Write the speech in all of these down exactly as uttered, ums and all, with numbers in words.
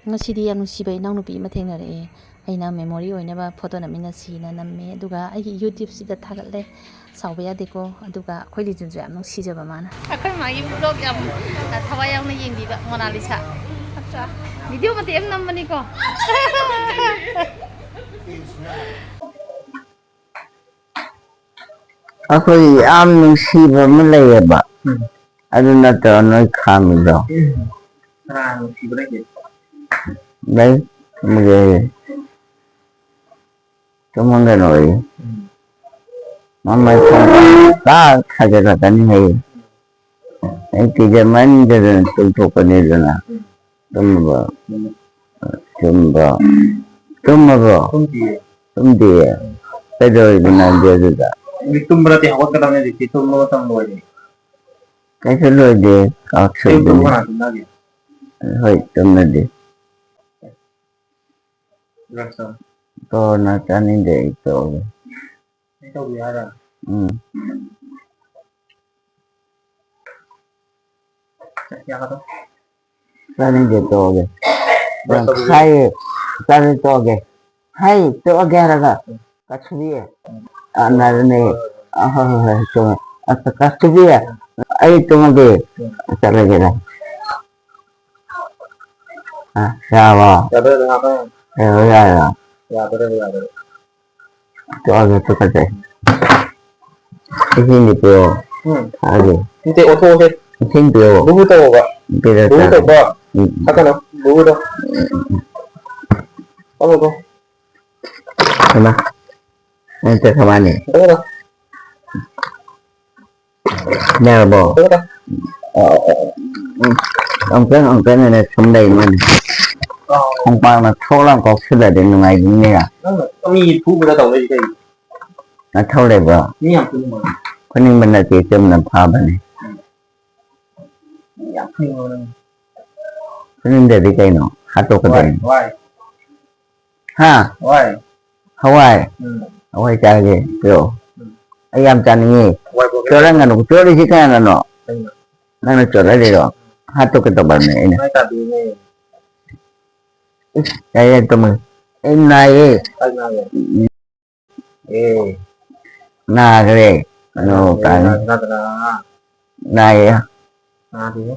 ꯉꯁꯤꯗꯤ ꯌꯥꯝ ꯅꯨꯡꯁꯤꯕ ꯏꯅꯥꯎꯅꯨꯄꯤ ꯑꯃ ꯊꯦꯡꯅꯔꯛꯑꯦ꯫ ꯑꯩꯅ memory ꯑꯣꯏꯅꯕ ꯐꯣꯇꯣ ꯅꯝꯃꯤꯟꯅꯁꯤꯅ ꯅꯝꯃꯦ, ꯑꯗꯨꯒ ꯑꯩꯒꯤ YouTubeꯁꯤꯗ ꯊꯥꯒꯠꯂꯦ꯫ ꯁꯥꯎꯕ ꯌꯥꯗꯦꯀꯣ꯫ ꯑꯗꯨꯒ ꯑꯩꯈꯣꯏ ꯂꯤꯖꯟꯁꯨ ꯌꯥꯝ ꯅꯨꯡꯁꯤꯖꯕ ꯃꯥꯅ꯫ ꯑꯩꯈꯣꯏ ꯃꯥꯒꯤ vlog ꯌꯥꯝ ꯊꯋꯥꯏ ꯌꯥꯎꯅ ꯌꯦꯡꯕꯤꯕ ꯃꯣꯅꯥꯂꯤꯁꯥ꯫ ꯅꯠꯇ꯭ꯔꯥ? Video ꯃꯇꯦꯛ ꯑꯃ ꯅꯝꯕꯅꯤꯀꯣ꯫ ꯑꯩꯈꯣꯏ ꯌꯥꯝ ꯅꯨꯡꯁꯤꯕ ꯑꯃ ꯂꯩꯌꯦꯕ꯫ ꯎꯝ꯫ ꯑꯗꯨ ꯅꯠꯇ꯭ꯔꯣ ꯅꯣꯏ ꯈꯥꯝꯃꯤꯗꯣ? ꯎꯝ꯫ ꯀꯅꯥ ꯅꯨꯡꯁꯤꯕ ꯂꯩꯒꯦ? ꯂꯩ꯫ ꯇꯨꯝꯃꯒꯦ꯫ ꯇꯨꯝꯃꯒꯅꯣꯌꯦ꯫ ꯎꯝ꯫ ꯃꯃꯩ ꯈꯣꯡ ꯇꯥ ꯊꯥꯖꯤꯜꯂꯛꯀꯅꯤ ꯍꯥꯏꯌꯦ꯫ ꯑꯩ ꯀꯤꯖꯃꯟꯗꯗꯅ ꯇꯨꯝꯊꯣꯛꯄꯅꯤꯗꯅ꯫ ꯎꯝ꯫ ꯇꯨꯝꯃꯕꯣ? ꯎꯝ꯫ ꯇꯨꯝꯕ꯭ꯔꯣ? ꯇꯨꯝꯃꯕꯣ? ꯇꯨꯝꯗꯤꯌꯦ꯫ ꯇꯨꯝꯗꯤꯌꯦ? ꯎꯝ꯫ ꯀꯩꯗꯧꯔꯤꯕ ꯅꯪꯗꯤ ꯑꯗꯨꯗ? ꯍꯧꯖꯤꯛ ꯇꯨꯝꯕ ꯅꯠꯇꯦ, ꯍꯧꯒꯠꯀꯗꯕꯅꯦ ꯍꯧꯖꯤꯛꯇꯤ, ꯇꯨꯝꯕ ꯃꯇꯝ ꯂꯣꯏꯔꯦ꯫ ꯀꯩꯁꯨ ꯂꯣꯏꯗꯦ, ꯀꯥꯎꯊꯣꯛꯏꯗꯨꯅꯤ꯫ ꯑꯌꯨꯛꯇꯕꯨ ꯀꯅꯥ ꯇꯨꯝꯅꯒꯦ? ꯍꯣꯏ, ꯇꯨꯝꯅꯗꯦ꯫ ꯗ꯭ꯔꯛꯁ ꯆꯥꯎ꯫ ꯇꯣꯛꯑꯣ, ꯅꯪ ꯆꯥꯅꯤꯡꯗꯦ, ꯑꯩ ꯇꯣꯛꯑꯒꯦ꯫ ꯑꯩ ꯇꯧꯕꯤ ꯍꯥꯏꯔꯣ? ꯎꯝ꯫ ꯆꯠꯀꯦ ꯍꯥꯏꯔꯣ? ꯆꯥꯅꯤꯡꯗꯦ, ꯇꯣꯛꯑꯒꯦ꯫ ꯗ꯭ꯔꯛꯁ ꯇꯧꯕꯤ ꯍꯥꯏꯔꯣ? ꯍꯥꯏꯌꯦ, ꯆꯥꯅꯤꯡꯗꯦ, ꯇꯣꯛꯑꯒꯦ꯫ ꯍꯥꯏ, ꯇꯣꯛꯑꯒꯦ ꯍꯥꯏꯔꯒ꯫ ꯎꯝ꯫ ꯀꯥꯁꯨꯕꯤ꯫ ꯎꯝ꯫ ꯑ, ꯅꯥꯔꯅꯦ꯫ ꯍꯣꯏ, ꯍꯣꯏ, ꯍꯣꯏ꯫ ꯑ, ꯍꯣꯏ, ꯍꯣꯏ, ꯍꯣꯏ, ꯆꯨꯝꯃꯦ꯫ ꯑ, ꯀꯥꯁꯨꯕꯤ꯫ ꯎꯝ꯫ ꯑꯩ ꯇꯨꯝꯃꯒꯦ꯫ ꯎꯝ꯫ ꯆꯠꯂꯒꯦꯗ꯫ ꯑ, ꯌꯥꯔꯕꯣ? ꯌꯥꯗꯣꯔꯦ, ꯉꯥꯏꯈꯣ꯫ ꯌꯥꯔꯕꯣ, ꯌꯥꯔꯕꯣ? ꯌꯥꯗꯣꯔꯦ, ꯌꯥꯗꯣꯔꯦ꯫ ꯇꯣꯛꯑꯒꯦ, ꯇꯨꯀꯠꯆꯩ꯫ ꯏꯁꯤꯡꯗꯤ ꯄꯤꯔꯛꯑꯣ꯫ ꯎꯝ꯫ ꯊꯛꯑꯒꯦ꯫ ꯅꯠꯇꯦ, ꯑꯣꯊꯣꯛꯑꯣꯁꯦ꯫ ꯏꯁꯤꯡ ꯄꯤꯔꯛꯑꯣ꯫ ꯕꯨꯕꯨ ꯇꯧꯋꯣꯕ꯫ ꯄꯤꯔꯛꯑꯣ, ꯕꯨꯕꯨ ꯆꯥꯒꯦ꯫ ꯇꯧꯀꯣ꯫ ꯎꯝ꯫ ꯊꯛꯀꯅꯣ꯫ ꯕꯨꯕꯨꯗꯣ꯫ ꯎꯝ, ꯎꯝ, ꯎꯝ꯫ ꯐꯝꯃꯣꯀꯣ꯫ ꯍꯩꯃꯥ꯫ ꯅꯪ ꯆꯠꯈ꯭ꯔ ꯃꯥꯅꯦ꯫ ꯐꯝꯃꯣꯀꯣ꯫ ꯌꯥꯔꯕꯣ? ꯐꯝꯃꯣꯀꯣ꯫ ꯑꯣ, ꯑꯣ, ꯑꯣ, ꯎꯝ꯫ ꯑꯃꯨꯛꯇꯪ, ꯑꯃꯨꯛꯇꯪ ꯑꯣꯏꯅ ꯁꯨꯝ ꯂꯩ ꯃꯥꯅꯦ꯫ ꯑꯥꯎ꯫ ꯈꯣꯡꯄꯥꯛꯅ ꯊꯣꯛ ꯂꯥꯎ ꯀꯥꯎꯁꯤꯜꯂꯗꯤ ꯅꯨꯡꯉꯥꯏꯅꯤꯅꯦ꯫ ꯅꯪꯅ ꯃꯤ ꯐꯨꯕꯗ ꯇꯧ ꯂꯩꯁꯦ ꯀꯩꯒꯤꯅꯣ? ꯅꯊꯧ ꯂꯩꯕ꯭ꯔꯣ? ꯃꯤ ꯌꯥꯝ ꯐꯨꯅꯤꯡꯕ꯭ꯔꯣ? ꯐꯨꯅꯤꯡꯕ ꯅꯠꯇꯦ, ꯆꯨꯝꯅ ꯐꯥꯕꯅꯦ꯫ ꯎꯝ꯫ ꯃꯤ ꯌꯥꯝ ꯐꯨꯅꯤꯡꯕ꯭ꯔꯣ ꯅꯪ? ꯐꯨꯅꯤꯡꯗ꯭ꯔꯗꯤ ꯀꯩꯅꯣ? ꯍꯥꯠꯇꯣꯛꯀꯗꯣꯏꯅꯤ꯫ ꯋꯥꯏ, ꯋꯥꯏ꯫ ꯍꯥ? ꯍꯋꯥꯏ꯫ ꯍꯋꯥꯏ? ꯎꯝ꯫ ꯍꯋꯥꯏ ꯆꯥꯒꯦ, ꯄꯤꯔꯛꯑꯣ꯫ ꯎꯝ꯫ ꯑꯩ ꯌꯥꯝ ꯆꯥꯅꯤꯡꯉꯤ꯫ ꯍꯋꯥꯏ ꯄꯣꯀꯦꯠ ꯆꯣꯠꯍꯟꯒꯅꯨ꯫ ꯆꯣꯠꯂꯤꯁꯤ ꯀꯅꯥꯅꯅꯣ? ꯑꯩꯅ꯫ ꯅꯪꯅ ꯆꯣꯠꯍꯜꯂꯤꯔꯣ? ꯍꯥꯠꯇꯣꯛꯀꯦ ꯇꯧꯕꯅꯦ ꯑꯩꯅ꯫ ꯃꯥꯏ ꯇꯥꯕꯤꯅꯦ꯫ ꯌꯥꯏ, ꯌꯥꯏ, ꯇꯨꯝꯃꯒꯦ꯫ ꯑꯩ ꯅꯥꯏꯌꯦ꯫ ꯀꯥꯏ ꯅꯥꯒꯦ? ꯑꯦ꯫ ꯅꯥꯈ꯭ꯔꯦ꯫ ꯀꯩꯅꯣ, ꯅꯥꯗ꯭ꯔꯥ? ꯅꯥꯏꯌꯦ꯫ ꯅꯥꯗꯦꯍꯦ꯫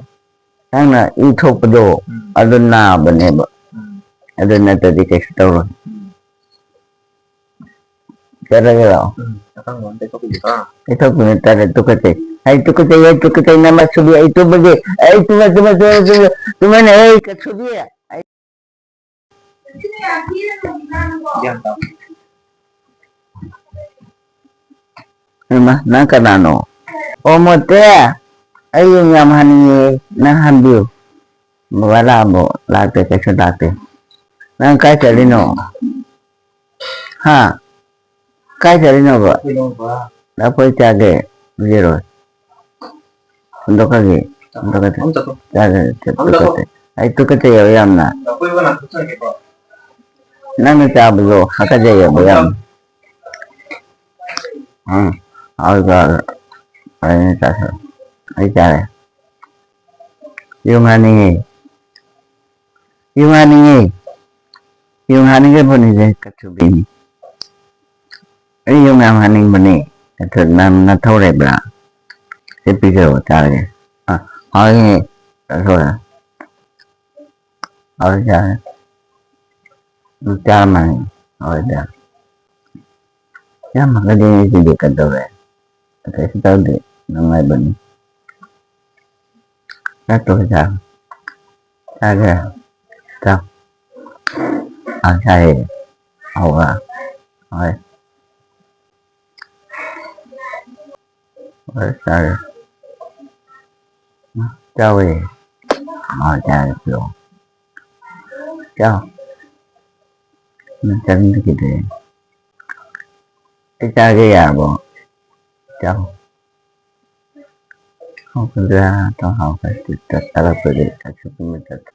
ꯅꯪꯅ ꯏ ꯊꯣꯛꯄꯗꯣ, ꯎꯝ꯫ ꯑꯗꯨ ꯅꯥꯕꯅꯦꯕ꯫ ꯎꯝ꯫ ꯑꯗꯨ ꯅꯠꯇ꯭ꯔꯗꯤ ꯀꯩꯁꯨ ꯇꯧꯔꯣꯏ꯫ ꯎꯝ꯫ ꯆꯠꯂꯒꯦꯔꯣ? ꯎꯝ, ꯑꯀꯪꯕ ꯑꯝ ꯇꯩꯊꯣꯛꯈꯤꯒꯦꯀꯣ꯫ ꯇꯩꯊꯣꯛꯈꯤꯅꯨ, ꯇꯜꯂꯦ, ꯇꯨꯀꯠꯆꯩ꯫ ꯑꯩ ꯇꯨꯀꯠꯆꯩ, ꯑꯩ ꯇꯨꯀꯠꯆꯩ, ꯅꯃ ꯁꯨꯕꯤ, ꯑꯩ ꯇꯨꯝꯃꯒꯦ, ꯑꯩ ꯇꯨꯝꯃ, ꯇꯨꯝꯃ, ꯇꯨꯝꯃ, ꯇꯨꯝꯃ, ꯇꯨꯝꯃꯅꯦ, ꯑꯩ ꯀ-, ꯁꯨꯕꯤ, ꯑꯩ ꯒ꯭ꯌꯥꯟ ꯇꯥꯎ꯫ ꯍꯩꯃꯥ, ꯅꯪ ꯀꯅꯥꯅꯣ? ꯑꯣ, ꯃꯣꯇꯦ, ꯑꯩ ꯌꯨꯡ ꯌꯥꯝ ꯍꯥꯟꯅꯤꯡꯉꯦ, ꯅꯪ ꯍꯥꯟꯕꯤꯌꯨ꯫ ꯕꯕꯥ ꯂꯥꯛꯑꯕꯣ? ꯂꯥꯛꯇꯦ, ꯀꯩꯁꯨ ꯂꯥꯛꯇꯦ꯫ ꯅꯪ ꯀꯥꯏ ꯆꯠꯂꯤꯅꯣ? ꯍꯥ? ꯀꯥꯏ ꯆꯠꯂꯤꯅꯣꯕ? ꯂꯐꯣꯏ ꯆꯥꯒꯦ꯫ ꯄꯤꯖꯔꯣꯏ꯫ ꯍꯨꯟꯗꯣꯛꯈ꯭ꯔꯒꯦ꯫ ꯍꯨꯟꯗꯣꯛꯈ꯭ꯔꯒꯦ꯫ ꯆꯥꯒꯦ꯫ ꯇꯨꯀꯠꯆꯩ꯫ ꯑꯩ ꯇꯨꯀꯠꯆꯩꯌꯦꯕ ꯌꯥꯝꯅ꯫ ꯅꯪꯅ ꯆꯥꯕꯗꯣ ꯍꯥꯀꯠꯆꯩꯌꯦꯕ ꯌꯥꯝꯅ꯫ ꯎꯝ꯫ ꯍꯥꯎ ꯆꯥꯔꯦ꯫ ꯐꯖꯅ ꯆꯥꯊꯣꯛꯑꯦ꯫ ꯑꯩ ꯆꯥꯔꯦ꯫ ꯌꯨꯡ ꯍꯥꯟꯅꯤꯡꯉꯦ꯫ ꯌꯨꯡ ꯍꯥꯟꯅꯤꯡꯉꯦ꯫ ꯌꯨꯡ ꯍꯥꯟꯅꯤꯡꯉꯦ ꯐꯣꯟꯅꯤꯁꯦ ꯀꯠꯊꯨꯕꯤꯅꯤ꯫ ꯑꯩ ꯌꯨꯡ ꯌꯥꯝ ꯍꯥꯟꯅꯤꯡꯕꯅꯦ꯫ ꯀꯠꯊꯨ-, ꯅꯪ ꯅꯊꯧ ꯂꯩꯕ꯭ꯔꯥ? ꯁꯤ ꯄꯤꯖꯔꯣ ꯆꯥꯔꯒꯦ꯫ ꯑ, ꯍꯥꯎꯏꯅꯦ꯫ ꯆꯥꯊꯣꯛꯑꯦ꯫ ꯍꯥꯎꯏ ꯆꯥꯔꯦ꯫ ꯑꯗꯨ ꯆꯥꯔꯝꯃꯅꯤ꯫ ꯍꯥꯎꯏ ꯆꯥꯔꯦ꯫ ꯌꯥꯝꯃꯒꯗꯤ ꯑꯩꯁꯤꯗꯤ ꯀꯩꯗꯧꯔꯦ? ꯀꯩꯁꯨ ꯇꯧꯗꯦ꯫ ꯅꯨꯡꯉꯥꯏꯕꯅꯤ꯫ ꯆꯥꯛꯇꯣ ꯆꯥꯔꯣ꯫ ꯆꯥꯒꯦ? ꯆꯥꯎ꯫ ꯆꯥꯛ ꯆꯥꯏꯌꯦ꯫ ꯍꯥꯎꯕ꯭ꯔꯥ? ꯍꯣꯏ꯫ ꯍꯣꯏ, ꯆꯥꯒꯦ꯫ ꯆꯥꯎꯋꯦ꯫ ꯍꯣꯏ, ꯆꯥꯒꯦ, ꯄꯤꯔꯛꯑꯣ꯫ ꯆꯥꯎ꯫ ꯅꯪ ꯆꯥꯅꯤꯡꯗꯦ ꯀꯩꯗꯧꯔꯒꯦ? ꯑꯩ ꯆꯥꯒꯦ ꯌꯥꯔꯕꯣ? ꯆꯥꯎ꯫ ꯍꯥꯎꯒꯗ꯭ꯔꯥ? ꯇꯣ ꯍꯥꯎꯈ꯭ꯔꯦ꯫ ꯇꯠ-, ꯇꯠꯂꯛꯄꯗꯤ ꯀꯩꯁꯨ ꯄꯨꯟꯕ ꯇꯠ-,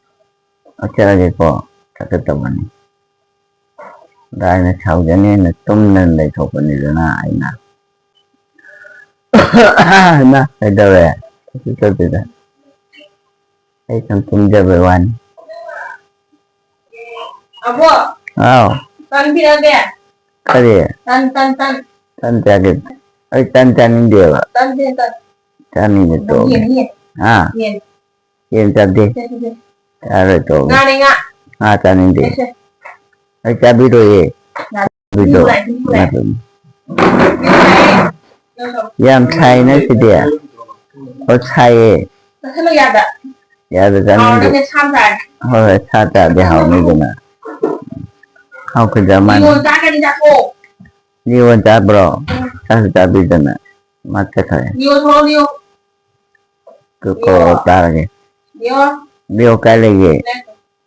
ꯑꯣ, ꯆꯠꯂꯒꯦꯀꯣ꯫ ꯆꯠꯀꯦ ꯇꯧꯕꯅꯤ꯫ ꯗꯥꯏꯅ ꯁꯥꯎꯖꯅꯦꯅ ꯇꯨꯝꯗꯅ ꯂꯩꯊꯣꯛꯄꯅꯤꯗꯅ ꯑꯩꯅ꯫ ꯏꯃꯥ, ꯀꯩꯗꯧꯔꯦ? ꯀꯩꯁꯨ ꯇꯧꯗꯦꯗ꯫ ꯑꯩ ꯁꯨꯝ ꯇꯨꯝꯖꯕꯩ ꯋꯥꯅꯤ꯫ ꯑꯕꯣ, ꯍꯥꯎ꯫ ꯇꯟ ꯄꯤꯔꯛꯑꯒꯦ꯫ ꯀꯔꯤ? ꯇꯟ, ꯇꯟ, ꯇꯟ꯫ ꯇꯟ ꯆꯥꯒꯦ꯫ ꯑꯩ ꯇꯟ ꯆꯥꯅꯤꯡꯗꯦꯕ꯫ ꯇꯟ ꯄꯤꯔꯛꯑꯦ, ꯇꯟ꯫ ꯆꯥꯅꯤꯡꯗꯦ, ꯇꯣꯛꯑꯒꯦ꯫ ꯌꯦꯟ, ꯌꯦꯟ꯫ ꯍꯥ? ꯌꯦꯟ꯫ ꯌꯦꯟ ꯆꯥꯗꯦ꯫ ꯁꯦ, ꯁꯦ, ꯁꯦ꯫ ꯆꯥꯔꯣꯏ, ꯇꯣꯛꯑꯒꯦ꯫ ꯉꯥꯅꯦ, ꯉꯥ꯫ ꯉꯥ ꯆꯥꯅꯤꯡꯗꯦ꯫ ꯁꯦ, ꯁꯦ꯫ ꯑꯩ ꯆꯥꯕꯤꯔꯣꯏꯌꯦ꯫ ꯉꯥ ꯆꯥꯕꯤꯔꯣꯏ, ꯉꯥ ꯆꯥꯕꯤꯔꯣꯏ꯫ ꯌꯥꯝ ꯁꯥꯏꯅ ꯁꯤꯗꯤ꯫ ꯑꯣ, ꯁꯥꯏꯌꯦ꯫ ꯆꯥꯁꯜꯂꯣ ꯌꯥꯗ꯫ ꯌꯥꯗ ꯆꯥꯅꯤꯡꯗꯦ꯫ ꯍꯥꯎꯔꯒꯅꯦ ꯁꯥ ꯆꯥꯔꯦ꯫ ꯍꯣꯏ, ꯍꯣꯏ, ꯁꯥ ꯆꯥꯔꯗꯤ ꯍꯥꯎꯅꯤꯗꯅ꯫ ꯍꯥꯎꯈꯤꯗ꯭ꯔꯥ ꯃꯥꯅ? ꯅꯤꯉꯣꯜ ꯆꯥꯒꯅꯤ ꯆꯥꯊꯣꯛꯑꯣ꯫ ꯅꯤꯉꯣꯜ ꯆꯥꯕ꯭ꯔꯣ? ꯎꯝ꯫ ꯆꯥꯁꯨ ꯆꯥꯕꯤꯗꯅ꯫ ꯃꯥ ꯆꯠꯈ꯭ꯔꯦ꯫ ꯅꯤꯉꯣꯜ ꯊꯣꯛꯂꯛꯑꯣ, ꯅꯤꯉꯣꯜ꯫ ꯀꯣ-, ꯀꯣ-, ꯅꯤꯉꯣꯜ꯫ ꯆꯥꯔꯒꯦ꯫ ꯅꯤꯉꯣꯜ꯫ ꯅꯤꯉꯣꯜ ꯀꯥꯏ ꯂꯩꯒꯦ? ꯂꯩ꯫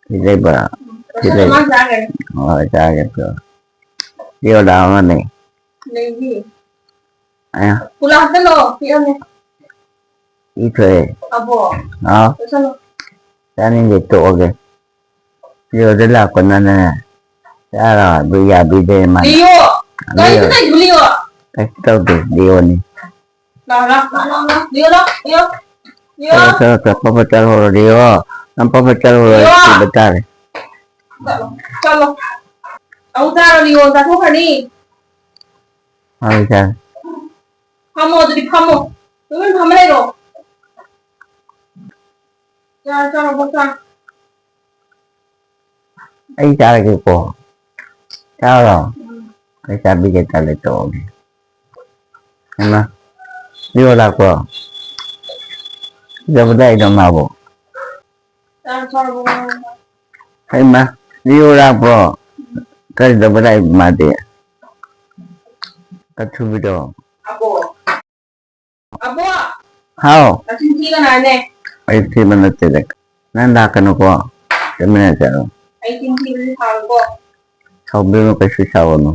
ꯁꯤ ꯂꯩꯕ꯭ꯔꯥ? ꯎꯝ꯫ ꯁꯤ ꯂꯩ꯫ ꯃꯥ ꯆꯥꯒꯅꯤ꯫ ꯍꯣꯏ, ꯆꯥꯒꯦ, ꯆꯥꯒꯦ꯫ ꯅꯤꯉꯣꯜ ꯂꯥꯛꯑꯝꯃꯅꯤ꯫ ꯂꯩꯌꯦ꯫ ꯑꯌꯥ꯫ ꯄꯨꯂꯥ ꯍꯥꯞꯆꯜꯂꯣ, ꯄꯤꯛꯑꯝꯅꯦ꯫ ꯏ ꯊꯣꯛꯑꯦ꯫ ꯑꯕꯣ꯫ ꯍꯥꯎ꯫ ꯆꯠꯁꯜꯂꯣ꯫ ꯆꯥꯅꯤꯡꯗꯦ, ꯇꯣꯛꯑꯒꯦ꯫ ꯂꯤꯑꯣꯗ ꯂꯥꯛꯄꯅꯅꯦ, ꯆꯥꯔꯣ ꯍꯥꯏꯕ ꯌꯥꯕꯤꯗꯦ ꯃꯥꯅ꯫ ꯂꯤꯑꯣ! ꯀꯔꯤꯅꯣ ꯂꯤꯑꯣ꯫ ꯇꯧꯔꯤꯗꯨꯕꯨ, ꯂꯤꯑꯣ? ꯀꯩꯁꯨ ꯇꯧꯗꯦ, ꯂꯤꯑꯣꯅꯤ꯫ ꯂꯥꯛꯑꯣ, ꯂꯥꯛꯑꯣ, ꯂꯥꯛꯑꯣ, ꯂꯥꯛꯑꯣ꯫ ꯂꯤꯑꯣ, ꯂꯥꯛꯑꯣ, ꯂꯤꯑꯣ꯫ ꯂꯤꯑꯣ꯫ ꯆꯠꯂꯣ, ꯆꯠꯂꯣ, ꯆꯠꯂꯣ, ꯐꯠ ꯐꯠ ꯆꯠꯍꯧꯔꯣ, ꯂꯤꯑꯣ꯫ ꯅꯪ ꯐꯠ ꯐꯠ ꯆꯠꯍꯧꯔꯣ, ꯑꯩ ꯂꯤꯑꯣ꯫ ꯊꯤꯕ ꯇꯥꯔꯦ꯫ ꯆꯠꯂꯣ, ꯆꯠꯂꯣ꯫ ꯑꯃꯨꯛ ꯆꯥꯔꯣ, ꯂꯤꯑꯣ, ꯆꯥꯊꯣꯛꯈ꯭ꯔꯅꯤ꯫ ꯍꯣꯏ, ꯆꯥꯔꯦ꯫ ꯐꯝꯃꯣ, ꯑꯗꯨꯗꯤ ꯐꯝꯃꯣ꯫ ꯇꯨꯃꯤꯟ ꯐꯝꯃ ꯂꯩꯔꯣ꯫ ꯆꯥꯔꯣ, ꯆꯥꯔꯣ, ꯕꯣꯛ ꯆꯥꯔꯣ꯫ ꯑꯩ ꯆꯥꯔꯒꯦꯀꯣ꯫ ꯆꯥꯔꯣ꯫ ꯎꯝ꯫ ꯑꯩ ꯆꯥꯕꯤꯒꯦ ꯇꯜꯂꯦ, ꯇꯣꯛꯑꯒꯦ꯫ ꯍꯩꯃꯥ, ꯂꯤꯑꯣ ꯂꯥꯛꯄ꯭ꯔꯣ? ꯀꯩꯗꯧꯕ ꯂꯥꯛꯏꯅꯣ ꯃꯥꯕꯨ? ꯆꯥꯔꯣ, ꯆꯥꯔꯣ, ꯕꯣꯛ ꯆꯥꯔꯣ꯫ ꯍꯩꯃꯥ, ꯂꯤꯑꯣ ꯂꯥꯛꯄ꯭ꯔꯣ? ꯀꯔꯤꯗꯧꯕ ꯂꯥꯛꯏꯕ ꯃꯥꯗꯤ? ꯀꯊꯨꯕꯤꯗꯣ꯫ ꯑꯕꯣ꯫ ꯑꯕꯣ! ꯍꯥꯎ꯫ ꯅꯆꯤꯟ ꯊꯤꯒꯅꯨ ꯍꯥꯏꯅꯦ꯫ ꯑꯩ ꯊꯤꯕ ꯅꯠꯇꯦꯗ꯫ ꯅꯪ ꯂꯥꯛꯀꯅꯨꯀꯣ꯫ ꯇꯨꯃꯤꯟꯅ ꯆꯠꯂꯣ꯫ ꯑꯩ ꯆꯤꯟ ꯊꯤꯕꯗꯤ ꯁꯥꯔꯣꯏꯀꯣ꯫ ꯁꯥꯎꯕꯤꯔꯨꯅꯨ, ꯀꯩꯁꯨ ꯁꯥꯎꯔꯨꯅꯨ꯫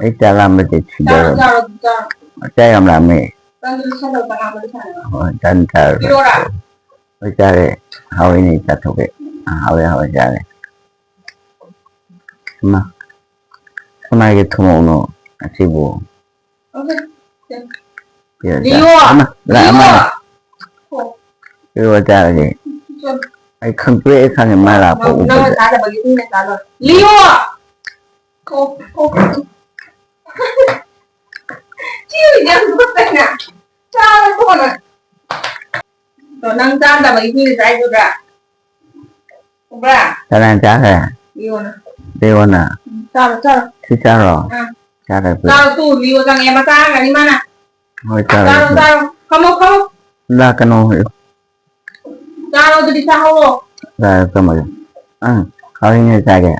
ꯑꯩ ꯆꯥꯛ ꯂꯥꯝꯕꯁꯦ ꯆꯥꯔꯣ, ꯁꯤꯗꯧꯔꯦ꯫ ꯆꯥꯔꯣ, ꯆꯥꯔꯣ꯫ ꯆꯥꯛ ꯌꯥꯝ ꯂꯥꯝꯃꯦ꯫ ꯆꯥꯛ ꯆꯥꯁꯜꯂꯣ, ꯆꯥꯛ ꯂꯥꯝꯃꯗꯤ ꯁꯥꯟꯅꯔꯣ꯫ ꯍꯣꯏ, ꯇꯟ ꯆꯥꯔꯒ꯫ ꯄꯤꯔꯛꯑꯣꯔꯥ? ꯍꯣꯏ, ꯆꯥꯔꯦ꯫ ꯍꯥꯎꯋꯤꯅꯦ, ꯆꯥꯊꯣꯛꯀꯦ꯫ ꯍꯥꯎꯋꯦ, ꯍꯥꯎꯋꯦ, ꯆꯥꯔꯦ꯫ ꯏꯃꯥ, ꯀꯅꯥꯒꯤ ꯊꯨꯝꯃꯣꯛꯅꯣ ꯑꯁꯤꯕꯨ? ꯄꯤꯔꯛꯑꯣ, ꯂꯤꯑꯣ! ꯆꯥꯔꯣ꯫ ꯑꯃ, ꯂꯥꯛ ꯑꯃ꯫ ꯂꯤꯑꯣ! ꯄꯤꯔꯛꯑꯣ, ꯆꯥꯔꯒꯦ꯫ ꯑꯩ ꯈꯪꯇꯣꯛꯑꯦ, ꯑꯩ ꯈꯪꯉꯦ, ꯃꯥ ꯂꯥꯛꯄ ꯅꯪ, ꯅꯪꯅ ꯎꯕꯗ꯫ ꯆꯥꯗꯕꯒꯤ ꯃꯤꯅ ꯆꯥ ꯂꯣꯏꯔꯦ꯫ ꯂꯤꯌꯣ! ꯀꯣ, ꯀꯣ꯫ ꯁꯤ ꯍꯨꯏꯁꯦ ꯌꯥꯝ ꯇꯨꯀꯠꯆꯩꯅ꯫ ꯆꯥꯔꯣ ꯀꯣꯟꯅ꯫ ꯑꯗꯣ ꯅꯪ ꯆꯥꯗꯕꯒꯤ ꯃꯤꯅ ꯆꯥꯏꯗꯨꯗ꯭ꯔꯥ? ꯎꯕ꯭ꯔꯥ? ꯀꯅꯥꯅ ꯆꯥꯈ꯭ꯔꯦ? ꯂꯤꯌꯣꯅ꯫ ꯂꯤꯌꯣꯅ? ꯎꯝ, ꯆꯥꯔꯣ, ꯆꯥꯔꯣ꯫ ꯁꯤ ꯆꯥꯔꯣ? ꯑꯥ꯫ ꯆꯥꯔꯣꯏ, ꯄꯨꯔꯛꯑꯣ꯫ ꯆꯥꯔꯣ, ꯇꯨ, ꯂꯤꯌꯣ ꯆꯪꯉꯛꯑꯦ, ꯃꯆꯥ ꯉꯥꯛꯇꯅꯤ ꯃꯥꯅ꯫ ꯍꯣꯏ, ꯆꯥꯔꯣꯏ, ꯆꯥꯔꯣ, ꯄꯨꯔꯛꯑꯣ꯫ ꯆꯥꯔꯣ, ꯈꯝꯃꯣ, ꯈꯝꯃꯣ꯫ ꯂꯥꯛꯀꯅꯣ ꯍꯥꯏꯌꯣ꯫ ꯆꯥꯔꯣ, ꯑꯗꯨꯗꯤ ꯆꯥꯍꯧꯔꯣ꯫ ꯆꯥꯔꯣ, ꯊꯝꯃꯒꯦ꯫ ꯑꯪ, ꯍꯥꯎꯏꯅꯦ, ꯆꯥꯒꯦ꯫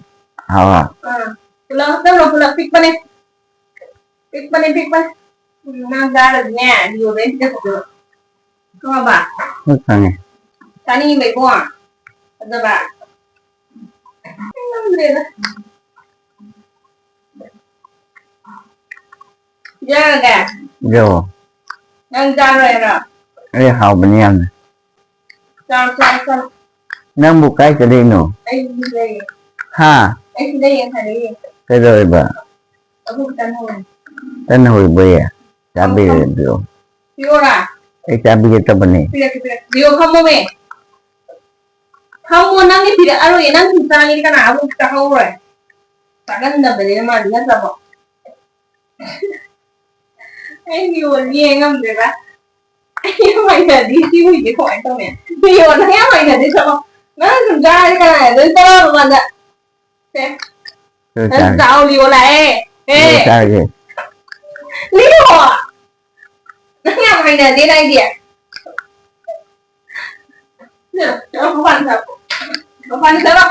ꯍꯥꯎ, ꯍꯥꯎ꯫ ꯑꯥ, ꯄꯨꯂꯞ ꯍꯥꯞꯆꯜꯂꯣ, ꯄꯨꯂꯞ ꯄꯤꯛꯄꯅꯦ꯫ ꯄꯤꯛꯄꯅꯦ, ꯄꯤꯛꯄꯅꯦ꯫ ꯎꯝ, ꯅꯪ ꯆꯥꯔꯗꯤꯅꯦ, ꯂꯤꯌꯣꯗ ꯑꯩꯅ ꯄꯤꯖꯊꯣꯛꯇꯣꯏꯕ꯫ ꯈꯪꯉꯕ? ꯍꯣꯏ, ꯈꯪꯉꯦ꯫ ꯆꯥꯅꯤꯡꯉꯤꯕ ꯏꯕꯨꯡꯉꯣ? ꯐꯖꯕ? ꯑꯩ ꯉꯝꯗ꯭ꯔꯦꯗ꯫ ꯄꯤꯖꯔꯒꯦ? ꯄꯤꯖꯧꯋꯣ꯫ ꯅꯪ ꯆꯥꯔꯣꯏ ꯍꯥꯏꯔꯣ? ꯑꯩ ꯍꯥꯎꯕꯅꯤ ꯌꯥꯝꯅ꯫ ꯆꯥꯔꯣ, ꯆꯥꯔꯣ, ꯆꯥꯔꯣ꯫ ꯅꯪꯕꯨ ꯀꯥꯏ ꯆꯠꯂꯤꯅꯣ? ꯑꯩ ꯁꯤꯗ ꯂꯩꯌꯦ꯫ ꯍꯥ? ꯑꯩ ꯁꯤꯗ ꯂꯩꯌꯦ ꯉꯁꯥꯏꯗꯒꯤ꯫ ꯀꯩꯗꯧꯔꯤꯕ? ꯑꯩꯈꯣꯏ ꯇꯟ ꯍꯧꯔꯤ꯫ ꯇꯟ ꯍꯧꯔꯤꯕꯣꯌꯦ? ꯆꯥꯕꯤꯔꯒꯦ, ꯑꯧ, ꯄꯤꯔꯛꯑꯣ꯫ ꯄꯤꯔꯛꯑꯣꯔꯥ? ꯑꯩ ꯆꯥꯕꯤꯒꯦ ꯇꯧꯕꯅꯦ꯫ ꯄꯤꯔꯛꯀꯦ, ꯄꯤꯔꯛꯀꯦ꯫ ꯄꯤꯔꯛꯑꯣ, ꯐꯝꯃꯣꯃꯦ꯫ ꯐꯝꯃꯣ, ꯅꯪꯗꯤ ꯄꯤꯔꯛꯑꯔꯣꯏꯌꯦ꯫ ꯅꯪ ꯁꯨꯝ ꯆꯥꯒꯦꯗꯤ ꯀꯅꯥ ꯑꯃꯨꯛ ꯆꯥꯍꯧꯔꯣꯏ? ꯆꯥꯒꯟꯗꯕꯅꯤꯅ ꯃꯥꯗꯤ, ꯅꯠꯇ꯭ꯔꯕꯣ? ꯑꯩ ꯃꯤꯔꯣꯜ ꯌꯦꯡ ꯉꯝꯗ꯭ꯔꯦꯗ꯫ ꯑꯩ ꯌꯥꯝ ꯍꯩꯅꯗꯦ ꯁꯤ ꯍꯨꯏꯁꯦ ꯀꯃꯥꯏꯅ ꯇꯧꯅꯤ? ꯃꯤꯔꯣꯜ ꯅꯪ ꯌꯥꯝ ꯍꯩꯅꯗꯦ ꯆꯠꯂꯣ꯫ ꯅꯪ ꯁꯨꯝ ꯆꯥꯔꯗꯤ ꯀꯅꯥ ꯍꯩꯅꯗꯣꯏꯅꯣ? ꯆꯠꯂꯣ ꯃꯄꯥꯟꯗ꯫ ꯁꯦ꯫ ꯁꯦ ꯅꯪ ꯆꯥꯔꯒꯦ꯫ ꯆꯥꯎ ꯂꯤꯌꯣ ꯂꯥꯛꯑꯦ꯫ ꯁꯦ ꯑꯦ꯫ ꯆꯥꯔꯒꯦ꯫ ꯂꯤꯌꯣ! ꯅꯪ ꯌꯥꯝ ꯍꯩꯅꯗꯦ ꯅꯪꯗꯤ꯫ ꯃꯄꯥꯟ ꯆꯠꯂꯣ꯫ ꯃꯄꯥꯟ ꯆꯠꯂꯣ꯫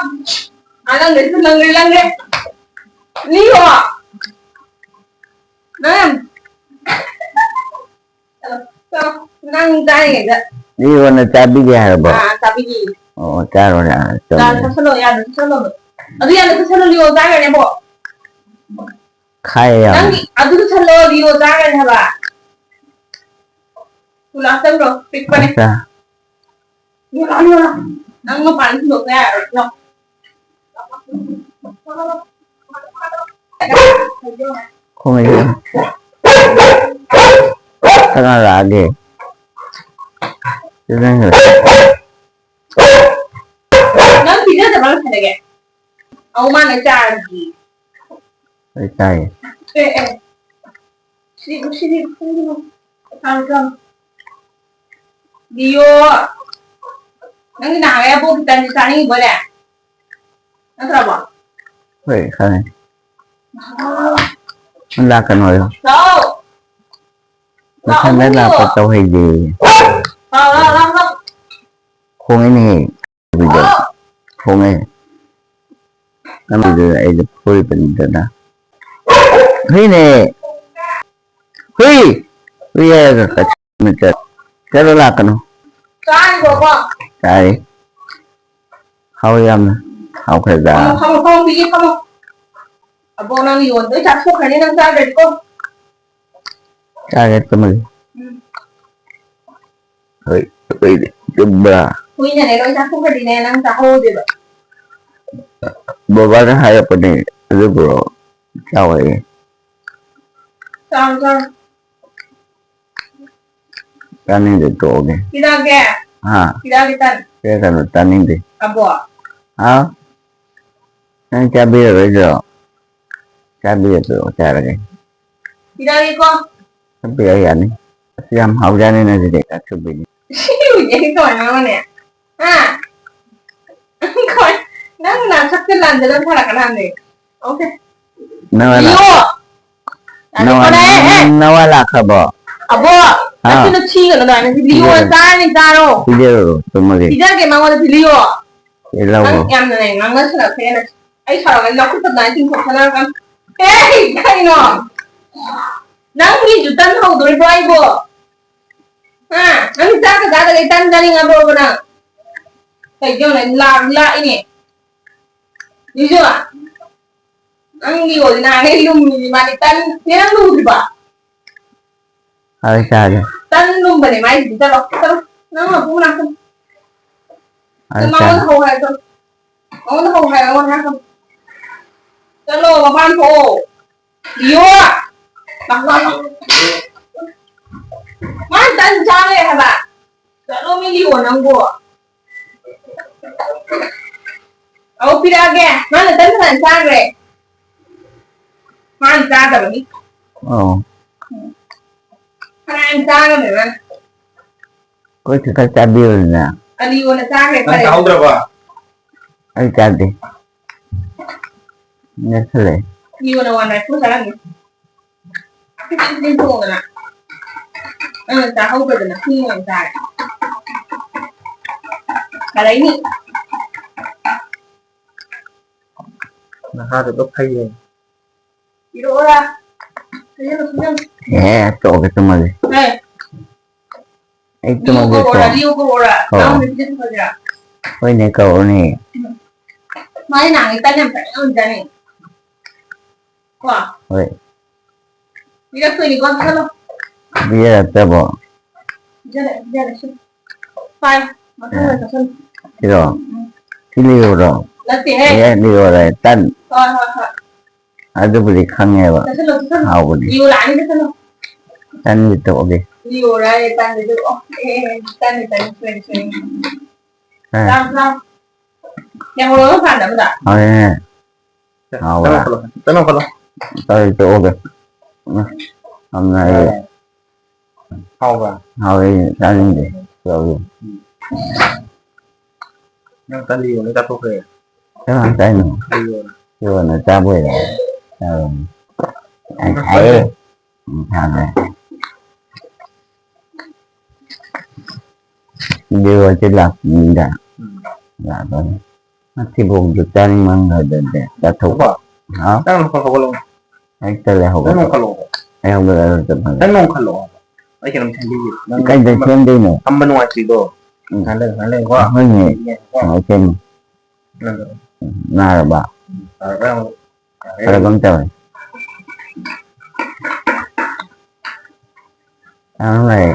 ꯑꯥ, ꯂꯪꯒ꯭ꯔꯦ, ꯂꯪꯒ꯭ꯔꯦ, ꯂꯪꯒ꯭ꯔꯦ꯫ ꯂꯤꯌꯣ꯫ ꯅꯪ ꯌꯥꯝ ꯆꯠꯂꯣ, ꯆꯠꯂꯣ꯫ ꯅꯪ ꯆꯥꯔꯤꯉꯩꯗ꯫ ꯂꯤꯌꯣꯅ ꯆꯥꯕꯤꯒꯦ ꯍꯥꯏꯔꯕꯣ? ꯑꯥ, ꯆꯥꯕꯤꯒꯦ꯫ ꯑꯣ, ꯆꯥꯔꯣꯅꯦ, ꯑꯥ, ꯆꯥꯔꯣ꯫ ꯌꯥꯗ ꯆꯠꯁꯜꯂꯣ, ꯌꯥꯗ ꯆꯠꯁꯜꯂꯣ꯫ ꯑꯗꯨ ꯌꯥꯗ ꯆꯠꯁꯜꯂꯣ, ꯂꯤꯌꯣ ꯆꯥꯈ꯭ꯔꯅꯦꯕꯣ꯫ ꯈꯥꯏ ꯌꯥꯝ꯫ ꯅꯪ ꯑꯗꯨ ꯆꯠꯁꯜꯂꯣ, ꯂꯤꯌꯣ ꯆꯥꯈ꯭ꯔꯅꯦ ꯍꯥꯏꯕ꯫ ꯊꯨ ꯂꯥꯛꯁꯜꯂꯣ, ꯄꯤꯛꯄꯅꯦ꯫ ꯑꯠꯆꯥ꯫ ꯂꯤꯌꯣ ꯂꯥꯎ, ꯂꯤꯌꯣ ꯂꯥꯎ꯫ ꯅꯪ ꯃꯄꯥꯟ ꯊꯤꯟꯗꯣꯛꯄ ꯌꯥꯔꯔꯣꯏ, ꯂꯥꯎ꯫ ꯈꯣꯡꯉꯩ꯫ ꯀꯅꯥ ꯂꯥꯛꯑꯒꯦ? ꯆꯠꯅꯈ꯭ꯔꯦ꯫ ꯆꯥꯔꯒꯦ꯫ ꯑꯧ, ꯃꯥꯅ ꯆꯥꯔꯗꯤ꯫ ꯑꯩ ꯆꯥꯏꯌꯦ꯫ ꯑꯦ, ꯑꯦ꯫ ꯁꯤꯗꯤ, ꯁꯤꯗꯤ ꯈꯪꯗꯦ꯫ ꯊꯝꯃꯣ, ꯊꯝꯃꯣ꯫ ꯂꯤꯌꯣ꯫ ꯅꯪꯗꯤ ꯅꯍꯥꯟꯒꯩ ꯑꯕꯣꯛꯀꯤ ꯇꯟꯁꯦ ꯆꯥꯅꯤꯡꯉꯤꯕꯣꯏꯔꯦ? ꯅꯠꯇ꯭ꯔꯕꯣ? ꯍꯣꯏ, ꯈꯪꯉꯦ꯫ ꯑꯣ꯫ ꯅꯪ ꯂꯥꯛꯀꯅꯣ ꯍꯥꯏꯌꯣ꯫ ꯂꯥꯛꯑꯣ꯫ ꯃꯊꯟꯗ ꯂꯥꯛꯑꯣ, ꯂꯥꯛꯄ ꯇꯧꯍꯩꯗꯦ꯫ ꯂꯥꯛꯑꯣ, ꯂꯥꯛꯑꯣ, ꯂꯥꯛꯑꯣ, ꯂꯥꯛꯑꯣ꯫ ꯈꯣꯡꯉꯤꯅꯦꯍꯦ꯫ ꯍꯨꯏꯗꯣ꯫ ꯂꯥꯛꯑꯣ꯫ ꯈꯣꯡꯉꯦ꯫ ꯅꯪꯒꯤꯗꯨ ꯑꯩꯗꯤ ꯐꯨꯔꯤꯕꯅꯤꯗꯅ꯫ ꯍꯨꯏꯅꯦ꯫ ꯍꯨꯏ! ꯍꯨꯏ ꯍꯥꯏꯔꯒ ꯀ-, ꯆꯠꯂꯣ, ꯂꯥꯛꯀꯅꯨ꯫ ꯆꯥꯔꯤꯕꯣꯀꯣ? ꯆꯥꯔꯤ꯫ ꯍꯥꯎꯋꯤ ꯌꯥꯝꯅ꯫ ꯍꯥꯎꯈ꯭ꯔꯦꯗ꯫ ꯐꯝꯃꯣ, ꯐꯝꯃꯣ, ꯐꯝꯃꯣ, ꯄꯤꯒꯦ, ꯐꯝꯃꯣ꯫ ꯑꯕꯣꯛ, ꯅꯪ ꯌꯣꯟꯗꯣꯏ ꯆꯥꯊꯣꯛꯈ꯭ꯔꯅꯤ ꯅꯪ ꯆꯥꯗ꯭ꯔꯗꯤꯀꯣ꯫ ꯆꯥꯒꯦ, ꯇꯨꯝꯃꯒꯦ꯫ ꯎꯝ꯫ ꯍꯣꯏ, ꯑꯩꯈꯣꯏꯗꯤ ꯆꯨꯝꯕ꯭ꯔꯥ? ꯍꯨꯏꯅꯅꯦ ꯂꯣꯏ ꯆꯥꯊꯣꯛꯈ꯭ꯔꯗꯤꯅꯦ, ꯅꯪ ꯆꯥꯍꯧꯗꯣꯏꯕ꯫ ꯕꯕꯥꯅ ꯍꯥꯏꯔꯛꯄꯅꯦ, ꯑꯗꯨꯕꯨ ꯆꯥꯎ ꯍꯥꯏꯌꯦ꯫ ꯆꯥꯎ, ꯆꯥꯎ꯫ ꯆꯥꯅꯤꯡꯗꯦ, ꯇꯣꯛꯑꯒꯦ꯫ ꯄꯤꯔꯛꯑꯒꯦ? ꯍꯥ? ꯄꯤꯔꯛꯑꯒꯦ ꯇꯟ꯫ ꯄꯤꯔꯛꯀꯅꯨ, ꯆꯥꯅꯤꯡꯗꯦ꯫ ꯑꯕꯣ꯫ ꯍꯥꯎ? ꯅꯪ ꯆꯥꯕꯤꯔꯔꯣꯏꯗ꯭ꯔꯣ? ꯆꯥꯕꯤꯔꯣ, ꯆꯥꯔꯒꯦ꯫ ꯄꯤꯔꯛꯑꯒꯦꯀꯣ꯫ ꯄꯤꯔꯛꯑ ꯌꯥꯅꯤ꯫ ꯑꯁ, ꯌꯥꯝ ꯍꯥꯎꯖꯥꯠꯅꯤ ꯅꯪꯁꯤꯗꯤ, ꯆꯥꯁꯨꯕꯤꯅꯤ꯫ ꯁꯤ ꯍꯨꯏꯁꯦ ꯀꯃꯥꯏꯅ ꯉꯥꯡꯉꯅꯤ? ꯍꯥ? ꯀꯃꯥꯏ-, ꯅꯪ ꯅꯁꯛꯇ ꯂꯥꯟꯖꯜꯂ ꯊꯥꯔꯛꯀꯅꯥꯅꯦ꯫ ꯑꯣꯀꯦ꯫ ꯅꯋꯥ ꯂꯥꯛ-, ꯂꯤꯌꯣ! ꯅꯋꯥ, ꯌꯥꯔꯦ, ꯀꯣꯟꯅ, ꯑꯦ, ꯑꯦ! ꯅꯋꯥ ꯂꯥꯛꯈ꯭ꯔꯕꯣ? ꯑꯕꯣ! ꯍꯥ? ꯅꯪꯁꯨ ꯊꯤꯒꯅꯨ ꯑꯗꯨꯃꯥꯏꯅ꯫ ꯂꯤꯌꯣ, ꯄꯤꯖꯔꯣ꯫ ꯆꯥꯔꯅꯤ, ꯆꯥꯔꯣ꯫ ꯄꯤꯖꯔꯣ, ꯇꯨꯝꯃꯒꯦ꯫ ꯄꯤꯖꯒꯦ, ꯃꯉꯣꯟꯗ ꯄꯤꯕꯤꯌꯣ꯫ ꯁꯤ ꯂꯧꯈꯣ꯫ ꯅꯪ ꯌꯥꯝꯅꯅꯦ, ꯉꯥꯡꯅꯁꯜꯂꯛꯀꯦ꯫ ꯑꯩ ꯁꯥꯎꯔꯒ ꯂꯧꯈꯠꯄ ꯑꯗꯨꯃꯥꯏꯅ ꯆꯤꯡꯊꯣꯛ ꯁꯥꯟꯅꯔꯛꯀꯅꯨ꯫ ꯑꯦ, ꯀꯩꯅꯣ? ꯅꯪꯒꯤꯁꯨ ꯇꯟ ꯍꯧꯗꯣꯔꯤꯕꯣ ꯑꯩꯕꯣ? ꯍꯥ? ꯅꯪ ꯆꯥꯛꯀ ꯆꯥꯗꯒꯩ ꯇꯟ ꯆꯥꯅꯤꯡꯉꯕ꯭ꯔꯣꯕ ꯅꯪ? ꯀꯩꯅꯣ ꯅꯪ ꯂꯥꯛ-, ꯂꯥꯛꯏꯅꯦ꯫ ꯕꯤꯖꯨ, ꯅꯪꯒꯤ ꯑꯣꯏꯗꯤ ꯅꯍꯥꯟꯈꯩ ꯂꯨꯝꯃꯤꯅꯤ ꯃꯥꯗꯤ ꯇꯟ, ꯅꯦ ꯅꯪ ꯂꯨꯗ꯭ꯔꯤꯕꯣ? ꯍꯣꯏ, ꯆꯥꯒꯦ꯫ ꯇꯟ ꯂꯨꯝꯕꯅꯦ ꯃꯥꯏꯁꯤꯗꯤ꯫ ꯆꯠꯂꯣ, ꯆꯠꯂꯣ꯫ ꯅꯪ ꯃꯄꯨ ꯃꯅꯥꯛꯇ꯫ ꯍꯣꯏ, ꯅꯪ ꯃꯉꯣꯟꯗ ꯆꯥꯒꯦ꯫ ꯍꯧ ꯍꯥꯏꯔꯣ, ꯆꯠꯂꯣ꯫ ꯃꯉꯣꯟꯗ ꯍꯧ ꯍꯥꯏꯔꯣ, ꯃꯉꯣꯟꯗ ꯍꯥꯏꯔꯣ꯫ ꯆꯠꯂꯣ, ꯃꯄꯥꯟ ꯊꯣꯛꯑꯣ꯫ ꯂꯤꯌꯣ! ꯂꯥꯛ, ꯂꯥꯛ, ꯂꯥꯛ꯫ ꯃꯥ ꯇꯟ ꯆꯥ ꯂꯩ ꯍꯥꯏꯕ꯫ ꯆꯠꯂꯣꯃꯤ, ꯂꯤꯌꯣ, ꯅꯪꯕꯣ꯫ ꯑꯧ, ꯄꯤꯔꯛꯑꯒꯦ꯫ ꯃꯥꯅ ꯇꯟ ꯐꯅꯌꯥꯝ ꯆꯥꯈ꯭ꯔꯦ꯫ ꯃꯥꯅ ꯆꯥꯗꯕꯒꯤ꯫ ꯑꯧ꯫ ꯐꯅꯌꯥꯝ ꯆꯥꯈ꯭ꯔꯕꯅꯦ ꯃꯥꯅ꯫ ꯑꯩꯈꯣꯏꯁꯨ ꯈꯔ ꯆꯥꯕꯤꯌꯨꯗꯅ꯫ ꯑꯂꯤꯌꯣꯅ ꯆꯥꯈ꯭ꯔꯦ, ꯅꯪ ꯐꯔꯦ꯫ ꯆꯥꯍꯧꯗ꯭ꯔꯕꯣ? ꯑꯩ ꯆꯥꯗꯦ꯫ ꯅꯛꯁꯜꯂꯛꯑꯦ꯫ ꯑꯂꯤꯌꯣꯅ ꯋꯥꯟ ꯕꯥꯏ ꯐꯣꯔ ꯆꯥꯔꯝꯅꯤ꯫ ꯑꯄꯤꯛ ꯄꯤꯛ ꯊꯣꯡꯗꯅ꯫ ꯅꯪꯅ ꯆꯥꯍꯧꯗꯗꯅ ꯍꯨꯏ ꯑꯣꯏꯅ ꯆꯥꯔꯦ꯫ ꯐꯔꯩꯅꯤ꯫ ꯅꯍꯥꯗꯨꯗ ꯐꯩꯌꯦ꯫ ꯏꯔꯛꯑꯣꯔꯥ? ꯀꯩꯅꯣ, ꯀꯩꯅꯣ꯫ ꯑꯦ, ꯇꯣꯛꯑꯒꯦ, ꯇꯨꯝꯃꯒꯦ꯫ ꯍꯦ꯫ ꯑꯩ ꯂꯤꯌꯣ ꯇꯨꯝꯃꯒꯦ, ꯀꯧꯔꯛꯑꯣꯔꯥ? ꯇꯣ꯫ ꯂꯤꯌꯣ ꯀꯧꯔꯛꯑꯣꯔꯥ? ꯀꯧꯔꯣ꯫ ꯅꯅꯥꯎ ꯅꯨꯄꯤꯁꯦ ꯄꯨꯈꯠꯁꯤꯔꯥ? ꯍꯣꯏꯅꯦ, ꯀꯧꯔꯣꯅꯦ꯫ ꯃꯥꯗꯤ ꯅꯍꯥꯟꯒꯩ ꯇꯟ ꯌꯥꯝ ꯆꯥꯅꯤꯡꯉꯝꯖꯥꯠꯅꯤ꯫ ꯀꯣ? ꯍꯣꯏ꯫ ꯄꯤꯔꯛꯇꯣꯏꯅꯤꯀꯣ, ꯆꯠꯂꯣ꯫ ꯄꯤꯔꯛꯇ꯭ꯔꯕꯣ? ꯄꯤꯖꯔꯦ, ꯄꯤꯖꯔꯦ, ꯁꯤ꯫ ꯄꯥꯏ, ꯃꯊꯪꯗ ꯑ꯫ ꯆꯠꯁꯜꯂꯨ꯫ ꯁꯤꯔꯣ? ꯎꯝ꯫ ꯁꯤ ꯂꯤꯌꯣꯔꯣ? ꯅꯠꯇꯦꯍꯦ꯫ ꯑꯦ, ꯂꯤꯌꯣꯔꯣ, ꯇꯟ꯫ ꯍꯣꯏ, ꯍꯣꯏ, ꯍꯣꯏ꯫ ꯑꯗꯨꯕꯨꯗꯤ ꯈꯪꯉꯦꯕ꯫ ꯆꯠꯁꯜꯂꯣ, ꯆꯠꯁꯜꯂꯣ꯫ ꯍꯥꯎꯕꯅꯤ꯫ ꯂꯤꯌꯣ ꯂꯥꯛꯑꯅꯤ, ꯆꯠꯁꯜꯂꯣ꯫ ꯇꯟꯗꯤ ꯇꯣꯛꯑꯒꯦ꯫ ꯂꯤꯌꯣꯔꯥ, ꯇꯟꯗꯤ ꯇꯣꯛꯑꯣ꯫ ꯑꯦ, ꯇꯟꯗꯤ, ꯇꯟꯗꯤ, ꯁꯣꯏꯔꯦ, ꯁꯣꯏꯔꯦ꯫ ꯑ꯫ ꯆꯥꯔꯣ, ꯆꯥꯔꯣ꯫ ꯌꯥꯍꯧꯔꯕ ꯐꯥꯟꯗ ꯑꯃꯗ? ꯍꯣꯏꯅꯦ꯫ ꯍꯥꯎꯕ꯭ꯔꯥ? ꯆꯠꯂꯣ, ꯆꯠꯂꯣ, ꯆꯠꯂꯣ, ꯆꯠꯂꯣ꯫ ꯇꯧꯔꯤ ꯇꯣꯛꯑꯒꯦ꯫ ꯎꯝ, ꯌꯥꯝꯅ ꯍꯥꯎꯕ꯭ꯔꯥ? ꯍꯥꯎꯋꯦ, ꯆꯥꯅꯤꯡꯗꯦ꯫ ꯇꯧꯔꯤ꯫ ꯎꯝ꯫ ꯅꯪ ꯇꯜꯂꯤ ꯌꯣꯜꯂ ꯆꯥꯊꯣꯛꯈ꯭ꯔꯦ꯫ ꯀꯅꯥ ꯆꯥꯏꯅꯣ? ꯇꯜꯂꯤ ꯌꯣꯜꯂ꯫ ꯌꯣꯜꯂ ꯆꯥꯕ ꯑꯣꯏꯔꯦ꯫ ꯇꯧꯔꯤ꯫ ꯌꯥꯝ ꯁꯥꯏꯌꯦ꯫ ꯎꯝ, ꯊꯥꯡꯉꯦ꯫ ꯗꯦꯋꯥꯁꯦ ꯂꯥꯛꯄꯅꯤꯗ꯫ ꯎꯝ꯫ ꯂꯥꯛꯄꯅꯤ꯫ ꯊꯤꯕꯣꯡꯗꯨ ꯆꯥꯅꯤꯡꯃꯟꯈ꯭ꯔꯗꯗꯤ ꯆꯥꯊꯣꯛ-꯫ ꯍꯥꯎꯕ? ꯍꯥ? ꯅꯪ ꯈꯔ ꯍꯧꯒꯠꯂꯛꯑꯣ꯫ ꯍꯦꯛꯇ ꯂꯩꯍꯧꯒꯠꯄ꯫ ꯅꯪ ꯅꯣꯡꯈꯠꯂꯛꯑꯣ꯫ ꯑꯩ ꯍꯧꯒꯠꯂꯛꯑꯒ ꯆꯠꯄꯅꯤ꯫ ꯅꯪ ꯅꯣꯡꯈꯠꯂꯛꯑꯣ꯫ ꯑꯩ ꯀꯩꯅꯣꯝꯇ ꯍꯥꯏꯕꯤꯒꯦ꯫ ꯅꯪ ꯀꯩꯗ ꯐꯝꯕ-, ꯁꯦꯝꯗꯣꯏꯅꯣ? ꯐꯝꯕ ꯅꯨꯡꯉꯥꯏꯇ꯭ꯔꯤꯗꯣ꯫ ꯎꯝ꯫ ꯉꯥꯏꯍꯥꯛ ꯂꯩ, ꯉꯥꯏꯍꯥꯛ ꯂꯩ, ꯀꯣ꯫ ꯍꯣꯏꯅꯦ꯫ ꯌꯦꯡꯒꯦ, ꯀꯣ꯫ ꯉꯥꯏꯍꯥꯛ ꯁꯦꯝꯃꯨ꯫ ꯅꯪ ꯎꯝ, ꯅꯥꯔꯕ? ꯎꯝ, ꯐꯔꯕ ꯌꯦꯡꯉꯣ꯫ ꯐꯔꯦ꯫ ꯐꯔꯕ ꯑꯃ ꯇꯧꯔꯦ꯫ ꯀꯅꯥꯅꯣ ꯂꯥꯛꯑꯦ?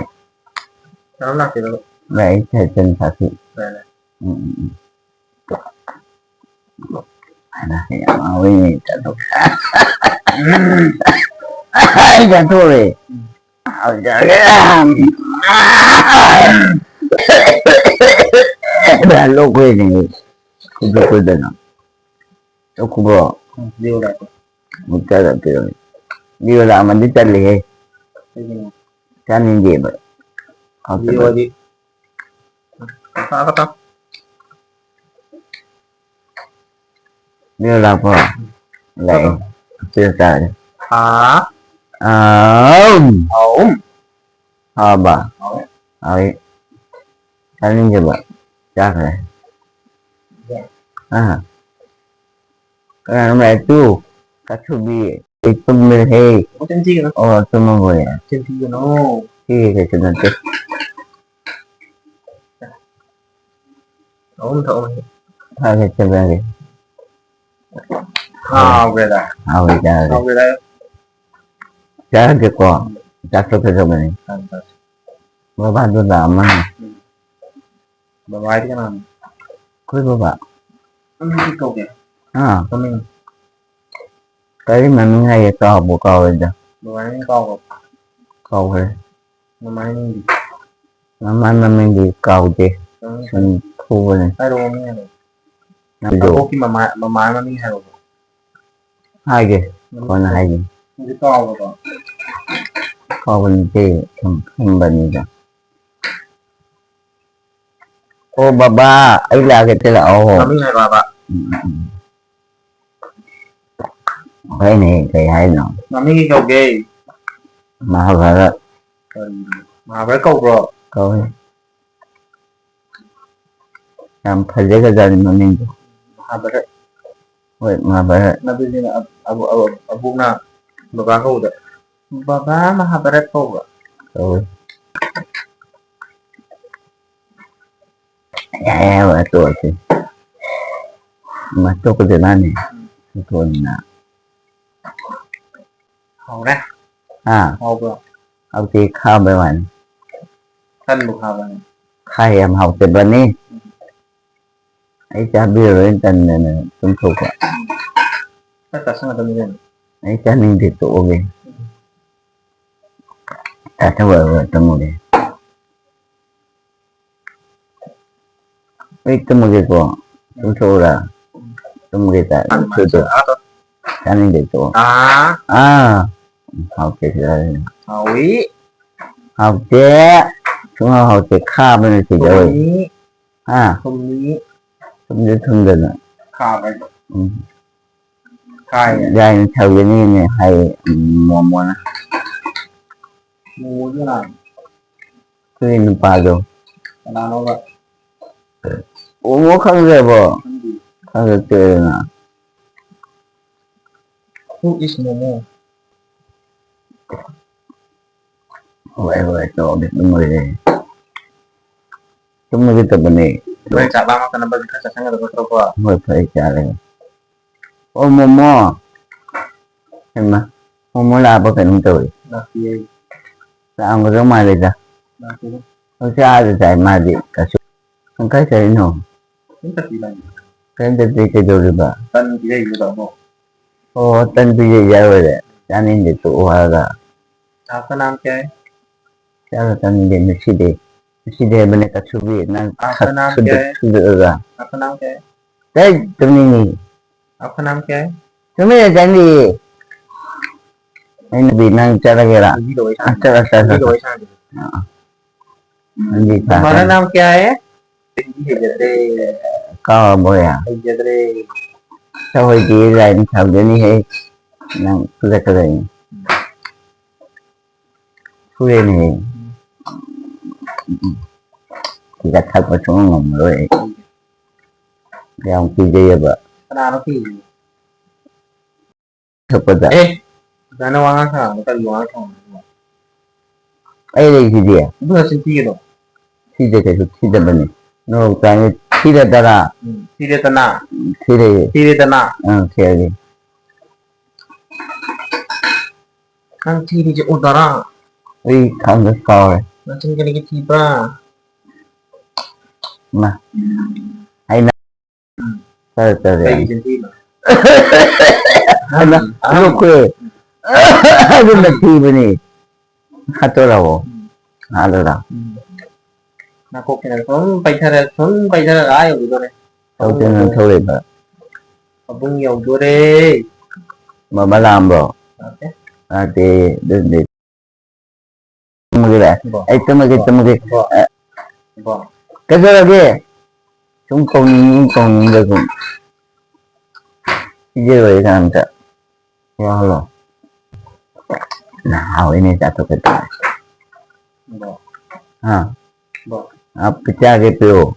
ꯀꯅꯥꯅꯣ ꯂꯥꯛꯇꯣꯏꯅꯣ? ꯂꯥꯛꯑꯦ, ꯁꯦ-, ꯁꯦ-, ꯁꯥꯊꯤ꯫ ꯂꯥꯛꯑꯦ, ꯂꯥꯛꯑꯦ꯫ ꯎꯝ, ꯎꯝ, ꯎꯝ꯫ ꯑꯗ ꯌꯥꯝ ꯉꯥꯎꯋꯦ, ꯆꯠꯊꯣꯛ-꯫ ꯎꯝ꯫ ꯑꯩ ꯆꯠꯊꯣꯛꯎꯔꯦ꯫ ꯎꯝ꯫ ꯍꯧꯖꯤꯛ-꯫ ꯂꯣꯛ ꯈꯨꯔꯤꯅꯦ꯫ ꯈꯨꯗꯣꯛ ꯈꯨꯗꯅ꯫ ꯇꯧꯈꯨꯕ꯭ꯔꯣ? ꯂꯤꯑꯣ ꯂꯥꯛꯑꯣ꯫ ꯃꯨꯛꯇꯗ ꯄꯤꯔꯝꯃꯤ꯫ ꯂꯤꯑꯣ ꯂꯥꯛꯑꯝꯃꯗꯤ ꯇꯜꯂꯤꯍꯦ꯫ ꯀꯩꯒꯤꯅꯣ? ꯆꯥꯅꯤꯡꯗꯦꯕ꯫ ꯍꯥꯎꯇꯕ꯫ ꯂꯤꯑꯣꯗꯤ ꯂꯥꯛꯑꯒ ꯇꯥꯎ꯫ ꯂꯤꯑꯣ ꯂꯥꯛꯄ꯭ꯔꯣ? ꯂꯥꯛꯑꯦ꯫ ꯁꯤꯗ ꯆꯥꯔꯦ꯫ ꯍꯥ? ꯑꯥꯎ꯫ ꯑꯥꯎ꯫ ꯍꯥꯎꯕ? ꯍꯥꯎꯋꯦ꯫ ꯍꯥꯎꯋꯦ꯫ ꯆꯥꯅꯤꯡꯗꯦꯕ꯫ ꯆꯥꯈ꯭ꯔꯦ꯫ ꯑꯥ꯫ ꯀꯅꯥꯅꯣ ꯂꯥꯛꯏꯗꯨ? ꯀꯥꯊꯨꯕꯤ꯫ ꯑꯩ ꯇꯨꯝꯃꯦꯍꯦ꯫ ꯃꯆꯤꯟ ꯊꯤꯒꯅꯨ꯫ ꯑꯣ, ꯇꯨꯝꯃꯕꯣꯏ꯫ ꯃꯆꯤꯟ ꯊꯤꯒꯅꯨ꯫ ꯊꯤꯒꯦ ꯀꯩꯁꯨ ꯅꯠꯇꯦ꯫ ꯑꯍꯨꯝ ꯊꯛꯑꯣ꯫ ꯊꯛꯑꯒꯦ, ꯊꯛꯑꯒꯦ꯫ ꯍꯥꯎꯈ꯭ꯔꯦꯗ꯫ ꯍꯥꯎꯈ꯭ꯔꯦ, ꯆꯥꯔꯒꯦ꯫ ꯍꯥꯎꯈ꯭ꯔꯦꯗ꯫ ꯆꯥꯔꯒꯦꯀꯣ꯫ ꯆꯥꯊꯣꯛꯀꯗꯕꯅꯤ꯫ ꯆꯥꯔꯣ, ꯆꯥꯔꯣ꯫ ꯕꯕꯥꯗꯨ ꯂꯥꯛꯑꯝꯃꯅꯤ꯫ ꯎꯝ꯫ ꯕꯕꯥ ꯍꯥꯏꯗꯤ ꯀꯅꯥꯅꯣ? ꯑꯩꯈꯣꯏ ꯕꯕꯥ꯫ ꯃꯃꯤꯡ ꯀꯩ ꯀꯧꯒꯦ? ꯍꯥ? ꯃꯃꯤꯡ꯫ ꯀꯔꯤ ꯃꯃꯤꯡ ꯍꯥꯏꯒꯦ ꯀꯥꯎꯕꯨ ꯀꯥꯎꯔꯦꯗ꯫ ꯕꯕꯥ ꯃꯃꯤꯡ ꯀꯥꯎꯈ꯭ꯔꯕꯣ? ꯀꯥꯎꯈ꯭ꯔꯦ꯫ ꯃꯃꯥꯏ ꯃꯃꯤꯡꯗꯤ? ꯃꯃꯥꯏ ꯃꯃꯤꯡꯗꯤ ꯀꯥꯎꯗꯦ꯫ ꯃꯃꯤꯡ ꯁꯨꯝ ꯐꯨꯕꯅꯦ꯫ ꯍꯥꯏꯔꯛꯑꯣ, ꯃꯃꯤꯡ ꯍꯥꯏꯔꯛꯑꯣ꯫ ꯅꯪꯗꯣ꯫ ꯑꯕꯣꯛꯀꯤ ꯃꯃꯥ-, ꯃꯃꯥꯏ ꯃꯃꯤꯡ ꯍꯥꯏꯔꯛꯑꯣ꯫ ꯍꯥꯏꯒꯦ꯫ ꯃꯃꯤꯡ ꯀꯣꯟꯅ ꯍꯥꯏꯒꯦ꯫ ꯍꯧꯖꯤꯛ ꯀꯥꯎꯈ꯭ꯔꯕꯣ? ꯀꯥꯎꯕ ꯅꯠꯇꯦ, ꯁꯨꯝ ꯐꯨꯝꯕꯅꯤꯗ꯫ ꯑꯣ ꯕꯕꯥ, ꯑꯩ ꯂꯥꯛꯑꯒꯦ, ꯂꯥꯛꯑꯣ꯫ ꯃꯃꯤꯡ ꯍꯥꯏꯔꯛꯑꯣ ꯍꯥꯏꯕ꯫ ꯎꯝ, ꯎꯝ, ꯎꯝ꯫ ꯍꯣꯏꯅꯦ, ꯀꯩ ꯍꯥꯏꯅꯣ? ꯃꯃꯤꯡ ꯀꯩ ꯀꯧꯒꯦ? ꯃꯍꯥꯚꯥꯔꯠ꯫ ꯀꯔꯤꯅꯣ? ꯃꯍꯥꯚꯥꯔꯠ ꯀꯧꯕ꯭ꯔꯣ? ꯀꯧꯏ꯫ ꯌꯥꯝ ꯐꯖꯈ꯭ꯔꯖꯥꯠꯅꯤ ꯃꯃꯤꯡꯗꯣ꯫ ꯃꯍꯥꯚꯥꯔꯠ꯫ ꯍꯣꯏ, ꯃꯍꯥꯚꯥꯔꯠ꯫ ꯑꯗꯨꯗꯤ ꯑꯕ-, ꯑꯕ-, ꯑꯕ-, ꯑꯕꯣꯛꯅ ꯕꯕꯥ ꯀꯧꯕꯗ, "ꯕꯕꯥ ꯃꯍꯥꯚꯥꯔꯠ" ꯀꯧꯕ꯭ꯔꯣ? ꯀꯧꯏ꯫ ꯌꯥꯔꯦ, ꯌꯥꯔꯦ, ꯇꯣꯛꯑꯁꯤ꯫ ꯃꯇꯣꯛꯄꯗ ꯂꯥꯟꯅꯤ꯫ ꯇꯣꯛꯑꯣꯗꯅ꯫ ꯍꯥꯎꯔꯦ꯫ ꯍꯥ? ꯍꯥꯎꯕ꯭ꯔꯣ? ꯍꯥꯎꯇꯦ, ꯈꯥꯕꯩ ꯋꯥꯅꯤ꯫ ꯀꯟꯕꯨ ꯈꯥꯕ꯭ꯔꯅꯦ? ꯈꯥꯏ ꯌꯥꯝ ꯍꯥꯎꯇꯕꯅꯤ꯫ ꯑꯩ ꯆꯥꯕꯤꯔꯔꯣꯏ ꯇꯟꯗꯅ ꯇꯨꯝꯊꯣꯛꯄ꯫ ꯈꯔ ꯆꯥꯁꯟꯒꯗꯕꯅꯤ ꯀꯩꯅꯣ꯫ ꯑꯩ ꯆꯥꯅꯤꯡꯗꯦ, ꯇꯣꯛꯑꯒꯦ꯫ ꯆꯥꯊꯣꯛꯑꯒ ꯇꯨꯝꯃꯒꯦ꯫ ꯑꯩ ꯇꯨꯝꯃꯒꯦꯀꯣ꯫ ꯇꯨꯝꯊꯣꯛꯎꯔꯥ? ꯇꯨꯝꯒꯦ ꯇꯥꯏ꯫ ꯊꯨꯗꯣ꯫ ꯆꯥꯅꯤꯡꯗꯦ ꯇꯣꯛꯑꯣ꯫ ꯑꯥ꯫ ꯑꯥ꯫ ꯍꯥꯎꯇꯦ ꯁꯤꯗ꯫ ꯍꯥꯎꯏ꯫ ꯍꯥꯎꯇꯦ꯫ ꯁꯨꯡꯍꯥꯎ ꯍꯥꯎꯇꯦ꯫ ꯈꯥꯕꯅ ꯁꯤꯗꯧꯔꯦ꯫ ꯊꯨꯝꯃꯤ꯫ ꯍꯥ? ꯊꯨꯝꯃꯤ꯫ ꯊꯨꯝꯁꯨ ꯊꯨꯝꯗꯅ꯫ ꯈꯥꯕ ꯍꯥꯏꯗꯣ꯫ ꯎꯝ꯫ ꯈꯥꯏ꯫ ꯌꯥꯏꯅ ꯁꯧꯒꯅꯤꯅꯦ ꯍꯥꯏꯌꯦ, ꯎꯝ, ꯃꯣꯃꯣꯅ꯫ ꯃꯣꯃꯣꯗꯤ ꯀꯅꯥꯅꯣ? ꯑꯩꯈꯣꯏ ꯅꯨꯄꯥꯗꯣ꯫ ꯀꯅꯥꯅꯣꯕ? ꯃꯣꯃꯣ ꯈꯪꯗ꯭ꯔꯕꯣ? ꯈꯪꯗꯦ꯫ ꯈꯪꯗ꯭ꯔꯗꯤ ꯇꯣꯛꯑꯦꯗꯅ꯫ Who is Momo? ꯍꯣꯏ, ꯍꯣꯏ, ꯇꯧꯔꯒꯦ, ꯑꯗꯨꯝ ꯑꯣꯏꯔꯦ꯫ ꯇꯨꯝꯃꯒꯦ ꯇꯧꯕꯅꯦ꯫ ꯍꯣꯔꯦꯟ ꯆꯥꯛ ꯂꯥꯝꯃꯛꯇꯅꯕ ꯈꯔ ꯆꯥꯁꯟꯒꯗꯕ ꯅꯠꯇ꯭ꯔꯣꯀꯣ? ꯍꯣꯏ, ꯐꯔꯦ, ꯆꯥꯔꯒꯦ꯫ ꯑꯣ, ꯃꯣꯃꯣ꯫ ꯍꯩꯃꯥ, ꯃꯣꯃꯣ ꯂꯥꯛꯑꯕ ꯀꯩꯅꯣꯝ ꯇꯧꯔꯦ꯫ ꯂꯥꯛꯇꯤꯌꯦ꯫ ꯂꯥꯛꯑꯝꯒꯗꯧ ꯃꯥꯜꯂꯦꯗ꯫ ꯂꯥꯛꯇꯦꯗ꯫ ꯄꯪꯆꯥꯗ ꯆꯥꯏ ꯃꯥꯗꯤ ꯀꯩꯁꯨ꯫ ꯅꯪ ꯀꯥꯏ ꯆꯠꯂꯤꯅꯣ? ꯀꯩꯝ ꯆꯠꯇꯦ ꯏꯕꯥꯅꯤ꯫ ꯀꯩꯝ ꯆꯠꯇꯦ, ꯀꯩꯗꯧꯔꯤꯕ? ꯇꯟ ꯄꯤꯖꯩꯕꯗꯣ ꯑꯃꯨꯛ꯫ ꯑꯣ, ꯇꯟ ꯄꯤꯖꯩ ꯌꯥꯔꯣꯏꯔꯦ꯫ ꯆꯥꯅꯤꯡꯗꯦ, ꯇꯣꯛꯑꯣ ꯍꯥꯏꯔꯒ꯫ आपका नाम क्या है? ꯆꯥꯕ ꯆꯥꯅꯤꯡꯗꯦ, ꯅꯨꯡꯁꯤꯗꯦ꯫ ꯅꯨꯡꯁꯤꯗꯦ ꯍꯥꯏꯕꯅꯦ, ꯀꯛꯁꯨꯕꯤ, ꯅꯪ आपका नाम ꯁꯛ क्या है? ꯁꯨꯗꯣꯛꯑꯒ꯫ आपका नाम क्या है? ꯀꯩ ꯇꯨꯝꯅꯤꯡꯉꯤ? आपका नाम क्या है? ꯇꯨꯃꯤꯟꯅ ꯆꯪꯗꯤꯌꯦ꯫ ꯑꯩꯅꯗꯤ ꯅꯪ ꯆꯠꯂꯒꯦꯔꯥ? ꯅꯨꯄꯤꯒ ꯋꯥꯔꯤ ꯁꯥꯟꯅꯗꯦ꯫ ꯆꯠꯂꯣ, ꯆꯠꯂꯣ, ꯅꯨꯄꯤꯒ ꯆꯠꯂꯣ꯫ ꯋꯥꯔꯤ ꯁꯥꯟꯅꯗꯦ꯫ ꯑꯥ꯫ ꯅꯪꯗꯤ ꯐꯔꯦ꯫ तुम्हारा नाम क्या है? हिंदी ꯍꯩꯖꯗ꯭ꯔꯦ꯫ ꯀꯥꯎꯔꯕꯣ ꯌꯥ? ꯍꯩꯖꯗ꯭ꯔꯦ꯫ ꯁꯍꯣꯏꯗꯤ ꯂꯥꯏꯟ ꯊꯝꯒꯅꯤꯍꯦ꯫ ꯅꯪ ꯐꯨꯗꯠꯀꯗꯣꯏꯅꯤ꯫ ꯐꯨꯔꯦꯅꯦꯍꯦ꯫ ꯁꯤꯗ ꯊꯛꯄ ꯁꯨꯡꯉꯝ ꯉꯝꯃꯔꯣꯏ ꯑꯩ꯫ ꯌꯥꯝ ꯀꯤꯖꯩꯌꯦꯕ꯫ ꯀꯅꯥꯅꯣ ꯀꯤꯔꯤꯁꯦ? ꯊꯛꯄꯗ꯫ ꯑꯦ! ꯑꯗꯨꯃꯥꯏꯅ ꯋꯥꯉꯥꯡ ꯁꯉꯥꯡꯗꯣ ꯀꯔꯤ ꯋꯥꯉꯥꯡ ꯁꯉꯥꯡꯅꯣ? ꯑꯩ ꯂꯩꯁꯤꯗꯤ꯫ ꯑꯗꯨꯅ ꯆꯤꯟ ꯊꯤꯒꯅꯣ꯫ ꯊꯤꯗꯦ, ꯀꯩꯁꯨ ꯊꯤꯗꯕꯅꯤ꯫ ꯅꯣꯔꯣꯛ ꯇꯥꯏꯅ ꯊꯤꯔꯗꯔꯥ? ꯎꯝ, ꯊꯤꯔꯦꯗꯅ꯫ ꯎꯝ, ꯊꯤꯔꯦ꯫ ꯊꯤꯔꯦꯗꯅ꯫ ꯑꯥ, ꯊꯤꯔꯒꯦ꯫ ꯅꯪ ꯊꯤꯔꯤꯁꯦ ꯎꯗꯔꯥ? ꯑꯩ ꯈꯪꯗꯦ, ꯀꯥꯎꯔꯦ꯫ ꯅꯆꯤꯟ ꯀꯔꯤꯒꯤ ꯊꯤꯕ꯭ꯔꯥ? ꯃꯥ꯫ ꯑꯩꯅ ꯎꯝ꯫ ꯇꯧꯔꯦ, ꯇꯧꯔꯦ꯫ ꯀꯩꯒꯤ ꯆꯤꯟ ꯊꯤꯔꯤꯅꯣ? ꯑꯩꯅ ꯑꯍꯝ꯫ ꯂꯣꯛꯈꯨꯏ꯫ ꯑꯗꯨꯅ ꯊꯤꯕꯅꯤ꯫ ꯍꯥꯠꯇꯣꯔꯛꯑꯣ꯫ ꯎꯝ꯫ ꯍꯥꯠꯂꯨꯔꯥ? ꯎꯝ꯫ ꯅꯥꯀꯣꯛꯁꯤꯅ ꯁꯨꯝ ꯄꯩꯊꯔ, ꯁꯨꯝ ꯄꯩꯊꯔ ꯑꯥ ꯌꯧꯈꯤꯗꯣꯔꯦ꯫ ꯇꯧꯗꯦ, ꯅꯪ ꯊꯧꯔꯛꯏꯕ꯫ ꯃꯕꯨꯡ ꯌꯧꯗꯣꯔꯦ꯫ ꯃꯃꯥ ꯂꯥꯛꯑꯝꯕ꯭ꯔꯣ? ꯂꯥꯛꯇꯦ꯫ ꯂꯥꯛꯇꯦ, ꯑꯗꯨꯗꯤ꯫ ꯇꯨꯝꯃꯒꯦ ꯚꯥꯏ꯫ ꯕꯣ꯫ ꯑꯩ ꯇꯨꯝꯃꯒꯦ, ꯕꯣ꯫ ꯇꯨꯝꯃꯒꯦ꯫ ꯕꯣ꯫ ꯑ꯫ ꯕꯣ꯫ ꯀꯩꯗꯧꯔꯒꯦ? ꯁꯨꯝ ꯀꯧꯅꯤꯡ-, ꯀꯧꯅꯤꯡꯕ ꯁꯨꯝ꯫ ꯁꯤꯗꯤ ꯂꯣꯏꯔꯦ ꯀꯅꯥꯝꯇ꯫ ꯌꯥꯎꯍꯜꯂꯣ꯫ ꯍꯥꯎꯋꯤꯅꯦ, ꯆꯥꯊꯣꯛꯀꯦ ꯇꯧꯔꯦ꯫ ꯕꯣ꯫ ꯍꯥ? ꯕꯣ꯫ ꯑ, ꯄꯤꯖꯒꯦ, ꯄꯤꯔꯛꯑꯣ꯫